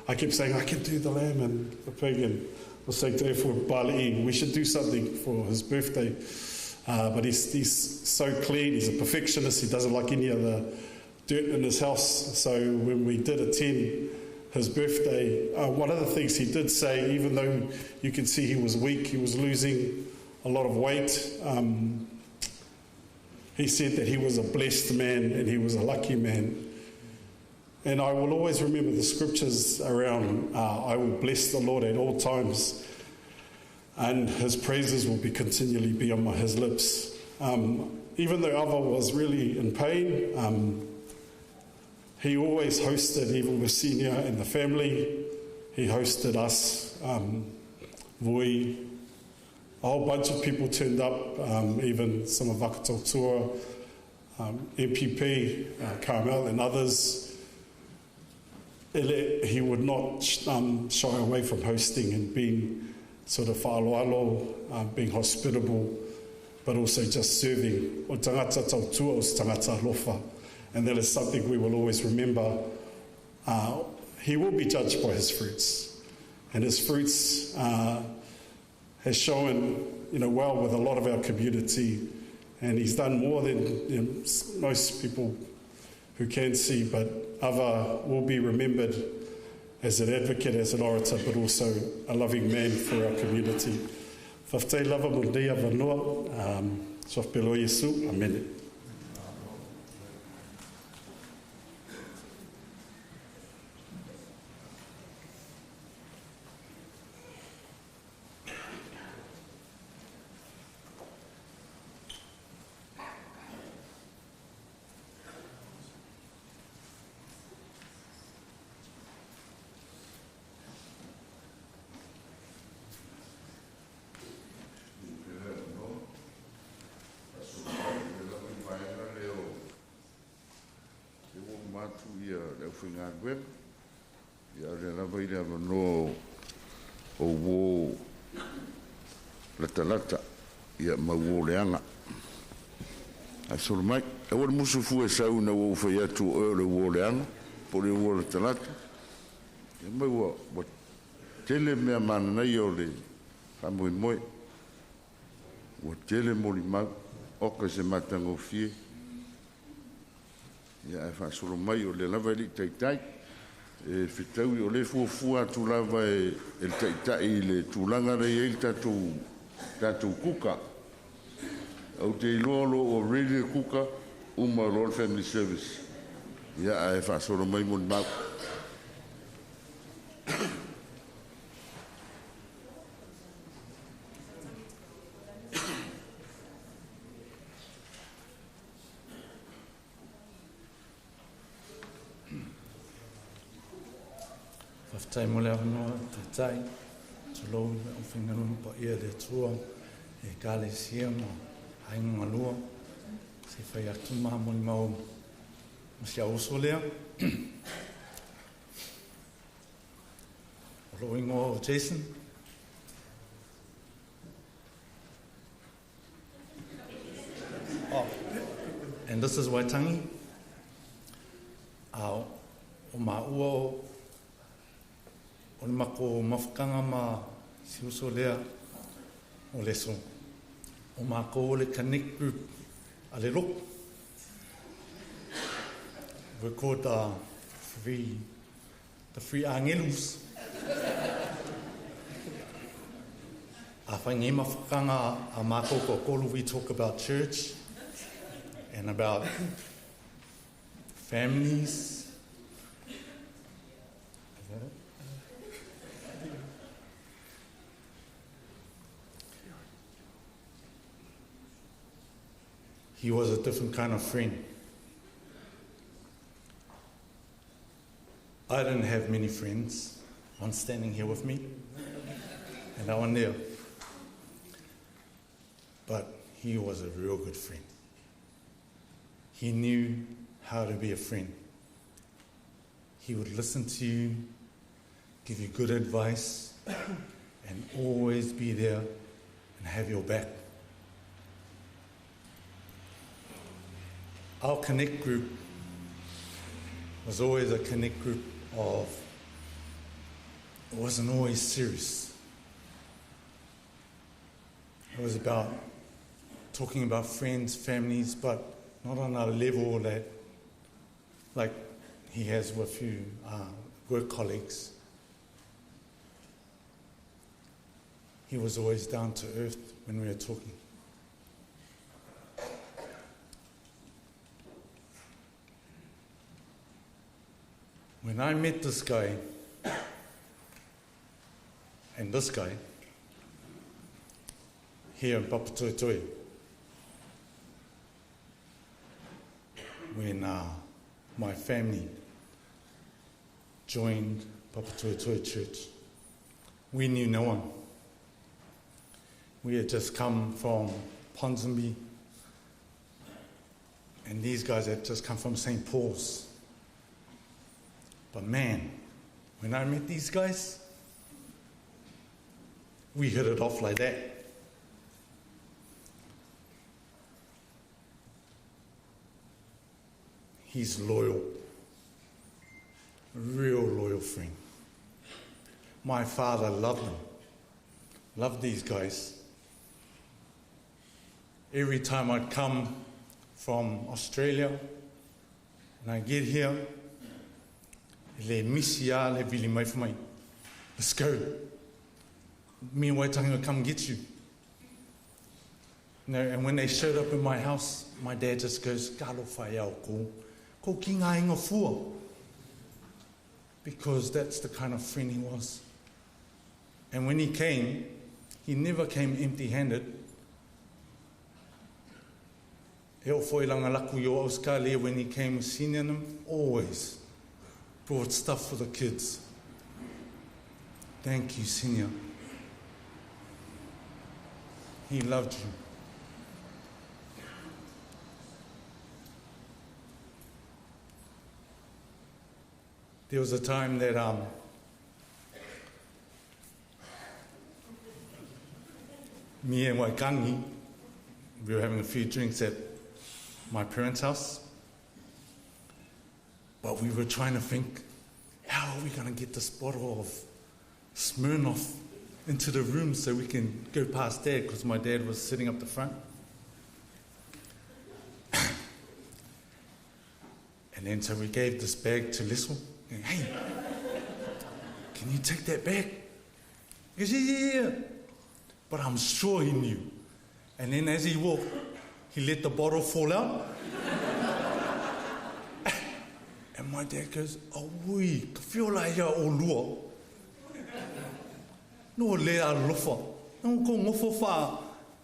I kept saying, I can do the lamb and the pig. And I was saying to Efu Bali'i, we should do something for his birthday. But he's so clean, he's a perfectionist, he doesn't like any of the dirt in his house. So when we did attend his birthday, one of the things he did say, even though you can see he was weak, he was losing a lot of weight, he said that he was a blessed man and he was a lucky man. And I will always remember the scriptures around, I will bless the Lord at all times, and his praises will be continually be on his lips. Even though Ava was really in pain, he always hosted, even with Senior and the family, he hosted us, Voi. A whole bunch of people turned up, even some of Vaka Tautua, MPP, Carmel and others. He would not shy away from hosting and being sort of wha'aloalo, being hospitable, but also just serving. O tangata tautua o tangata alofa. And that is something we will always remember. He will be judged by his fruits. And his fruits has shown, well with a lot of our community. And he's done more than most people who can see, but Ava will be remembered as an advocate, as an orator, but also a loving man for our community. Whaftai lava mo nei avanoa, soafpelo Yesu, amen. Ia le lava i le avanoa o uō latalata ia ma uō leaga. Ae solo mai, aua le musu fua e sau ina ua ou fai atu o oe o le uō leaga po o le uō latalata. Ia mai ua tele mea mananaia o le faamoemoe. Ua tele molimau, oka se matagofie. Ia ae faasolo mai o lea lava e le i taitai. E fetaui o lea e fuafua atu lava e le Taitai i le tulaga lea e i ai le tatou kuka. Ou te iloa o lo o ua ready le kuka, uma loa le family service. Ia ae faasolo mai molimau. Faafetai mo le avanoa, Taitai. Tulou le aufaigaluega paia a le Atua, Ekalesia ma aiga galua. Se i fai atu ma molimau ma si au uso lea. O lou ingoa o Jason. Oh, and this is Waitangi. A o maua o o le mako mafutaga ma si uso lea o Leso. O makou o le connect group a le lotu. We're called the three angelus. A fai nei mafutaga a makou toatolu, we talk about church and about families. Is that it? He was a different kind of friend. I didn't have many friends. One standing here with me, and that one there. But he was a real good friend. He knew how to be a friend. He would listen to you, give you good advice, and always be there and have your back. Our connect group was always a connect group of, it wasn't always serious. It was about talking about friends, families, but not on a level that like he has with a few work colleagues. He was always down to earth when we were talking. When I met this guy and this guy here in Papatoetoe, when my family joined Papatoetoe Church, we knew no one. We had just come from Ponsonby, and these guys had just come from St. Paul's. But man, when I met these guys, we hit it off like that. He's loyal, a real loyal friend. My father loved him, loved these guys. Every time I'd come from Australia and I get here, le misi a le vili mai mai. Let's go. Me and Waitangi will come get you. You know, and when they showed up in my house, my dad just goes, Kalo whai ko ki ngā inga fua. Because that's the kind of friend he was. And when he came, he never came empty-handed. E o foi langa laku i o Auskalia when he came with senior them, always brought stuff for the kids. Thank you, senior. He loved you. There was a time that me and Waitangi, we were having a few drinks at my parents' house, but we were trying to think, how are we going to get this bottle of Smirnoff into the room so we can go past Dad, because my dad was sitting up the front. And then so we gave this bag to Leso. And, hey, can you take that back? He goes, yeah, yeah, yeah. But I'm sure he knew. And then as he walked, he let the bottle fall out. And my dad goes, oh, ui, ka whiola ia o lua. No le alofa. No ko ngofo wha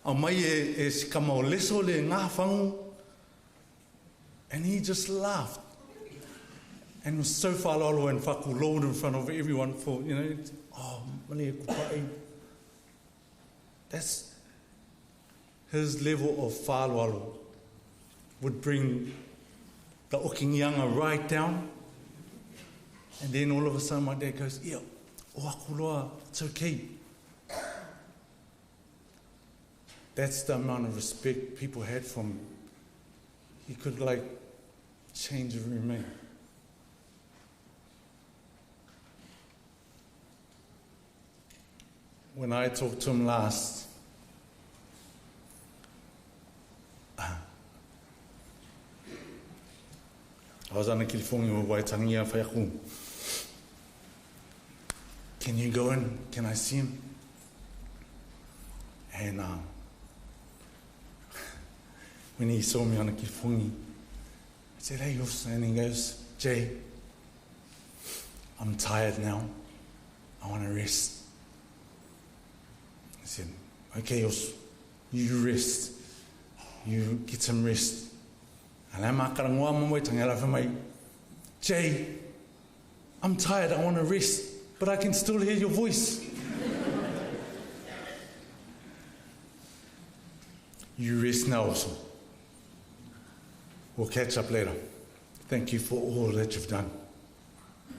a mai e, e sikama o leso le ngā whangu. And he just laughed. And was so whalalo and whakulōd in front of everyone for, you know, oh, mani e kupai. That's his level of whaloalo would bring the okingianga right down. And then all of a sudden my dad goes, yeah, o akuloa, it's okay. That's the amount of respect people had for him. He could like change a room, eh? When I talked to him last, I was on the California with Waitangi Whaiaku. Can you go in? Can I see him? And when he saw me on the Kifungi, I said, hey, Yus. And he goes, Jay, I'm tired now. I want to rest. I said, okay, Yus, you rest. You get some rest. And I'm Jay, I'm tired, I want to rest, but I can still hear your voice. You rest now also. We'll catch up later. Thank you for all that you've done.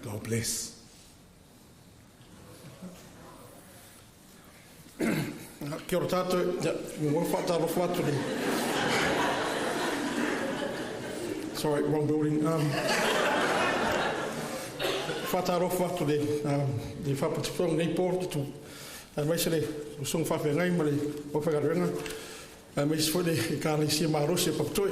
God bless. Kia ora tātou. Ja, mo whātalo whātu nei. Sorry, wrong building. Whātalo whātu nei, le whāpatipong nei pō te tū. Mai se le usunga whawhengai ma le whawhengaruenga. Mai se foi le e ka le sia marosi e papatoe.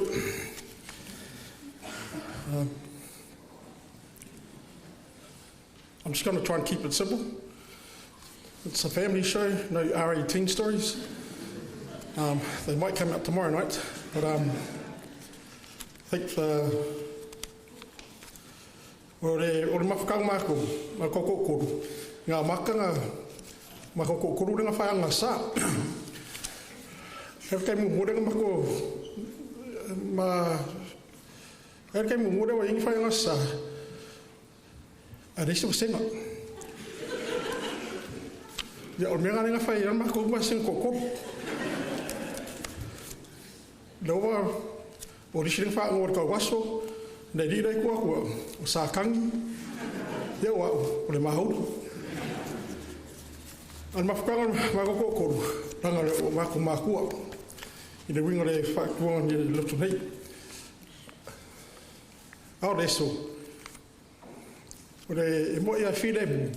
I'm just going to try and keep it simple. It's a family show, no R18 stories. They might come out tomorrow night, but I think the o le o le mawhakanga mākou, ma koko ngā makanga ma koko koru renga whaanga sa. He kai mu morenga mako ma he kai mu morenga ingi whaanga sa. A resi wasenga. Ia o mea ngā whai ana mako ma sen koko. Lewa o risi renga whaanga o ka waso nei rira i kua kua o sa kangi. Ia o o le mahauru. An mawhakanga ma koko koru ranga le o mako mākua. I le winga le whakuanga ni le loto nei. Ao le so. O le e mo ia while mu.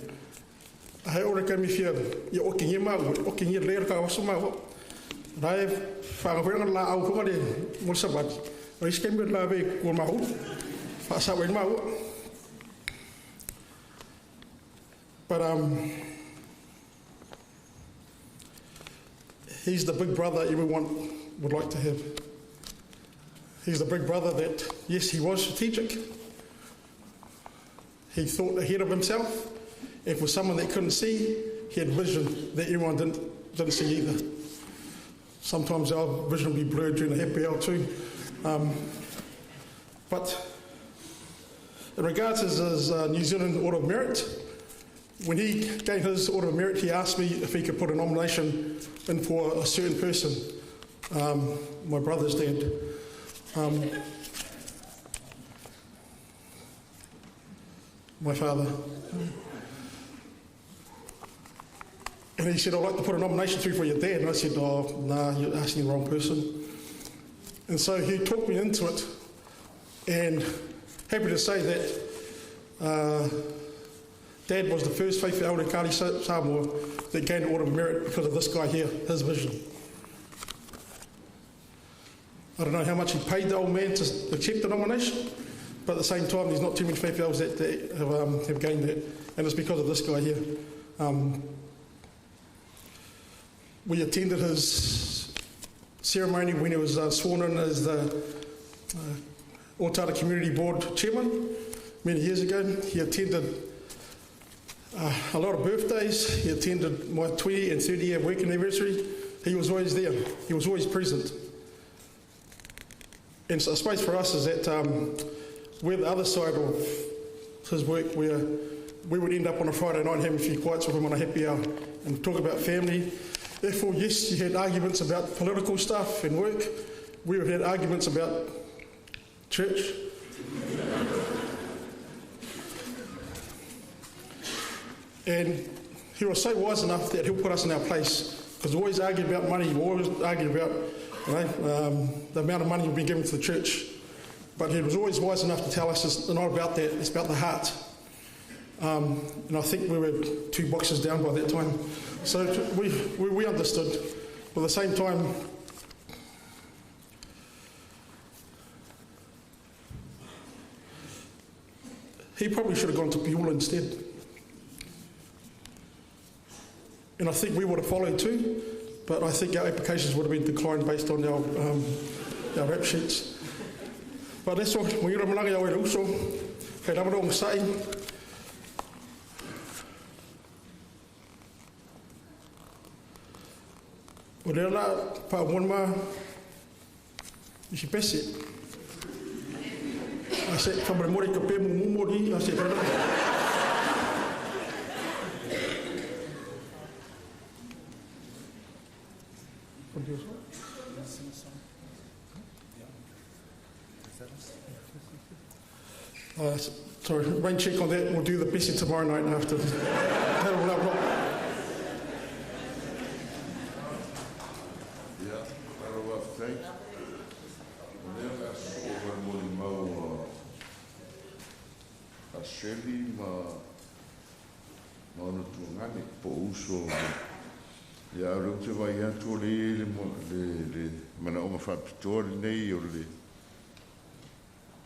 A hei ore kai mi whia ia o ki ngi mau, o ki ngi le ka waso mau. Rai whangawhenga la au hunga le mo sabati. O isi kai mi la ve ko mau. Wha sa wai mau. But he's the big brother everyone would like to have. He's the big brother that, yes, he was strategic. He thought ahead of himself. And for someone that couldn't see, he had vision that everyone didn't see either. Sometimes our vision will be blurred during the happy hour too. But in regards to his New Zealand Order of Merit, when he gained his Order of Merit, he asked me if he could put a nomination in for a certain person, my brother's dad. My father. And he said, I'd like to put a nomination through for your dad. And I said, oh, nah, you're asking the wrong person. And so he talked me into it. And happy to say that Dad was the first faithful elder in Kali Samoa that gained Order of Merit because of this guy here, his vision. I don't know how much he paid the old man to accept the nomination, But at the same time, there's not too many faifeaus that, that have, have gained that. And it's because of this guy here. We attended his ceremony when he was sworn in as the Otara Community Board Chairman many years ago. He attended a lot of birthdays. He attended my 20 and 30 year working anniversary. He was always there. He was always present. And so I suppose for us is that we're the other side of his work where we would end up on a Friday night having a few quiets with him on a happy hour and talk about family. Therefore, yes, you had arguments about political stuff and work. We would have had arguments about church. And he was so wise enough that he'll put us in our place. Because we always argued about money, we always argued about you know, the amount of money we've been giving to the church. But he was always wise enough to tell us it's not about that, it's about the heart. And I think we were two boxes down by that time. So we, we, we understood. But at the same time, he probably should have gone to Piula instead. And I think we would have followed too, but I think our applications would have been declined based on our, our rap sheets. But that's all. Mo ira malanga ia wera uso. Kei rawa rong sai. O lea la, pa ma, isi pese. I said, whamaremore ka pē mo mumori, I said, sorry, rain check on that. We'll do the best tomorrow night after. Ia, malo faafetai. O lea o le a sosoo ma le molimau a Shirley ma ma ona tuagane po o uso. Ia, a o lea ou te vaai atu o lea e i ai le le le manaoga faapitoa lenei o le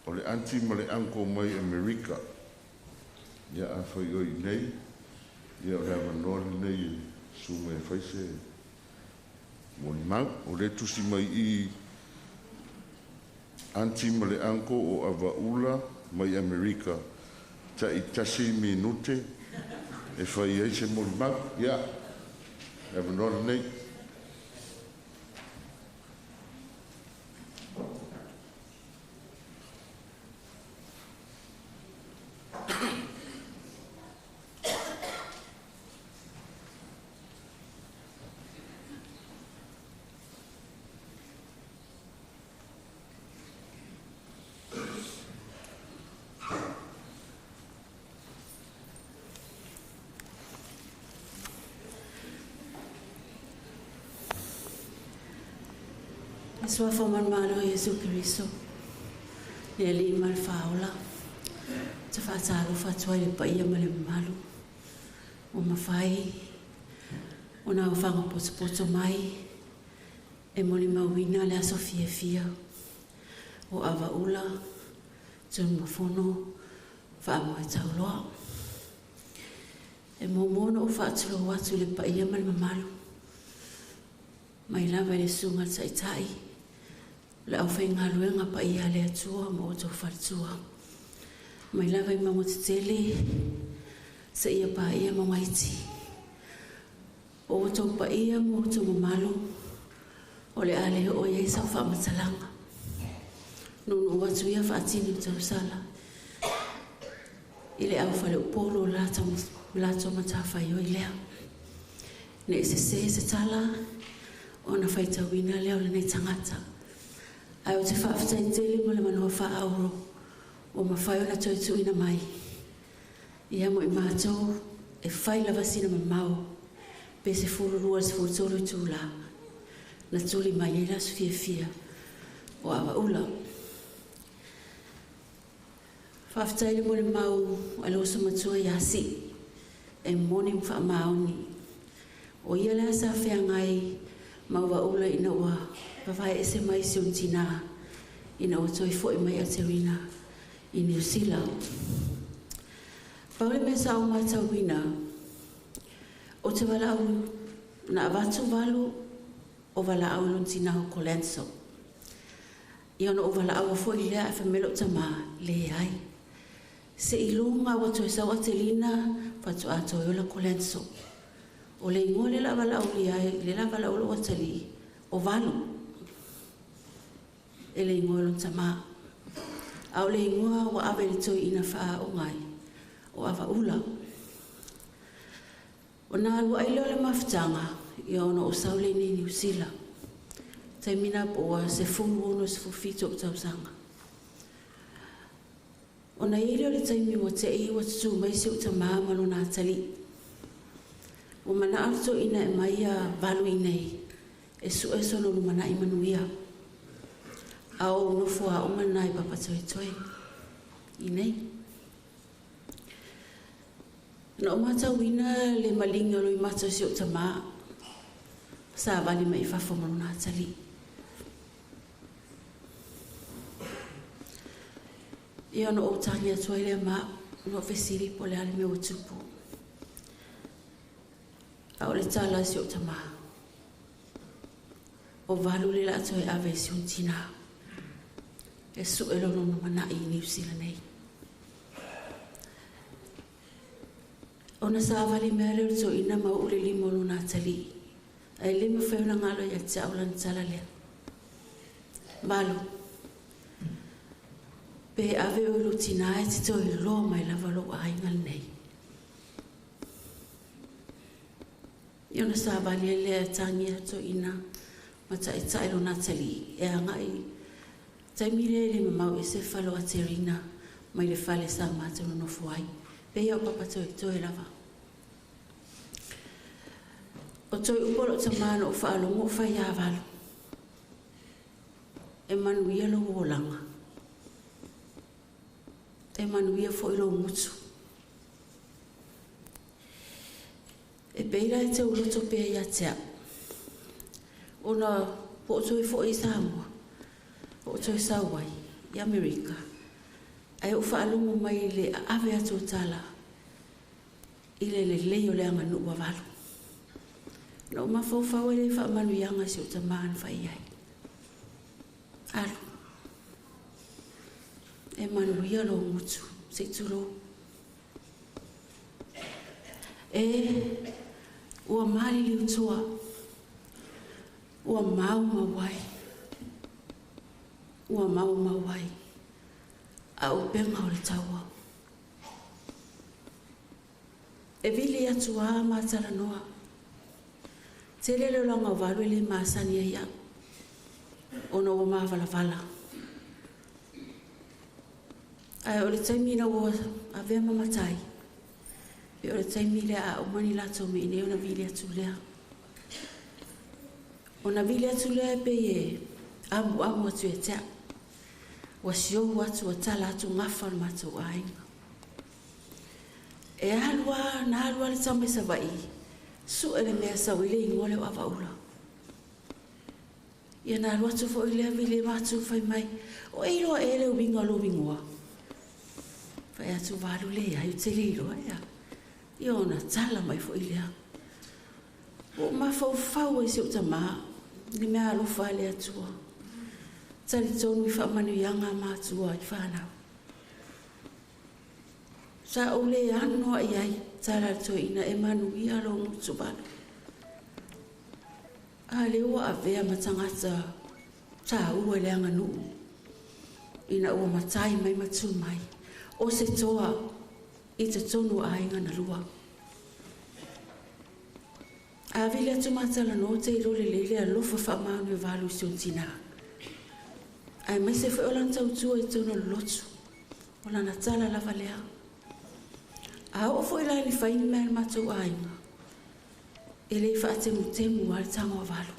o le aunty ma le uncle mai Amerika. Ia, afai oe i inei, ia o le avanoa lenei e susu mai e fai se molimau. O lea e tusi mai i i aunty ma le uncle o Avaula mai Amerika, taitasi minute e fai ai se molimau. Ia, le avanoa lenei. Le Suafa o Manumalo o Iesu Keriso, le Alii ma le Faaola, ou te faatalofa atu ai i le paia ma le mamalu ua mafai ona aofaga potopoto mai e molimauina le aso fiafia o Avaula Tunumafono Faamoe Tauloa. E muamua ona ou faatulou atu i le paia ma le mamalu, mai lava i le Susuga i le Taitai, o le aufaigaluega paia a le Atua ma outou faletua, mai lava i mauga tetele seia paia mauga iti. O outou paia ma outou mamalu, o le a le oo i ai sau faamatalaga. Nuunuu atu ia faatini o tausala i le au faleupolu o le latou matafaioi lea. Ne i sesē se tala ona faitauina lea o lenei tagata. Ae ou te faafetai tele mo le manoa faaauro ua mafai ona toe tuuina mai ia mo i matou e fai lava sina mamao pe 12 i le 13 itula na tuli mai ai le aso fiafia o Avaula. Faafetai le molimau a le uso matua ia Sii e moni ma faamaoni. O ia lea sa feagai ma Uaula ina ua vavae ese mai si ona tinā ina ua toe foi mai Aterina i Niu Sila. Pau le mea sa ou matauina, ou te valaau na avatu valu o valaau i lona tinā o Colenso. Ia ona ou valaau foi lea ae fai mai lou tamā, leai. Seiloga ua toe sau Atelina faatoa toe ola Colenso. O le igoa lea o le a valaaulia ai, lea o le a valaau ai lou atalii, o Valu. E le igoa o lona tamā. A o le igoa ua ave i le toeaina faaaoga ai, o Avaula. Ona alu ai lea o le mafutaga, ia ona ou sau lea i Niu Sila. Taimi na po ua 16, 17 ou tausaga. Ona i ai lea o le taimi ua te i ua tutū mai si ou tamā ma lona atalii. Ua manao le toeaina e aumai ia Valu i inei e sue sona lumanai manuia. A o ou nofo aoga lena i Papatoetoe i nei. Na ou matauina le maligi o loimata o si ou tamā, savali mai i fafo ma lona atalii. Ia ona ou tagi atu ai lea ma au, ona ou fesili po o le a le mea ua tupu. A o le tala a si ou tamā, o Valu le la a toe ave i si ona tinā e sue lona lumanai i Niu Sila nei. Ona savali mai lea o le toeaina ma uu le lima o lona atalii, ae le mafai ona galo ia te au lana tala lea. Valu, pe ave oe i lou tinā e te toe iloa mai lava lou aiga lenei. Ia ona savali ai lea e tagia le toeaina ma taitai lona atalii e agai i taimi lea e le mamao ese fale o Aterina mai le fale sa matou nonofo ai. Pei o Papatoetoe lava. O toe upu a lou tamā na ou faalogo o fai ia Valu. E manuia lou olaga. E manuia foi lou gutu. E pei la e tauloto pea ia te au. Ona ua ou toe foi i Samoa, ua ou toe sau ai i Amerika, ae ou faalogo mai i le ave atu o tala i le lelei o le aganuu a Valu. Na ou mafaufau ai lea i faamanuiaga a si ou tama na fai ai. Alu. E manuia lou gutu, se i tulou. E, ua maliliutua, ua maumau ai, ua maumau ai, a o upega o le taua. E vili atu a ma talanoa. Tele le olaga o Valu e le masani ai au, ona ua mavalavala. Ae o le taimi ina ua avea ma matai, pe o le taimi lea a uma ni latou mea i nei ona vili atu lea. Ona vili atu lea e pei e amuamu atu ia te au. Ua siou atu, ua tala atu gafa o le matou aiga. E alu lava, na alu lava le tama i Savaii, sue le mea sau ai le igoa lea o Avaula. Ia na alu atu foi lea vili atu fai mai, o e iloa ea le uiga o lou igoa? Fai atu Valu, leai, ou te le iloa ea. Ia ona tala mai foi lea. Ua ou mafaufau ai i si ou tamā, i le mea alofa a le Atua. Talitonu i faamanuiaga a matua i fanau. Sa ou le ano i ai, tala a le toeaina, e manuia lou gutu Valu. A lea ua avea ma tagata taua i le aganuu ina ua matai mai ma tu mai o se toa i totonu o aiga na lua. A vili atu ma talanoa ou te iloa lelei le alofa faamaoni o Valu i si ona tinā. Aemaise foi o lana tautua i totonu o le lotu. O lana tala lava lea. A oo foi la i le fai ni mea a le matou aiga, e le faatemutemu lava le tago a Valu.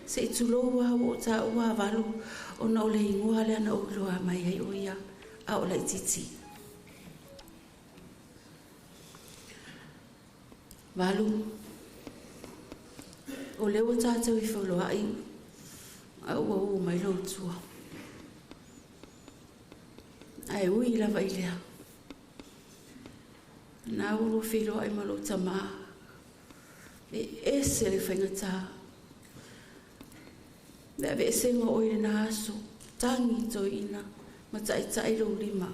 Se i tulou lava ua ou taua a Valu ona o le igoa lea na ou iloa mai ai o ia a o laitiiti. Valu, o lea ua tatou i feuloai a ua uu mai lou tua. Ae ui lava i lea, na ua lua feiloai ma lou tamā, e ese le faigata. Le aveesega o oe i lena aso, tagi toeaina ma taitai lou lima.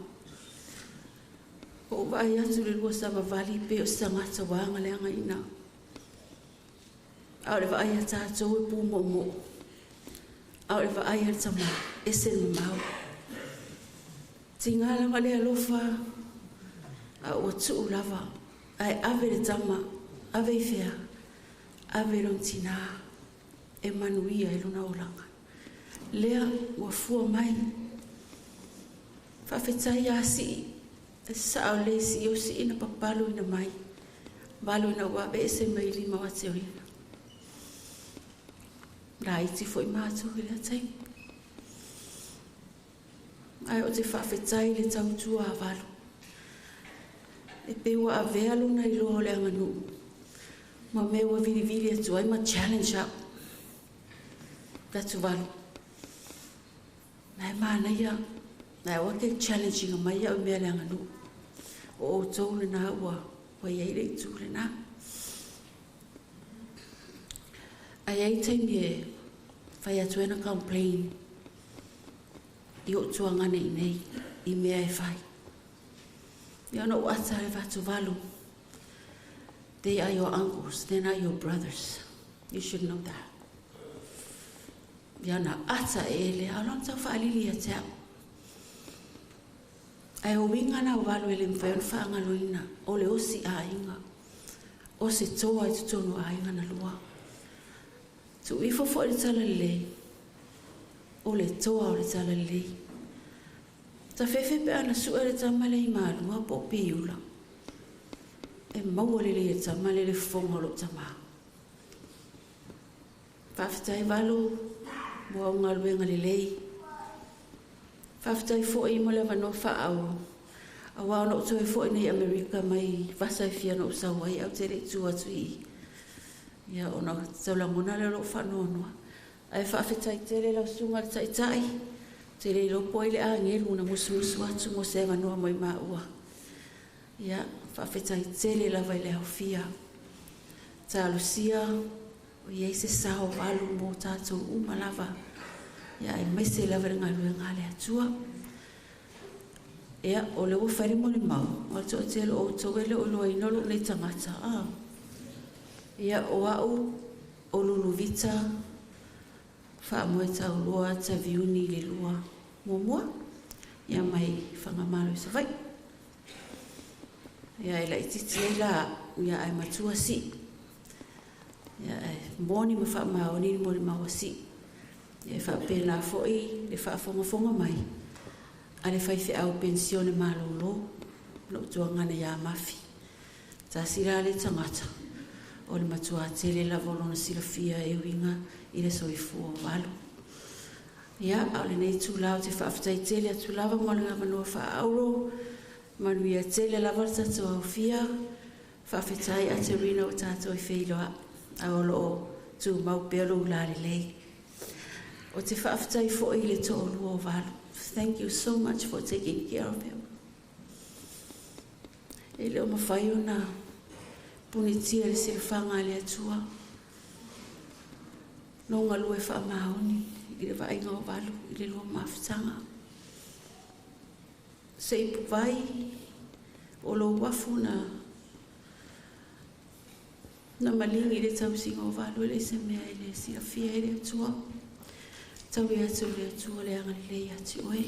Ua ou vaai atu i le lua savavali pei o se tagata ua agaleagaina. A o le vaai a tatou e pumoomoo, a o le vaai a le tama, ese le mamao. Tiga lava le alofa, a ua tuu lava, ae ave le tama, ave i fea, ave i lona tinā e manuia i lona olaga. Lea ua fua mai. Faafetai ia Sii, e sao lelei Sii o Sii na papaluina mai, valu ina ua aveese mai lima o Ateoina. Laiti foi matou i lea taimi. Ae ou te faafetai i le tautua a Valu. E pei ua avea lona iloa o le aganuu ma mea ua vilivili atu ai ma challenge au. Atuvalu. Na e manaia, na e aua te challenge ina mai au i mea le aganuu. O outou lena ua i ai le itu lena. Ae i ai taimi e fai atu ai ana complain i ou tuagane i nei i mea e fai. Ia ona ou ata le Vatuvalu. They are your uncles, they're not your brothers. You should know that. Ia ona ata e le a lona tau faalili ia te au. Ae o uiga na o valu e le mafai ona faagaloina o le osi aiga, o se toa i totonu o aiga na lua. Tuu ifo foi le talalelei, o le toa o le talalelei. Tafefe pe ana sue le tama lea i Malua po o Piula. E maua lelei e le tama lea le fofoga o lou tamā. Faafetai Valu mo au galuega lelei. Faafetai foi mo le avanoa faaauau. Aua ona ou toe foi nei i Amerika mai vasa e fia na ou sau ai ae ou te le i tu atu i i. Ia ona tau lagona lea o lou faanoanoa. Ae faafetai tele lau susuga i le Taitai, ou te le iloa po o ai le agelu na musumusu atu mo se avanoa mo i maua. Ia, faafetai tele lava i le aofia. Talosia o i ai se sao valu mo tatou uma lava, ia aemaise lava i le galuega a le Atua. Ia, o lea ua fai le molimau, o le toatele o outou e le o iloaina lou nei tagata. Ah. Ia, o au, o Luluvita, Faamoetaulua Taviuni le lua muamua, ia mai Fagamalo i Savaii. Ia, e laitiiti ai la au, ia ae matua Sii. Ia, ae moni ma faamaoni le molimau a Sii. Ia, e faapena foi le faafogafoga mai a le faifeau penisione malolo, lou tuagana ia Mafi. Tasi la le tagata o le matua tele lava o lona silafia e uiga i le soifua o Valu. Ia, a o lenei itula ou te faafetai tele atu lava mo le avanoa faaauro, manuia tele lava le tatou aofia. Faafetai Aterina ua tatou i feiloai, a o lo o tumau pea lou lalelei. Ou te faafetai foi i le toalua o Valu. Thank you so much for taking care of him. E le o mafai ona punitia le silafaga a le Atua. Lou galue faamaoni i le vaaiga o Valu i le lua mafutaga. Se i puvai o lou afu na na maligi i le tausiga o Valu e leai se mea e le silafia e le Atua. Taui atu i le Atua le agalelei ia te oe.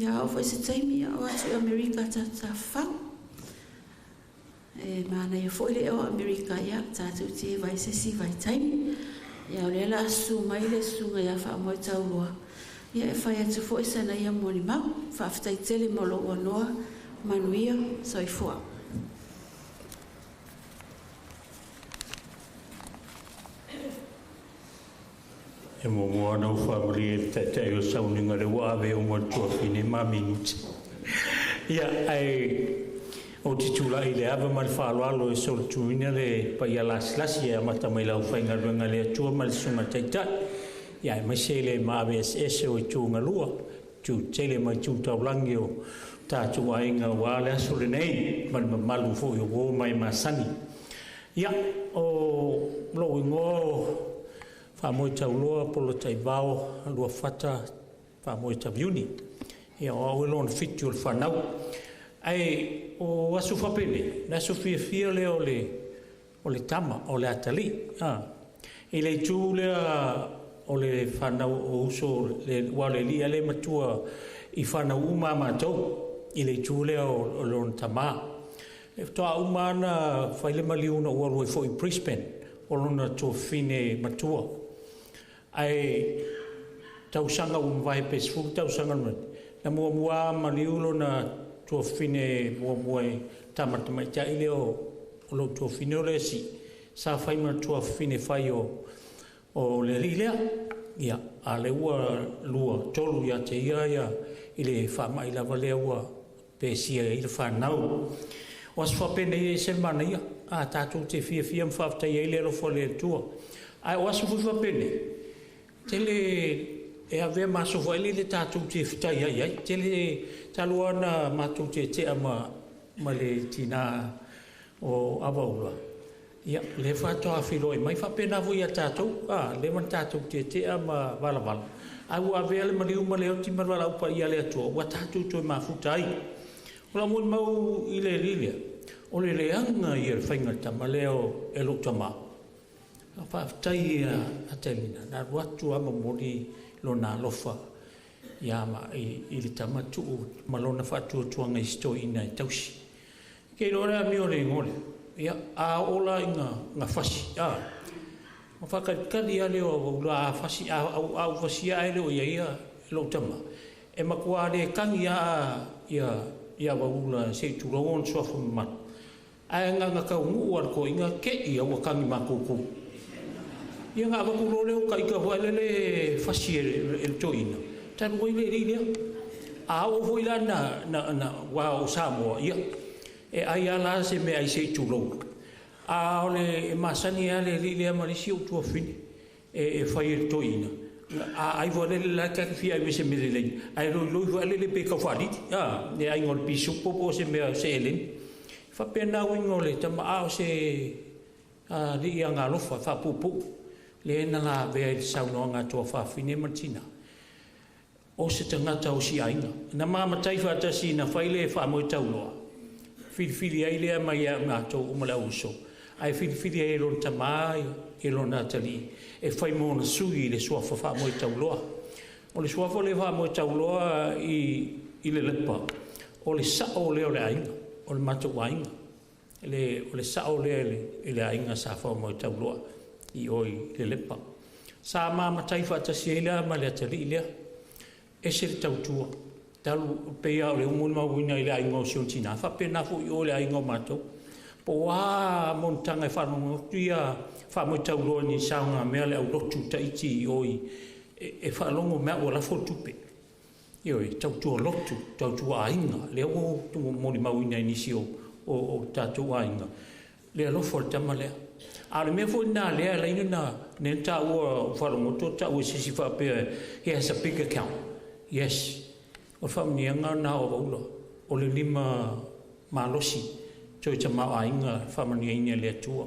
Ia oo foi se taimi o atu i Amerika tatou tafafao. E manaia foi le ea o Amerika, ia tatou te eva ai se isi vaitaimi. Ia o lea o le a susu mai le susuga ia Faamoetaulua, ia e fai atu foi sana ia molimau. Faafetai tele mo lou anoa, manuia, soifua. E muamua ona ou faamalie i le Taitai o Sauniga lea ua ave uma le tuafafine ma minute. Ia, ae ou te tulai i le ava ma le faaaloalo e solituina le paia lasilasi e amata mai i le aufaigaluega a le Atua ma le Susuga i le Taitai, ia aemaise le maave eseese o itu galua. Tele ma itu taulagi o tatou aiga aua le aso lenei ma le mamalu foi o uō ma e masani. Ia, o lou igoa o Faamoetauloa Polataivao Luafata Faamoetaviuni. Ia, o au e lona fitu o le fanau. Ae o aso faapenei, le aso fiafia lea o le tama, o le atalii. I le itu lea o le fanau o uso, ua o le alii lava lea e matua i fanau uma a matou, i le itu lea o lona tamā. E faatoa uma lava ona fai le maliu na ou alu ai foi i Brisbane, o lona tuafafine matua. Ae tausaga ua mavae pe 10 tausaga na muamua lava maliu lona tuafafine muamua e tama tamaitai lea o lou tuafafine o le isi, sa fai ma tuafafine fai o le alii lea. Ia, a o lea ua lua, tolu ia te ia i le faamai lava lea ua pesia ai le fanau. O aso faapenei e ese le manaia, a tatou te fiafia ma faafetaia ai le alofa o le Atua. Ae o aso foi faapenei, tele e avea ma aso foi lele tatou te fetaiai ai. Tele talu lava ona matou tetea ma le tinā o Avaula, ia, lea faatoa feiloai mai faapena foi ia tatou, a, leva ona tatou tetea ma valavala, ae ua avea le maliu ma le oti ma le valaau paia a le Atua, ua tatou toe mafuta ai. O lau molimau i le alii lea, o le leaga ia o le faiga o le tama lea e lou tamā. Faafetai ia Atelina, na alu atu lava momoli lona alofa ia ma i le tama tuu ma lona faatuatuaga i si toeaina e tausi. Ke iloa le amio o le igoa lea, ia, a oo la ina fasi, a, ma faatalitali lava lea o Avaula a fasi, a ou fasia ae le o i ai lou tama, e matua le tagi lava ia Avaula se i tulou ona suafa mamalu. Ae na ona taunuu lava i le toeaina, te i ua tagi matutu. Ia na avatu loa lea o taita foi lele fasi e le toeaina, talu ai le alii lea. A oo foi la na ua o Samoa, ia, e ai lava la se meaai se i tulou. A o le e masani lava le alii lea ma le isi ou tuafafine e fai e le toeaina. A ai foi lele la ta te fia ai ma se mea lelei, ae loiloi foi lele pe tau faalili, a, le aiga o le pisupo po o se mea o se eleni. E faapena uiga o le tama, a o se alii agalofa faapuupuu, lea na lavea i le saunoaga a tuafafine ma le tinā. O se tagata o si aiga. Na ma matai faatasi na fai le faamoetauloa, filifili ai lea mai ia matou uma le auuso, ae filifili ai e lona tamā i lona atalii e fai ma ona sui i le suafa faamoetauloa. O le suafa le faamoetauloa i le lepa, o le sao lea o le aiga, o le matou aiga. O le sao lea i le aiga sa faamoetauloa i o i le lepa. Sa ma matai faatasi ai lea ma le atalii lea. Ese le tautua. Talu pei lava o le umu na mauina i le aiga o si ona tinā, faapena foi o le aiga o matou. Po o a monotaga e faalogo atu ia faamoetauloa i ni saogamea le aulotu Tahiti i o e faalogo mai ua lafo le tupe. Ioe, tautua lotu, tautua aiga, lea ua molimauina i nisi o tatou aiga, le alofa o le tama lea. A o le mea foi lena lea e ala ai ona na taua o faalogo atu taua e se isi faapea, he has a big account. Yes, o le faamanuiaga lena o Avaula, o le lima malosi, toe tamaoaiga faamanuiaina e le Atua.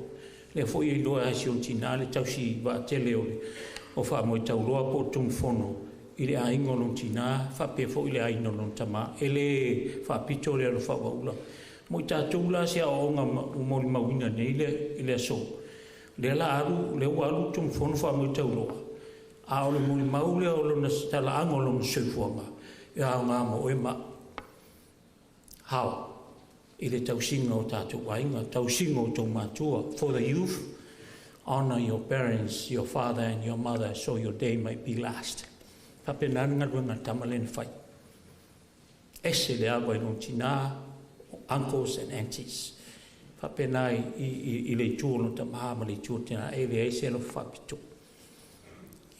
Lea foi e iloa ai si ona tinā le tausi vaatele o Faamoetauloa po o Tumufono i le aiga o lona tinā, faapea foi le aiga o lona tamā. E le faapito le alofa o Avaula. Mo i tatou la se aoaoga ua molimauina nei i le aso, lea la alu, lea ua alu Tumufono Faamoetauloa, a o le molimau lea o lona talaaga o lona soifuaga, e aoga mo oe ma au i le tausiga o tatou aiga, tausiga o tou matua. For the youth, honor your parents, your father and your mother, so your day might be last. Faapena le galuega a le tama lea na fai. Ese le ava i lona tinā, uncles and aunties. Faapena i le itu o lona tamā ma le itu o tinā, e leai se alofa faapito.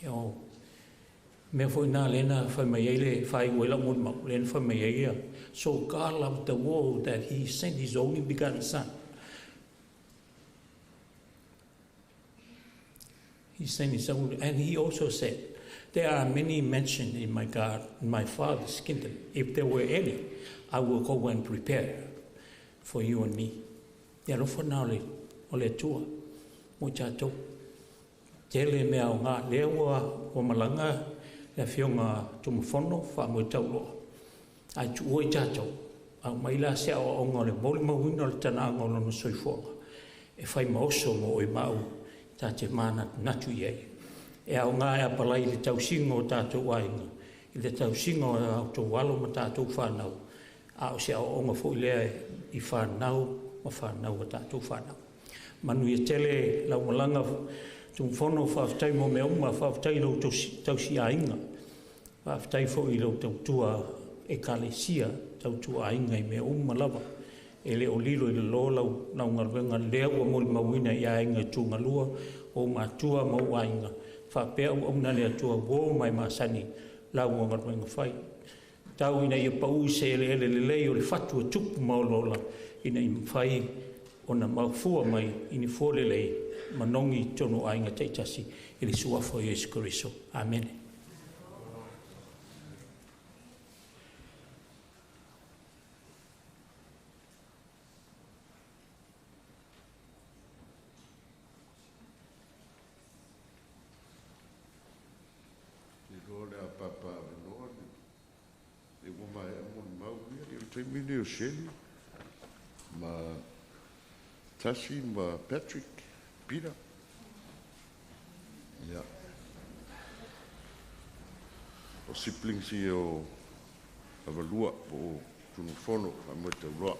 Ia o mea foi nā lea na fai mai ai le faaiu ai lau molimau, lea na fai mai ai ia, so God loved the world that he sent his only begotten son. He sent his own, and he also said, There are many mansions in my God, in my Father's kingdom. If there were any, I will go and prepare for you and me. Ia alofa lena o le, o le Atua mo i tatou. Tele mea o ngā lea ua, ua malaga le afioga Tumafono faamoe tauloa. Ae tuua i tatou, aumai la se aoaoga o le molimauina o le tanaaga o lona soifuaga e fai ma oso mo oe ma au ta te mānatunatu i ai. E aoga e apalai i le tausiga o tatou aiga, i le tausiga o a outou alo ma tatou fanau, a o se aoaoga foi lea i fanau ma fanau a tatou fanau. Manuia tele lau malaga Tumafono, faafetai mo mea uma, faafetai i lou tausiaiga, faafetai foi i lou tautua Ekalesia, tautua aiga i mea uma lava. E le o lilo i lalo lau, lau galuega lea ua molimauina i aiga e tugalua, ou matua ma ou aiga, faapea auauna a le Atua uo ma e masani lau galuega fai. Tau ina ia pau i se eleele lelei o le fatu e tupu ma olaola ina ia mafai ona mafua mai i ni fua lelei ma nogi i totonu o aiga taitasi i le Suafa o Iesu Keriso. Amene. Te iloa o le a papa avanoa le ua maea molimau ia. Ia o le taimi lenei o Shirley ma Tasi ma Patrick Peter. Ia. O siblings ia o Avalua po o Tunumafono Faamoetauloa.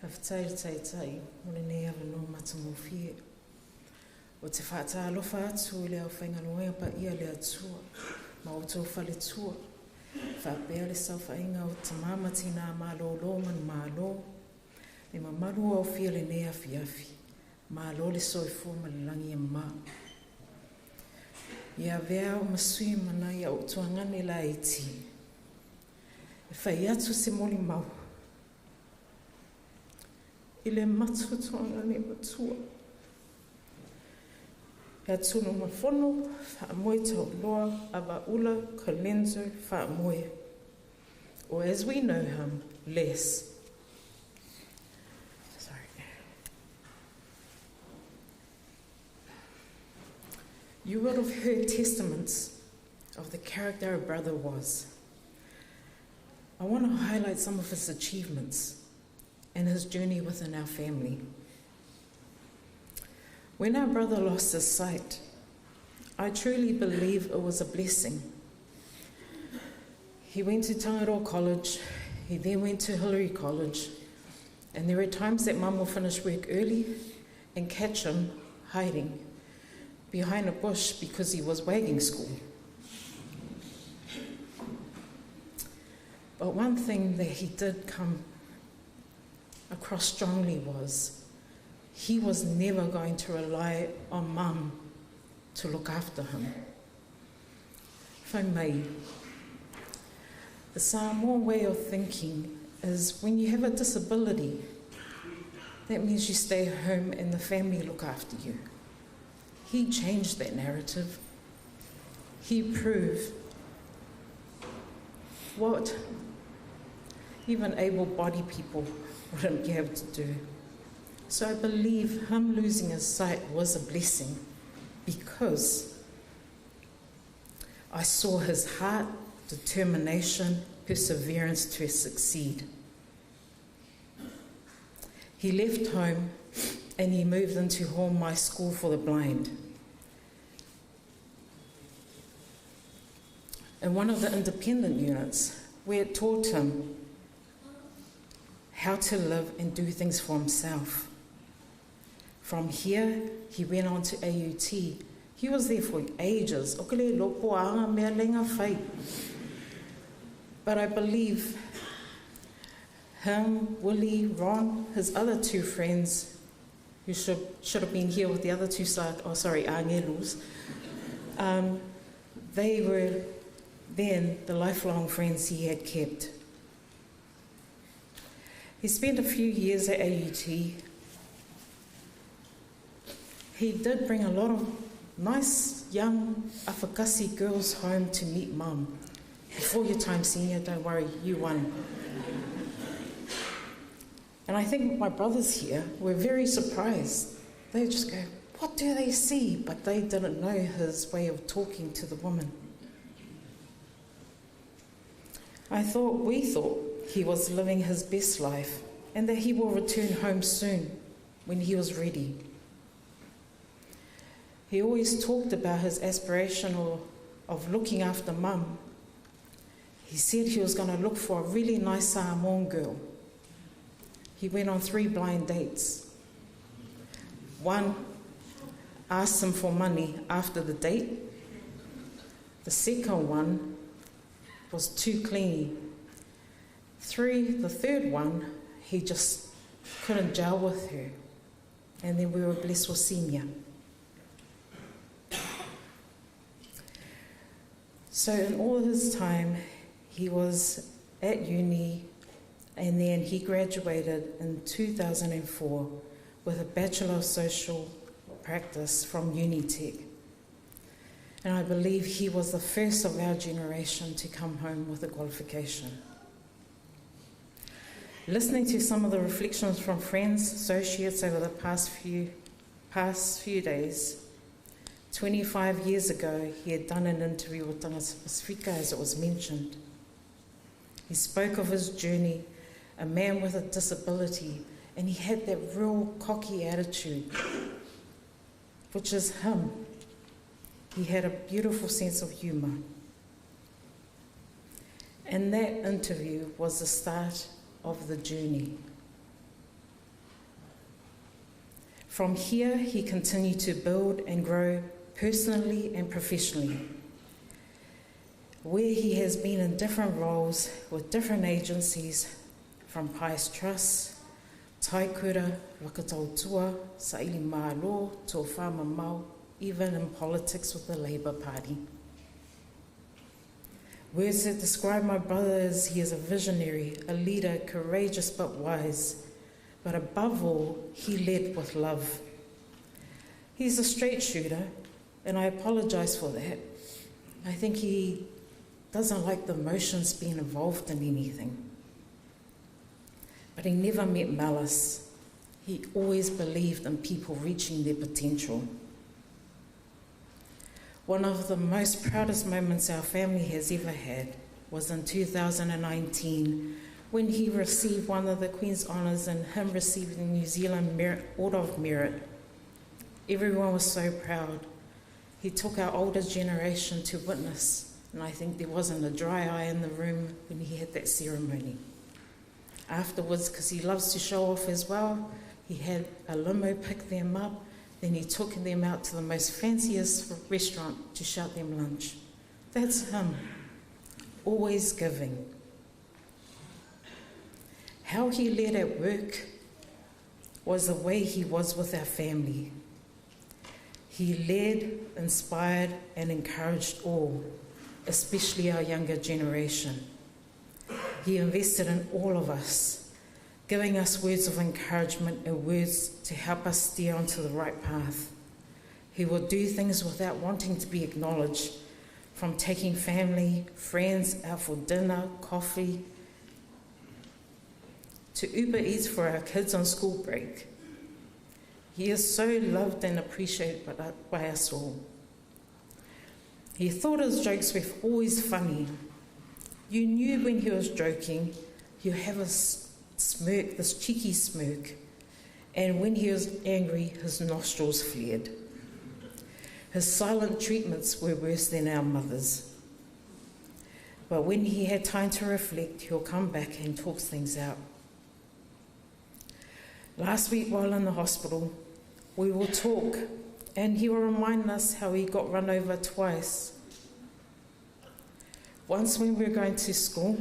Faafetai i le Taitai mo lenei avanoa matagofie. Ou te faatalofa atu i le aufaigaluega paia a le Atua ma outou faletua, faapea le saofaiga o tama ma tinā malōlō manumalo, le mamalu o aofia i lenei afiafi. Malo le soifua ma le lagi e mama. Ia avea au ma sui ma nai a'u tuagane laiti e fai atu se molimau i le matou tuagane matua ia Tunumafono Faamoe Tauloa Avaula Colenso Faamoe, or as we know him, Les. Sorry. You would have heard testaments of the character our brother was. I want to highlight some of his achievements and his journey within our family. When our brother lost his sight, I truly believe it was a blessing. He went to Tangaroa College, he then went to Hillary College, and there were times that Mum would finish work early and catch him hiding behind a bush because he was wagging school. But one thing that he did come across strongly was he was never going to rely on Mum to look after him. If I may, the Samoan way of thinking is when you have a disability, that means you stay home and the family look after you. He changed that narrative. He proved what even able-bodied people wouldn't be able to do. So I believe him losing his sight was a blessing because I saw his heart, determination, perseverance to succeed. He left home and he moved into Hormai School for the Blind. In one of the independent units, where it taught him how to live and do things for himself. From here, he went on to AUT. He was there for ages. But I believe him, Willie, Ron, his other two friends, who should, should have been here with the other two side, oh sorry, Angelus, they were then the lifelong friends he had kept. He spent a few years at AUT. He did bring a lot of nice young Afakasi girls home to meet mum. Before your time, senior, don't worry, you won. And I think my brothers here were very surprised. They just go, What do they see? But they didn't know his way of talking to the woman. I thought, we thought, he was living his best life and that he will return home soon when he was ready. He always talked about his aspiration of looking after mum. He said he was going to look for a really nice Samoan girl. He went on three blind dates. One asked him for money after the date. The second one was too clingy. Three, the third one, he just couldn't gel with her. And then we were blessed with senior. So in all his time, he was at uni and then he graduated in 2004 with a Bachelor of Social Practice from Unitec. And I believe he was the first of our generation to come home with a qualification. Listening to some of the reflections from friends, associates over the past few, past few days, 25 years ago, he had done an interview with Tangata Pasifika, as it was mentioned. He spoke of his journey, a man with a disability, and he had that real cocky attitude, which is him. He had a beautiful sense of humour. And that interview was the start of the journey. From here, he continued to build and grow personally and professionally, where he has been in different roles with different agencies from Pius Trust, Taikura, Wakatautua, Saili Malo, Tō Mau, even in politics with the Labour Party. Words that describe my brother as he is a visionary, a leader, courageous but wise. But above all, he led with love. He's a straight shooter, and I apologise for that. I think he doesn't like the emotions being involved in anything. But he never met malice. He always believed in people reaching their potential. One of the most proudest moments our family has ever had was in 2019 when he received one of the Queen's Honours and him receiving the New Zealand Merit, Order of Merit. Everyone was so proud. He took our older generation to witness, and I think there wasn't a dry eye in the room when he had that ceremony. Afterwards, because he loves to show off as well, he had a limo pick them up then he took them out to the most fanciest restaurant to shout them lunch. That's him, always giving. How he led at work was the way he was with our family. He led, inspired, and encouraged all, especially our younger generation. He invested in all of us giving us words of encouragement and words to help us steer onto the right path. He will do things without wanting to be acknowledged, from taking family, friends out for dinner, coffee, to Uber Eats for our kids on school break. He is so loved and appreciated by us all. He thought his jokes were always funny. You knew when he was joking, he'd have a smirk, this cheeky smirk, and when he was angry, his nostrils flared. His silent treatments were worse than our mother's. But when he had time to reflect, he'll come back and talk things out. Last week, while in the hospital, we will talk, and he will remind us how he got run over twice. Once when we were going to school,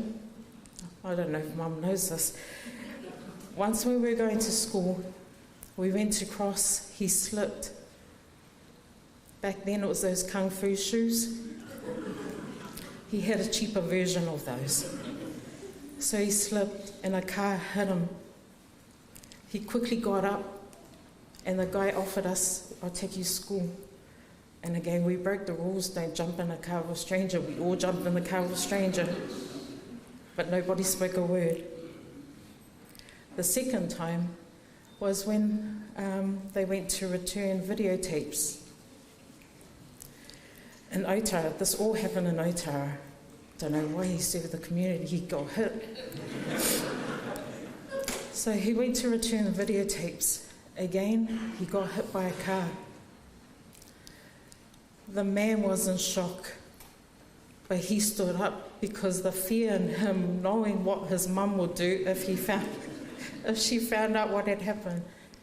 I don't know if Mum knows this. Once when we were going to school, we went to cross, he slipped. Back then it was those kung fu shoes. He had a cheaper version of those. So he slipped and a car hit him He quickly got up, and the guy offered us, I'll take you to school. And again, we broke the rules don't jump in a car with a stranger. We all jumped in the car with a stranger. But nobody spoke a word. The second time was when they went to return videotapes. In Otara, this all happened in Otara. Don't know why he served the community, he got hit. So he went to return the videotapes. Again, he got hit by a car. The man was in shock, but he stood up because the fear in him, knowing what his mum would do if he found, if she found out what had happened,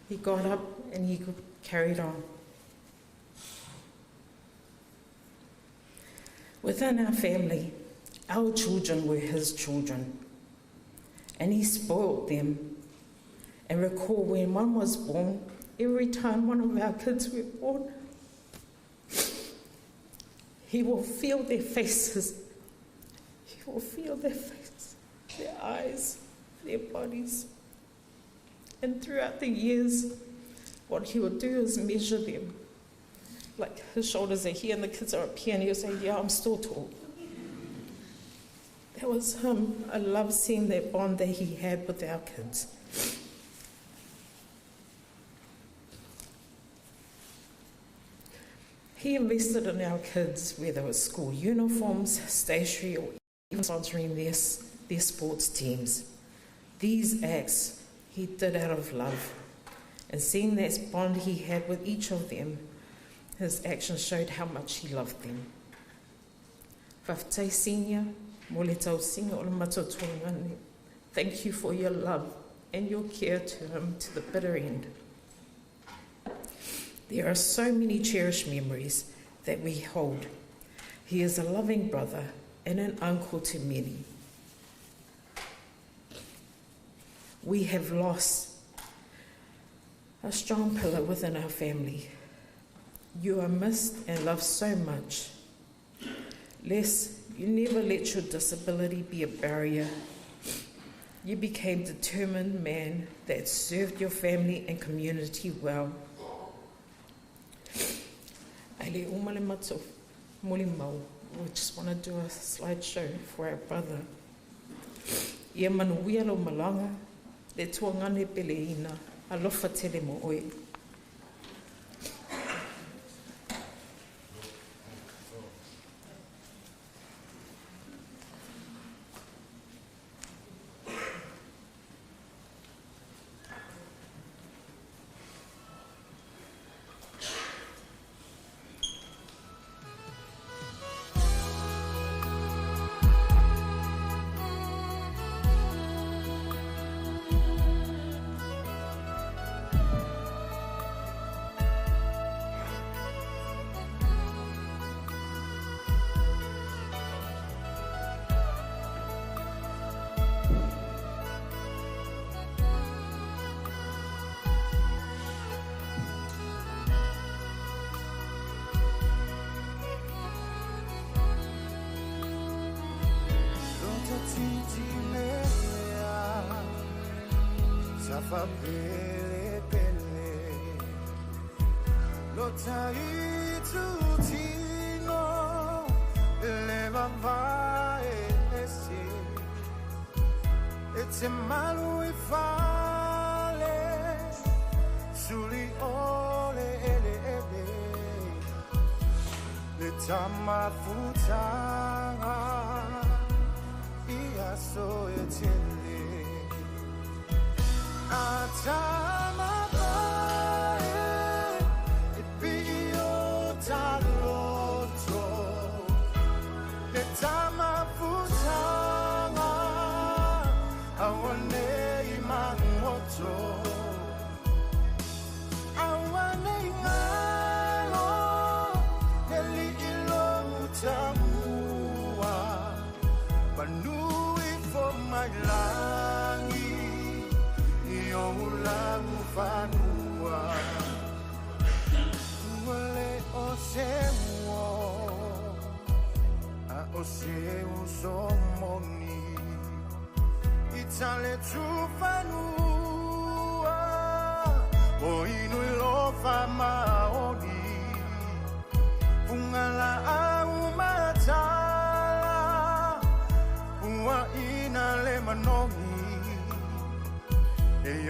he got up and he carried on. Within our family, our children were his children, and he spoiled them. And recall when one was born, every time one of our kids were born, he will feel their faces. He will feel their faces, their eyes, their bodies. And throughout the years, what he would do is measure them. Like his shoulders are here and the kids are up here, and he'll say, Yeah, I'm still tall. That was him. I love seeing that bond that he had with our kids. He invested in our kids, whether it was school uniforms, stationery, or even sponsoring their, their sports teams. These acts he did out of love. And seeing that bond he had with each of them, his actions showed how much he loved them. Senior, thank you for your love and your care to him to the bitter end. There are so many cherished memories that we hold. He is a loving brother and an uncle to many. We have lost a strong pillar within our family. You are missed and loved so much. Les, you never let your disability be a barrier. You became determined man that served your family and community well. We just want to do a slideshow for our brother. Ia manuia lo malanga, le tuangane pele ina, alofa tele mo oe. Pele pele Lo tai tutino Le vavae esi E te malu i fale Suli ole ele ele Le tamafutanga Ia so e tele Fanua Ua le o se ua A o se uso moni I tale tufanua.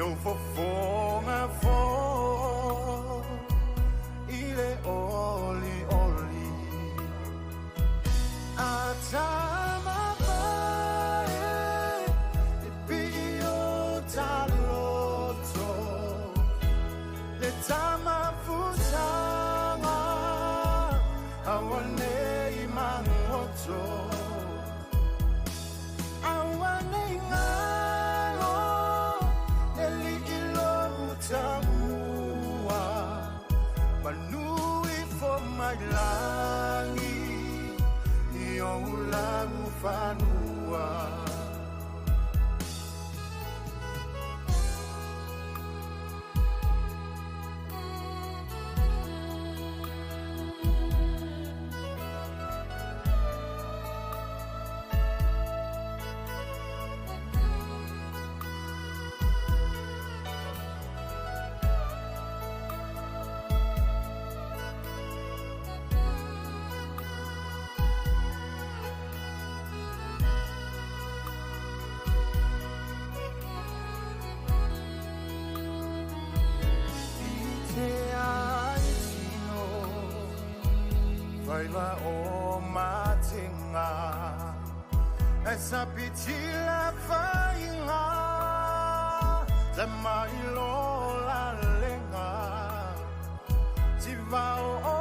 ou fofoga fo i le oli oli a tama vae e pii o taloto le tama futaga aua nei magoto aua nei galo le lii lou tamua manu ifo mai lagi i ou laufanua. Te ai tino Vaila o matenga E sapitila fainga Te mai lola lenga Tivao o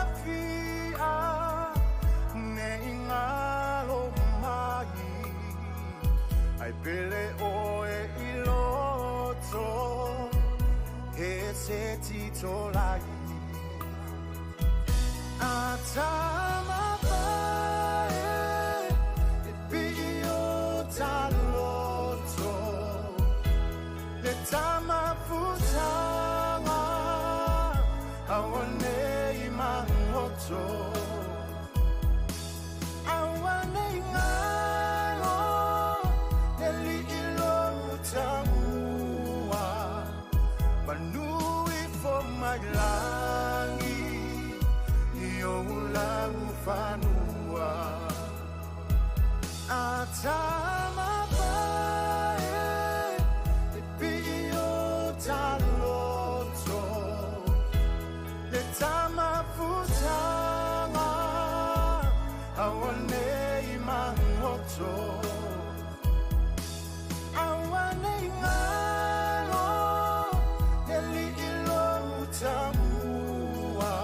afia Ne ingalo mai Ai pele oe i loto E se titolai A tama vae e pii o taloto le tama futaga aua nei magoto aua nei galo le lii lou tamua manu ifo mai lagi i ou laufanua a tama vae e pii o taloto le tama futaga aua nei magoto aua nei galo le lii lou tamua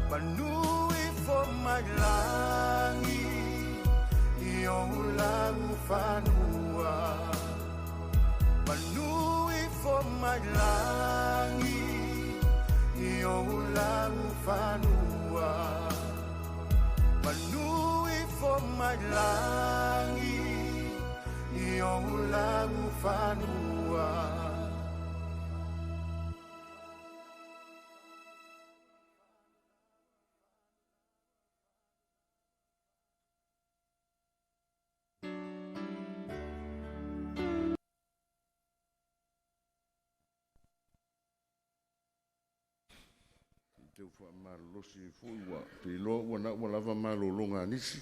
manu ifo mai lagi i ou laufanua manu ifo mai lagi i ou laufanua manu ifo mai lagi i ou laufanua. Teu faamalolosi ai foi ua peiloa ua na ua lava malologa a nisi.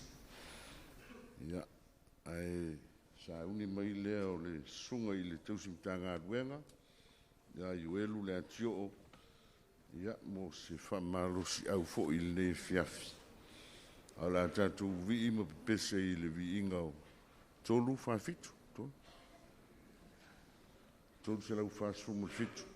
Ia, ae sauni mai lea o le susuga i le tausi Matagaluega, ia Ioelu le Atioo, ia, mo se faamalosiau foi i lenei afiafi. A o le a tatou vii ma pepese i le viiga o 347, 347.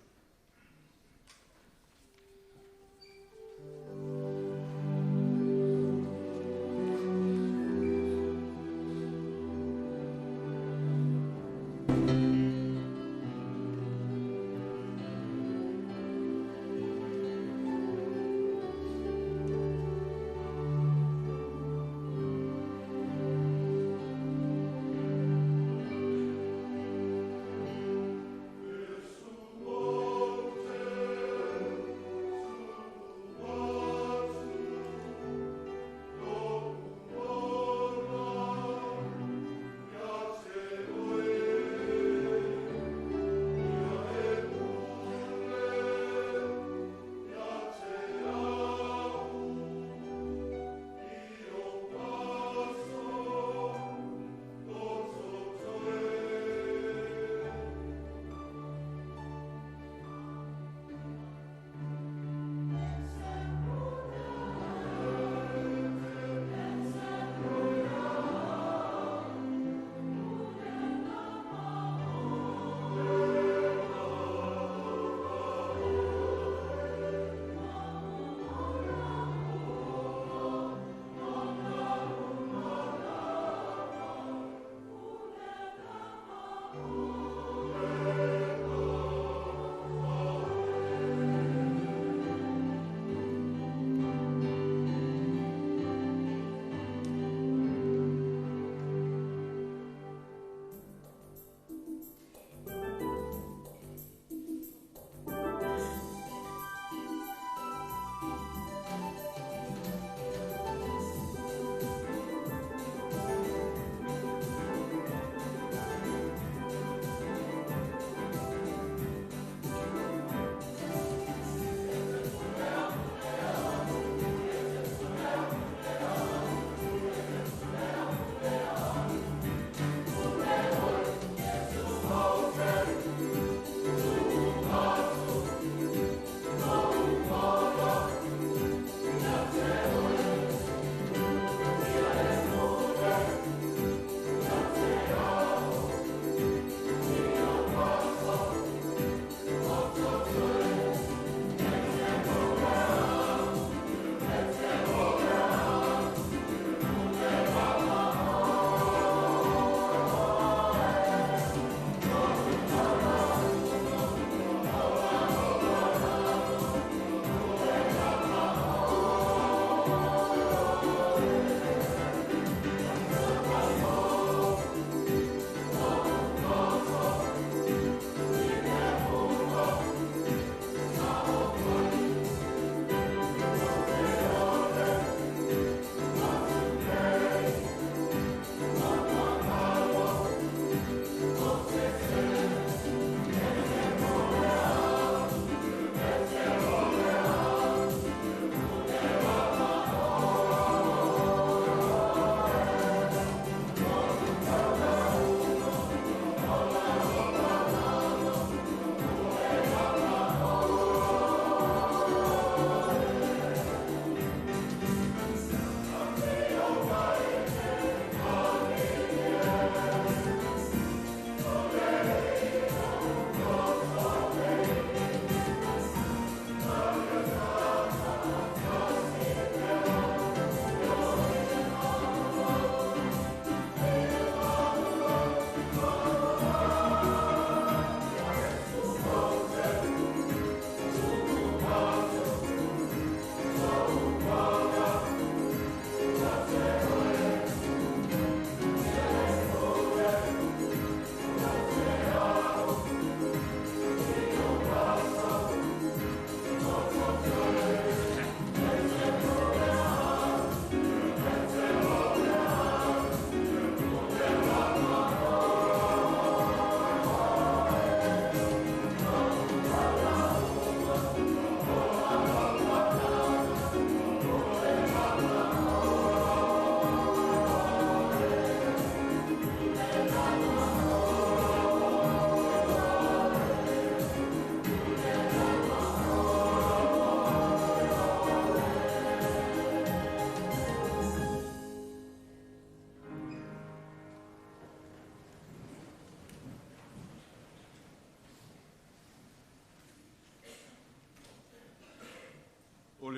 Yes,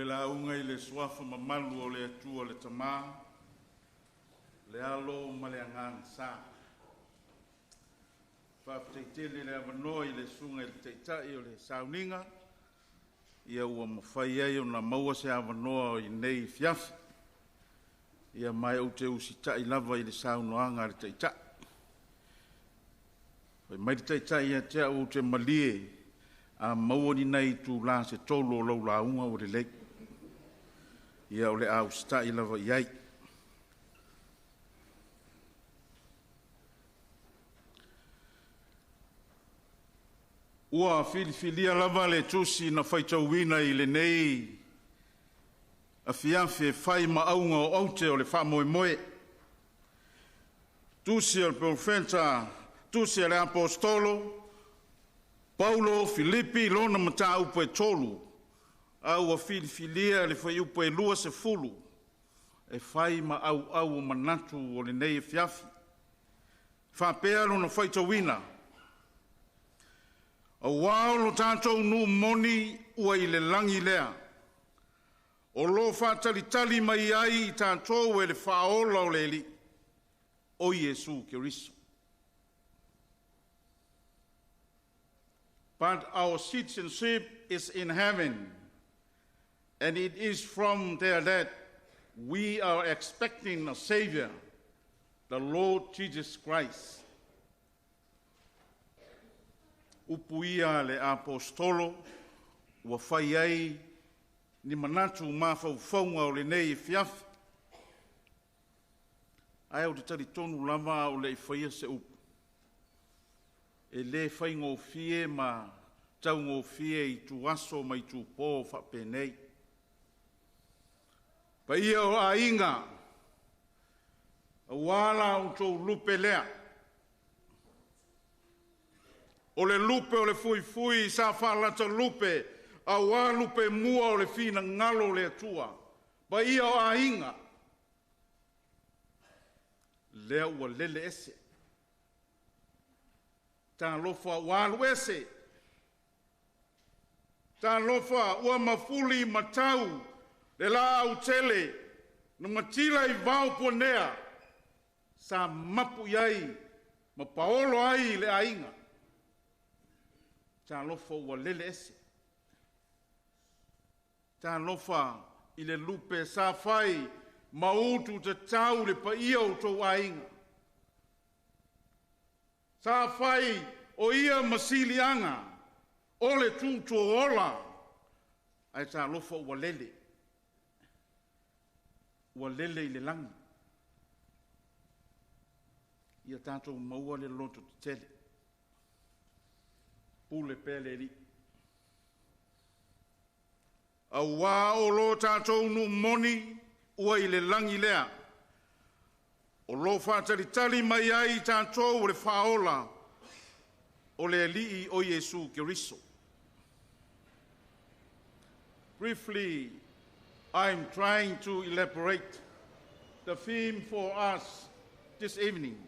O le lauga i le suafa mamalu o le Atua le Tamā, le Alo ma le Agaga Sa. Faafetai le avanoa i le susuga i le Taitai o le Sauniga, ia ua mafai ai ona maua se avanoa i lenei afiafi. Ia ma ou te usitai lava i le saunoaga a le Taitai. Fai mai le Taitai ia te au ou te malie a maua ni nai itulā se tolu o lau lauga ua lelei. Ia o le a usitai lava i ai. Ua filifilia lava le tusi na faitauina i lenei afiafi e fai ma auga o aute o le faamoemoe. Tusi o le profeta, tusi a le Aposetolo, Paulo Filipi lona mataupu e 3, a ua filifilia le fuaiupu e 20 e fai ma auau o manatu o lenei afiafi. Faapea lona faitauina, auā o lo tatou nuu moni ua i le lagi lea, o lo o faatalitali mai ai i tatou e le faaola o le Alii, o Iesu Keriso. But our citizenship is in heaven, and it is from there that we are expecting a Savior, the Lord Jesus Christ. Upu ia le Aposetolo, ua fai ai ni manatu mafaufauga o lenei afiafi. Ae ou te talitonu lava o le i faia se upu. E le faigofie ma taugofie i ituaso ma itupō faapenei. Paia o aiga, auā la outou lupe lea. O le lupe o le fuifui sa faalata lupe, auā lupe mua o le finagalo o le Atua. Paia o aiga, lea ua lele ese. Talofa ua alu ese. Talofa ua mafuli matau le laau tele na matila i vao puanea sa mapu i ai ma paolo ai le aiga. Talofa ua lele ese. Talofa i le lupe sa fai ma utu tatau le paia o tou aiga. Sa fai o ia masiliaga o le tutuola ae talofa ua lele. Ua lele i le lagi. Ia tatou maua le loto tetele. Pule pea le Alii. Auā o lo tatou nuu moni ua i le lagi lea. O lo faatalitali mai ai i tatou o le faaola o le Alii o Iesu Keriso. Briefly, I'm trying to elaborate the theme for us this evening.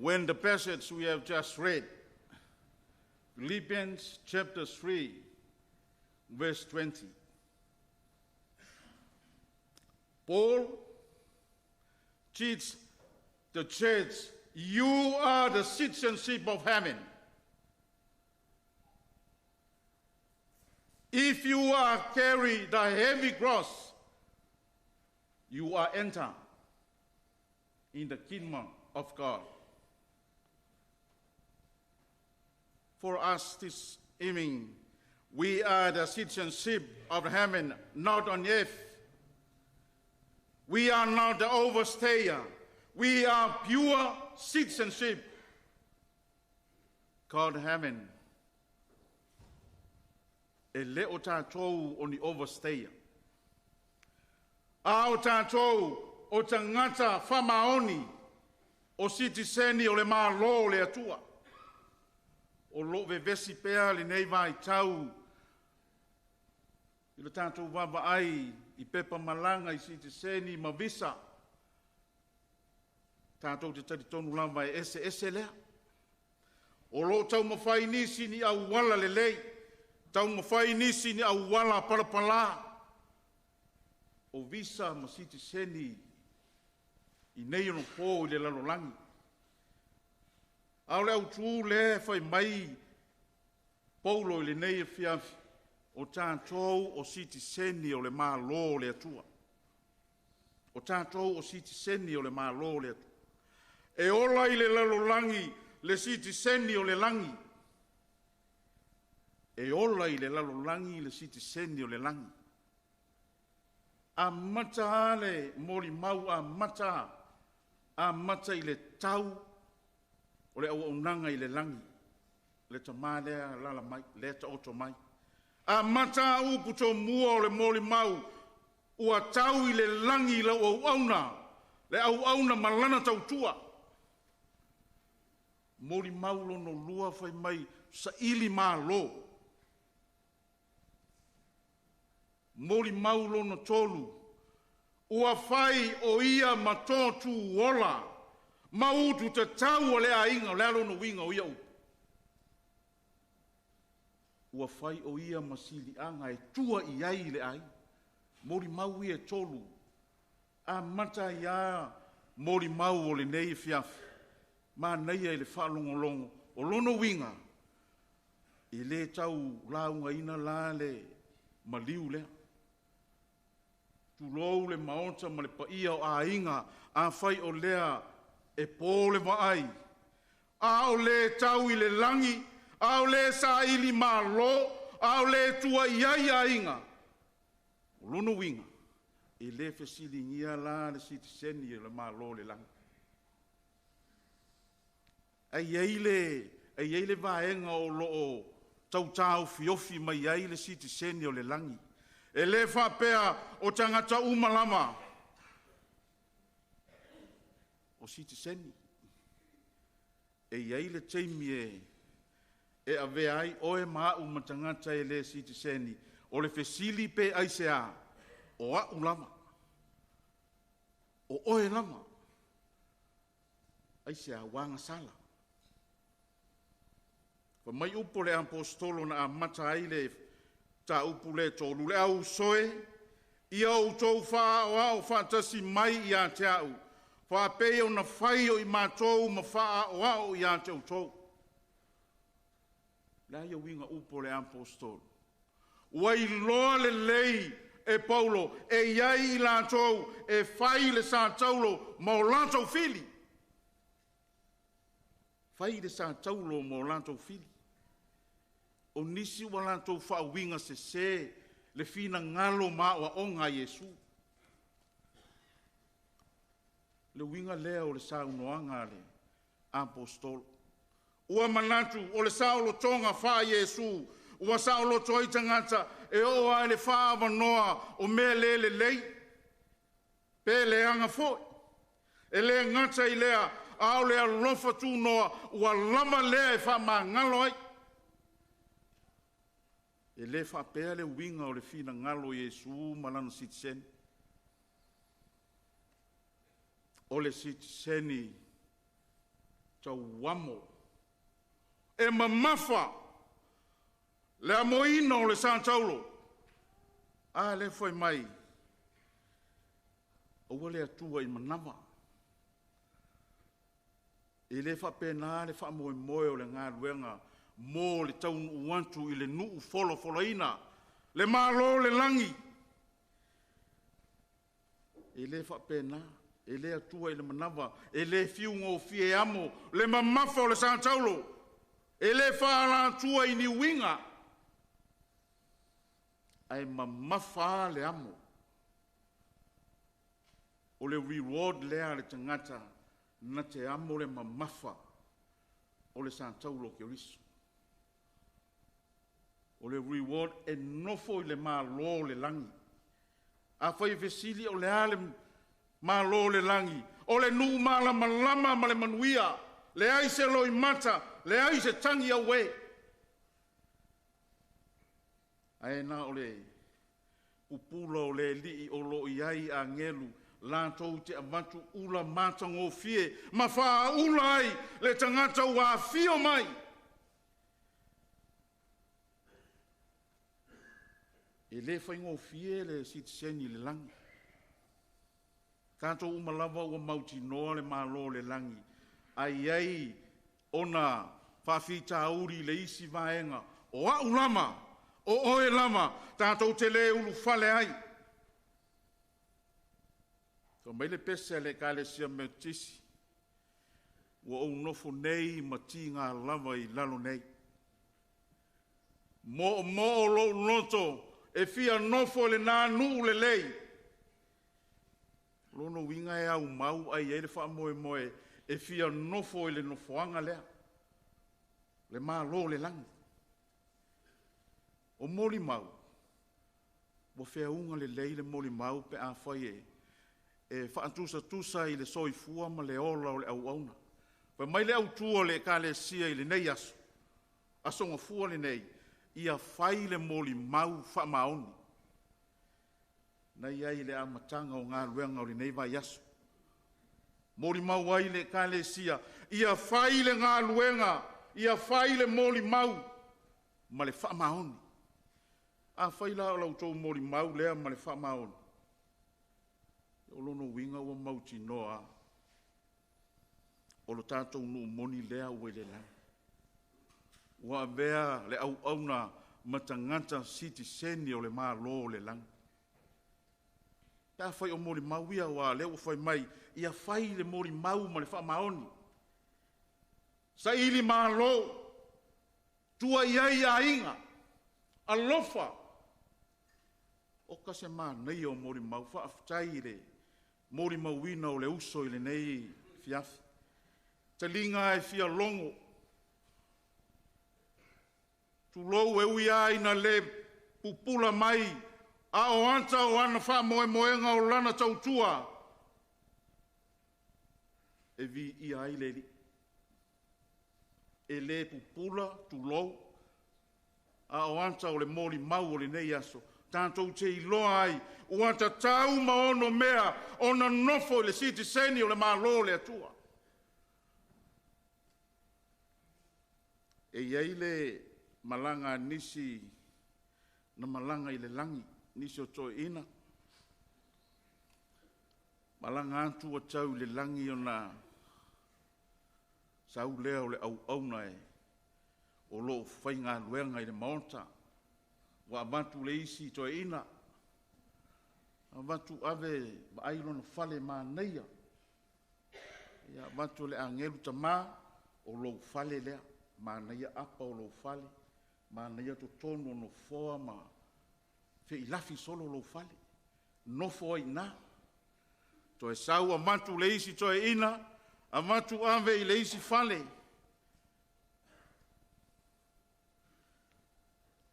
When the passage we have just read, Philippians chapter 3, verse 20. Paul teaches the church, you are the citizenship of heaven. If you are carry the heavy cross, you are enter in the kingdom of God. For us this evening, we are the citizenship of heaven, not on earth. We are not the overstayer. We are pure citizenship called heaven. E le o tātou o ni overstayer. A o tātou o tagata faamaoni o sitiseni o le Malo o le Atua. O loo vevesi pea lenei vaitau i le tatou vaavaai i pepa malaga i sitiseni ma visa. Tatou te talitonu lava e eseese lea. O loo taumafai nisi ni auala lelei Taumafai nisi ni auala palapalā o visa ma sitiseni i nei ona po i le lalolagi. A o le autū lea e fai mai Paulo i lenei afiafi, o tatou o sitiseni o le Malo o le Atua. O tatou o sitiseni o le Malo o le Atua. E ola i le lalolagi le sitiseni o le lagi. E ola i le lalolagi le sitiseni o le lagi. Amata le molimau amata, amata i le tau o le auaunaga i le lagi. Le tamā lea lala mai, lea taoto mai. Amata upu tomua o le molimau, ua tau i le lagi lau auauna, le auauna ma lana tautua. Molimau lono lua fai mai, saili malo. Molimau lono tolu, ua fai o ia ma tōtū ola, ma utu tatau o le aiga, o le alo no uiga o ia upu. Ua fai o ia ma siliaga e tua i ai le aiga. Molimau ia e tolu, amata ia molimau o lenei afiafi, manaia i le faalogologo, o lona uiga, e le tau laugaina la le maliu lea. Tulou le maota ma le paia o aiga, afai o lea e po le vaai, a o le tau i le lagi, a o le saili malo, a o le tua i ai aiga. O lona uiga, e le fesiligia la le sitiseni e le Malo o le lagi. Ai i ai le vaega o loo tautaofiofi mai ai le sitiseni o le lagi. E le faapea o tagata uma lava o sitiseni. E i ai le taimi e avea ai oe ma au ma tagata e le sitiseni. O le fesili pe aisea, o au lava. O oe lava. Aisea ua agasala. Fa mai upu le apostolo na amata ai le mataupu le tolu. Le au uso e, ia outou faaoao faatasi mai ia te au. Faapei ona fai o i matou ma faaoao ia te outou. Le a ia uiga upu le apostolo. Ua iloa lelei e Paulo e iai i latou e fai le sa taulo ma o latou fili. Fai le sa taulo ma o latou fili. O nisi ua latou faauiga sesē le finagalo ma aoaoga a Iesu. Le uiga lea o le saunoaga a le apostolo. Ua manatu o le saolotoga faa Iesu, ua saoloto ai tagata e oo ai le faaavanoa o mea le lelei, pe leaga foi. E le gata i lea, a o le alofa tunoa, ua lava lea e faamagalo ai. E le faapea le uiga o le finagalo Iesu ma lana sitiseni. O le sitiseni tauamo e mamafa le amoina o le sa taulo. A le fai mai, aua le Atua i manava. E le faapena le faamoemoe o le galuega mo le taunuu atu i le nuu folafolaina, le Malo le lagi. E le faapena, e le Atua i le manava, e le fiugofie amo le mamafa o le sa taulo, e le faalatua i ni uiga, ae mamafa le amo. O le reward lea le tagata na te amo le mamafa o le sa taulo o Keriso. O le reward e nofo i le Malo o le lagi. A fai e fesili o le a le Malo o le lagi, o le nuu malamalama ma le manuia, leai se loimata, leai se tagi auē. Ae na o le pupula o le alii o loo i ai agelu latou te avatu ula matagofie ma faaula ai le tagata ua afio mai. E lē faigofie le sitiseni i le lagi. Tatou uma lava ua mautinoa le Malo o le lagi, ae i ai ona faafitauli i le isi vaega, o a'u lava, o oe lava, tatou te lē ulufale ai. Fai mai le pese a le Ekalesia Metotisi, ua ou nofo nei ma tiga lava i lalo nei. Moomoo lou loto e fia nofo i lenā nuu lelei. O lona uiga e aumau ae i ai le faamoemoe e fia nofo i le nofoaga lea, le Malo o le lagi. O molimau, ua feauga lelei le molimau pe afai e faatusatusa i le soifua ma le ola o le auauna. Fai mai le autū o le Ekalesia i lenei aso, Aso Gafua lenei, ia fai le molimau faamaoni. Na i ai i le amataga o galuega o lenei vaiaso. Molimau ai le Ekalesia, ia fai le galuega, ia fai le molimau ma le faamaoni. Afai la o la outou molimau lea ma le faamaoni, o lona uiga ua mautinoa o lo tatou nuu moni lea ua i le lagi. Ua avea le auauna ma tagata sitiseni o le Malo o le lagi. Pe afai o molimau ia, aua o lea ua fai mai, ia fai le molimau ma le faamaoni. Saili malo, tua i ai aiga, alofa. O ka se manaia o molimau, faafetai i le molimauina o le uso i lenei afiafi. Taliga e fia logo, tulou e ui lava ina le pupula mai, a o ata o ana faamoemoega o lana tautua, e viia ai le Alii. E le pupula, tulou, a o ata o le molimau o lenei aso, tatou te iloa ai, ua tatau ma ono mea ona nofo i le sitiseni o le Malo o le Atua. E i ai le malaga a nisi na malaga i le lagi, nisi o toeaiina, malaga atu ua tau i le lagi ona sau lea o le auauna e o loo faigaluega i le maota, ua avatu le isi toeaina, avatu ave vaai lona fale manaia, ia avatu le agelu tamā o lou fale lea, manaia apa o lou fale, manaia totonu o nofoa ma feilafi solo lou fale, nofo ai i ina. Toe sau avatu le isi toeaina, avatu ave i le isi fale,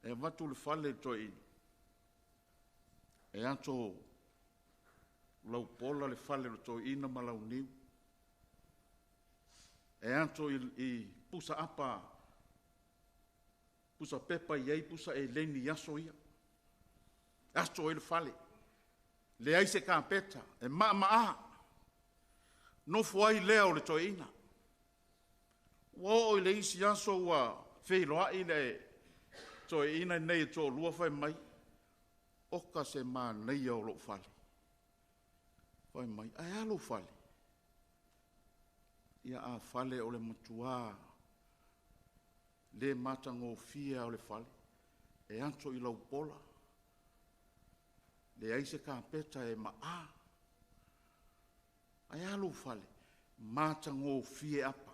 e avatu le fale i le toeaina, e ato laupola le fale o le toeaina ma launiu, e ato i pusa apa, pusa pepa i ai pusa eleni i aso ia, ato ai le fale, leai se kapeta, e maamaa, nofo ai lea o le toeaina. Ua oo i le isi aso ua feiloai le toeaina nei e toalua fai mai, oka se manaia o lou fale. Fai mai, ae a lou fale? Ia a fale o le matua le matagofie o le fale, e ato i laupola, leai se kapeta e maa. Ae a lou fale? Matagofie apa.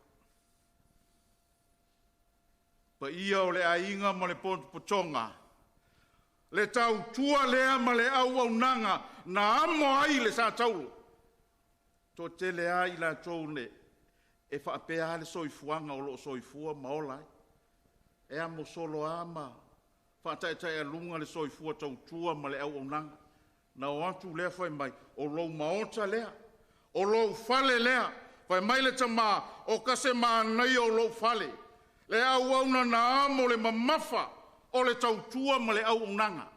Paia o le aiga ma le potopotoga, le tautua lea ma le auaunaga na amo ai le Satauro. Toatele lava i latou ne e faapea lava le soifuaga o loo soifua ma ola ai. E amo solo lava ma faataetaealuga le soifua tautua ma le auaunaga. Na o atu lea fai mai, o lou maota lea, o lou fale lea. Fai mai le tamā, o ka se manaia o lou fale. Le auauna na amo le mamafa o le tautua ma le auaunaga.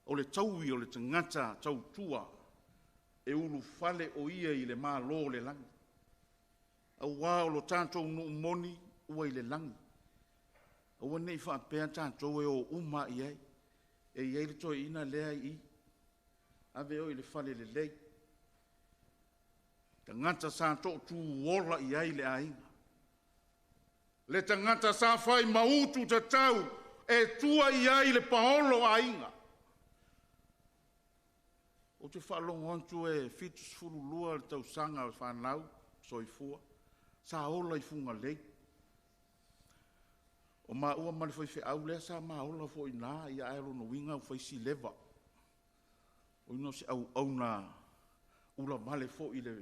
O le taui o le tagata tautua e ulufale o ia i le Malo o le lagi. Auā o lo tatou nuu moni ua i le lagi. Aua nei faapea tatou e o uma i ai. E i ai le toeaina lea i i. Ave oe i le fale lelei. Tagata sa toatuola i ai le aiga. Le tagata sa fai mautu tatau e tua i ai le paolo aiga. Ou te faalogo atu e 72 le tausaga o fanau soifua, sa ola i Fugalei. O maua ma le faifeau lea sa maola foi i ina, ia ae o lona uiga ua fai si leva. O ina o se auauna ulavale foi le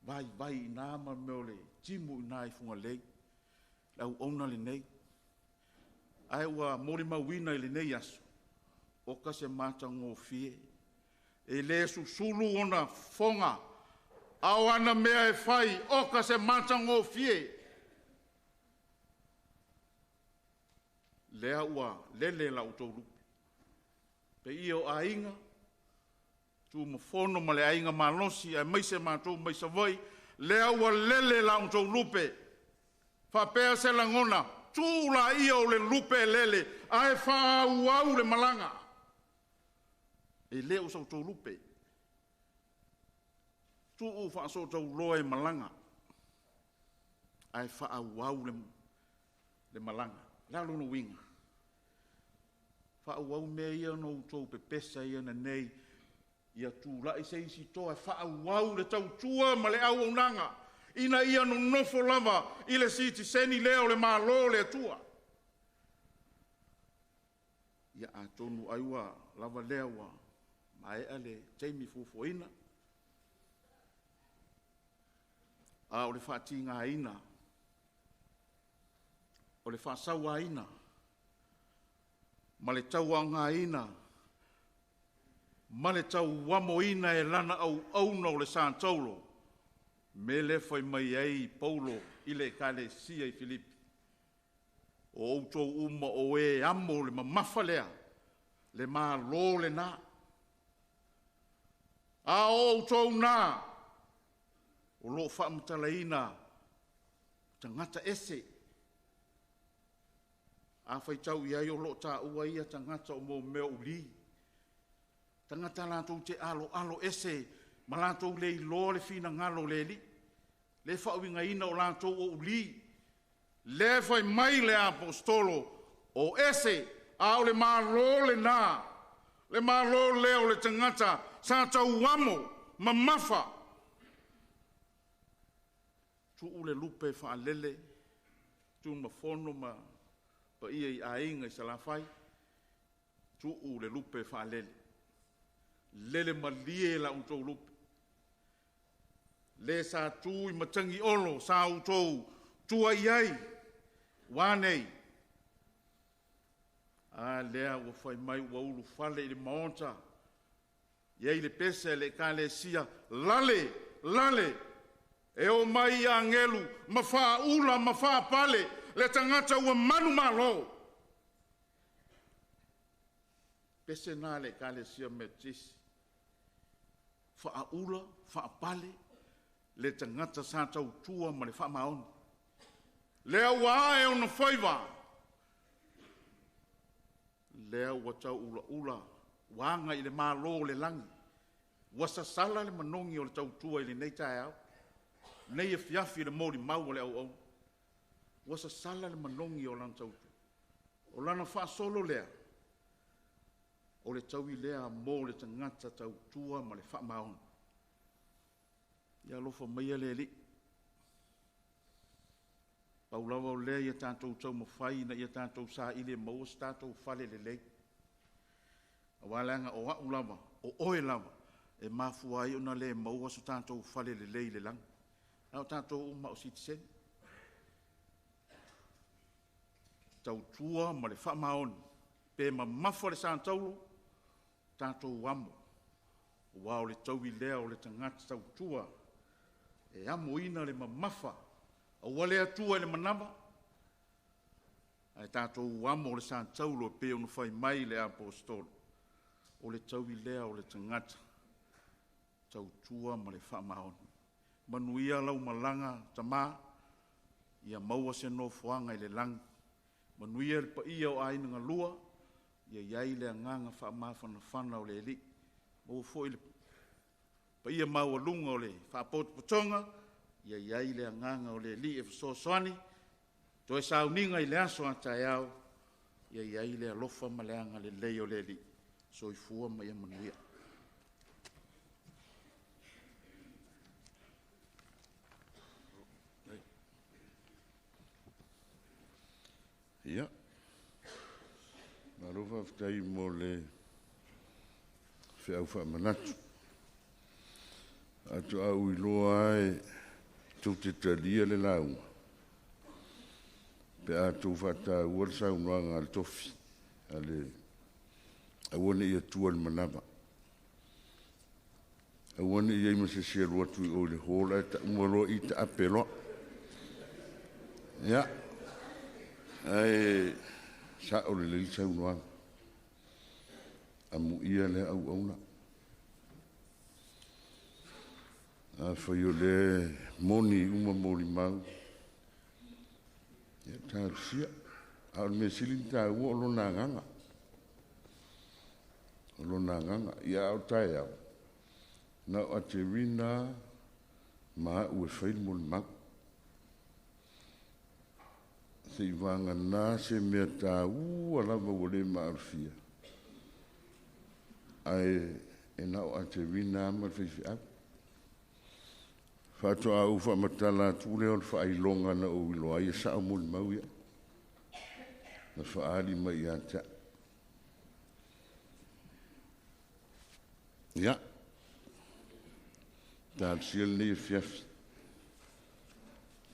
vaivai i ina ma mea o le timu i ina i Fugalei, le auauna lenei. Ae ua molimauina i lenei aso, o ka se matagofie. E le susulu ona fofoga, a o ana mea e fai, o ka se matagofie. Lea ua lele la outou lupe. Pe ia o aiga, Tumafono ma le aiga malosi, aemaise matou mai Savaii, lea ua lele la outou lupe. Faapea se lagona, tuu la ia o le lupe lele, ae faaauau le malaga. E le o sa outou lupe. Tuu faasootauloa e malaga, ae faaauau le malaga. La lona uiga. Faaauau mea ia na outou pepesa ia na nei, ia tulai se isi toa e faaauau le tautua ma le auaunaga, ina ia nonofo lava i le sitiseni lea o le Malo o le Atua. Ia atonu ai ua lava lea ua maea le taimi fuafuaina. A o le faatigaina, o le faasauaina, ma le tauagaina, ma le tauamoina e lana auauna o le Santaulo, me le fai mai ai Paulo i le ekalesia i Filipi. O outou uma o e amo le mamafa lea, le malo lena. A o outou nā, o loo faamatalaina tagata ese. A faitau i ai o loo taua ia tagata o mo mea uli. Tagata latou te alo alo ese ma latou le iloa le finagalo le alii. Le faauigaina o latou o uli. Le fai mai le apostolo o ese a o le malo lena. Le malo lea o le tagata sa tauamo mamafa. Tuu le lupe faalele, Tumafono ma paia i aiga i Salafai, tuu le lupe faalele. Lele malie la outou lupe. Le sa tu i matangi olo sa outou tua i ai, ua nei. A lea ua fai mai ua ulufale i le maota, i ai le pese le ekalesia, lale, lale, e o mai i angelu, ma faaula, ma faapale, le tagata ua manu malo. Pese nā le ekalesia Metotisi. Faaula, faapale, le tagata sa tautua ma le faamaoni. Lea ua ae ona faiva, lea ua tau ulaula, ua aga i le malo o le lagi. Ua sasala le manogi o le tautua i lenei taeao. Nei e fiafi le molimau o le auauna. Ua sasala le manogi o lana tautua. O lana faasolo lea, o le taui lea mo le tagata tautua ma le faamaoni. Ia alofa maia le alii. Pau lava o lea ia tatou taumafai ina ia tatou saili e maua se tatou fale lelei. Aua leaga o au lava, o oe lava, e mafua ai ona le maua so tatou fale lelei i le lagi. A o tatou uma o sitiseni. Tautua ma le faamaoni, pe mamafa le santaulo, tatou amo. Ua o le taui lea o le tagata tautua, e amoina le mamafa, aua le atua i le manava, ae tatou amo le santaulo e pe ona fai mai le apostolo. O le taui lea o le tagata, tautua ma le faamaoni. Manuia lau malaga tamā, ia maua se nofoaga i le lagi. Manuia le paia o aiga na lua, ia i ai le agaga faamafanafana o le Alii. Maua foi le paia maualuga o le faapotopotoga, ia i ai le agaga o le Alii e fesoasoani, toe sauniga i le aso a taeao, ia i ai le alofa ma le agalelei o le Alii. Soifua ma ia manuia. Ia, malo faafetai mo le feau faamanatu. Faatoa ou iloa lava e tou te talia le lauga pe a outou faataua le saunoaga a le tofi, a le aua ne i atua i le manava. Aua ne i i ai ma se isi e alu atu i o i le hall ae tau uma loa i taape loa. Ia, ae sao lelei le saunoaga. Amuia lea auauna. Afai o lea e moni uma molimau, ia talosia. A o le mea sili ona taua o lona agaga. O lona agaga. Ia a o taeao, na o Aterina ma au e fai le molimau. Seivagana se mea taua lava ua le maalofia, ae e na o Aterina lava ma le faifeau. Faatoa ou faamatala atu lea o le faailoga na ou iloa ai e sao molimau ia na faaali mai ia te au. Ia, talosia lenei afiafi.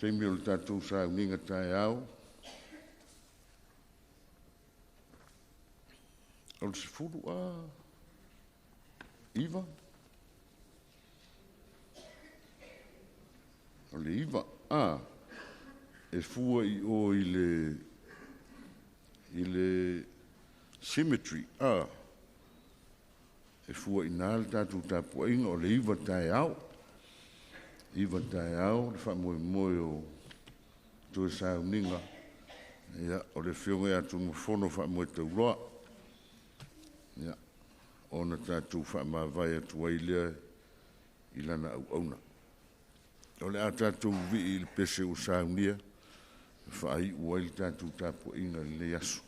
Taimi o le tatou sauniga taeao, o le 19, o le 9, a, e fua i o i le cemetery, a, e fua i ina le tatou tapuaiga o le 9 taeao. 9 taeao le faamoemoe o toe sauniga, ia, o le afioga ia Tunumafono Faamoetauloa, ia, ona tatou faamavae atu ai lea i lana auauna. O le a tatou vivii i le pese ua saunia, e faaiu ai le tatou tapuaiga i lenei aso.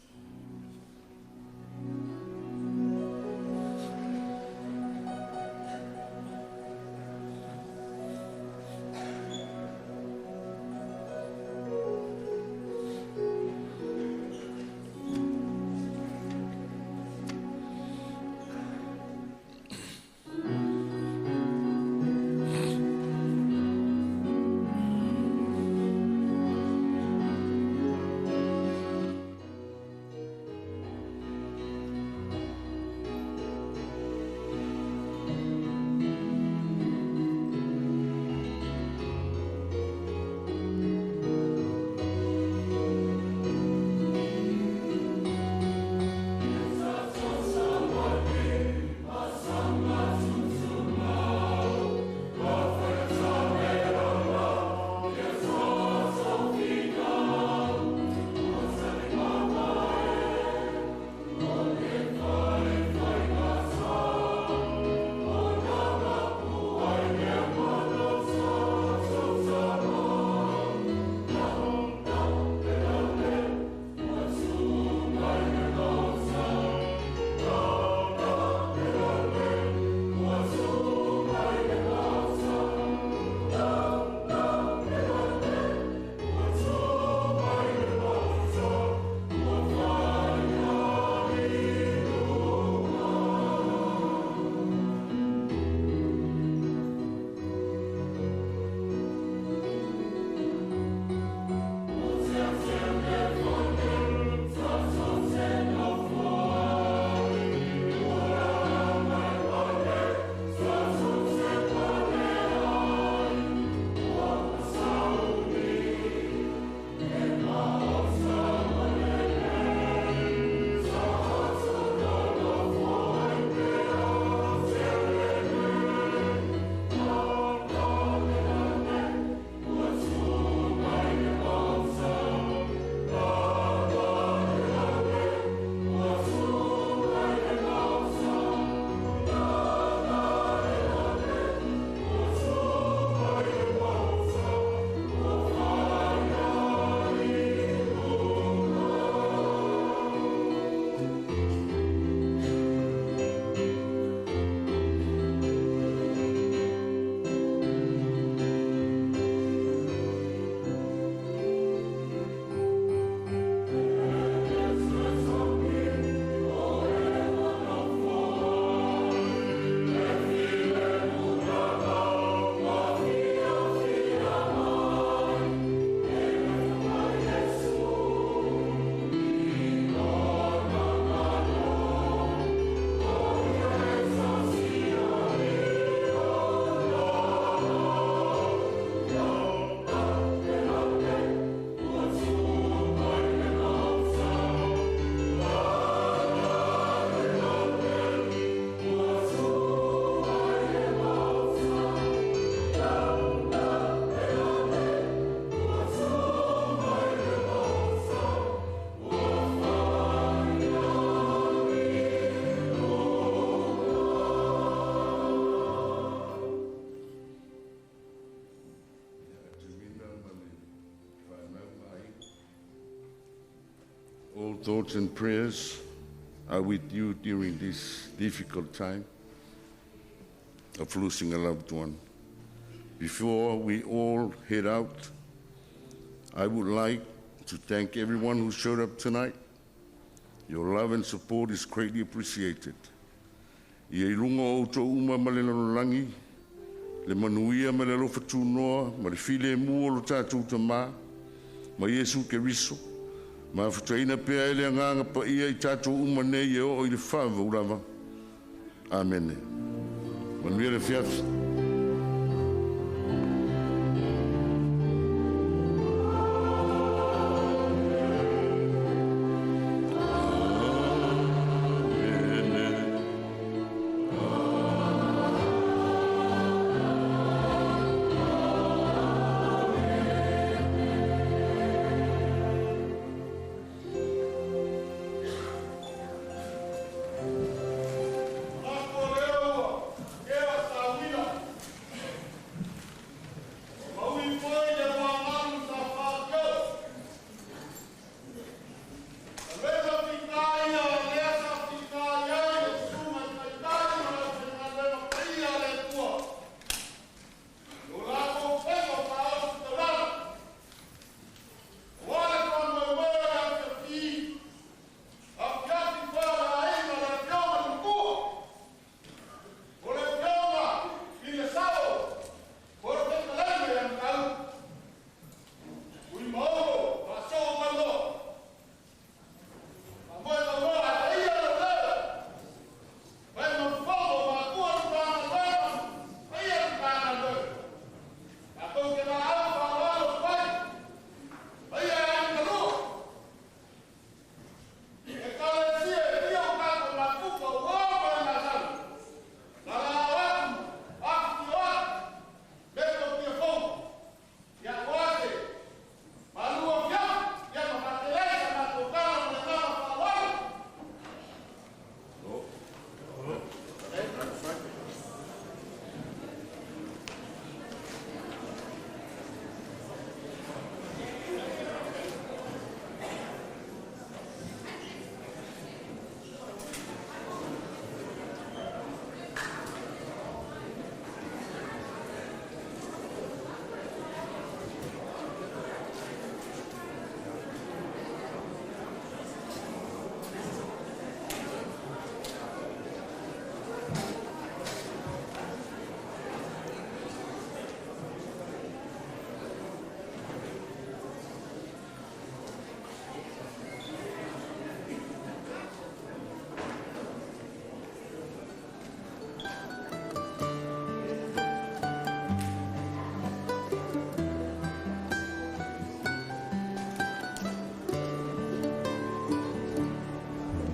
All thoughts and prayers are with you during this difficult time of losing a loved one. Before we all head out, I would like to thank everyone who showed up tonight. Your love and support is greatly appreciated. Ia i luga o outou uma ma le lalolagi, le manuia ma le alofa tunoa, ma le filemu o lo tatou Tamā, ma Iesu Keriso, mafutaina pea e le Agaga Paia i tatou uma nei e oo i le faavavau lava. Amene. Manuia le afiafi.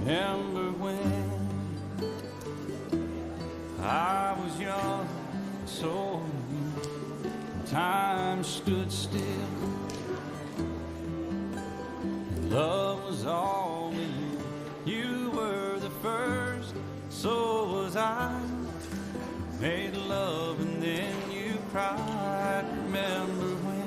Remember when I was young, so time stood still, and love was all we knew. You were the first, so was I. Made love and then you cried. Remember when?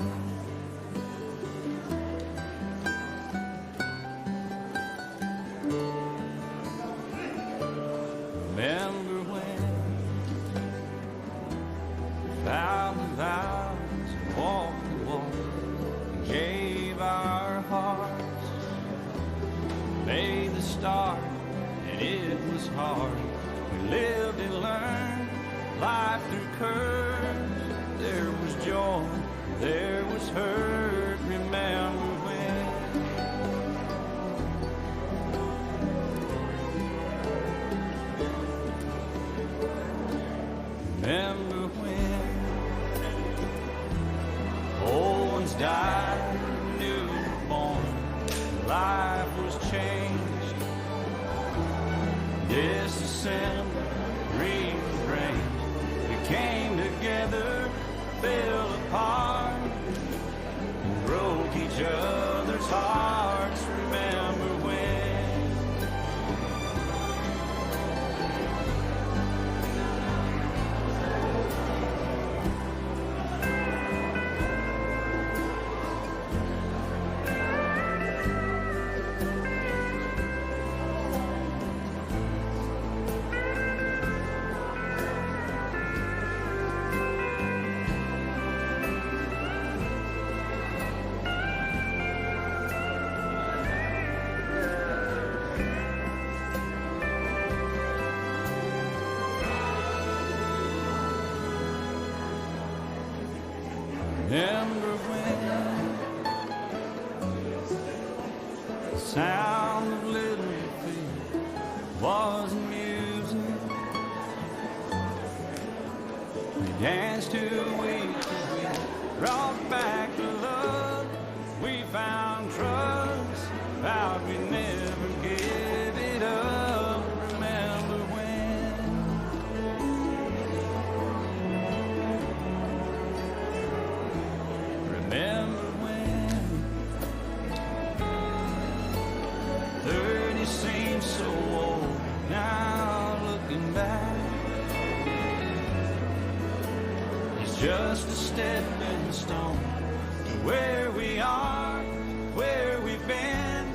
Remember when we vowed the vows and walked the walk and gave our hearts, made the start, and it was hard. We lived and learned life through curves. There was joy, there was hurt. Remember when? Remember when old ones died, new were born, life was changed, disassembled, rearranged. We came together, fell apart, and broke each other's hearts. Remember when? Remember when the sound of little feet was music. We danced to week to week, brought back the love. We found trust, vowed we'd never give it up. Remember when? Remember when? 30 seems so old now looking back. It's just a stepping stone to where we are, where we've been.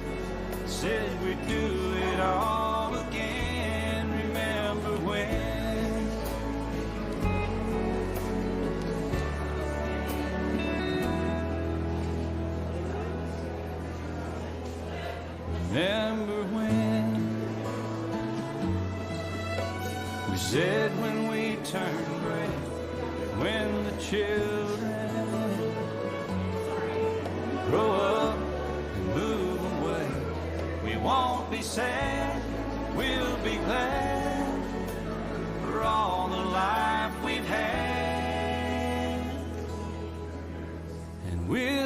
Said we'd do it all again. Remember when? Remember when we said when we turn gray, when the children grow up and move away, we won't be sad, we'll be glad for all the life we've had. And we'll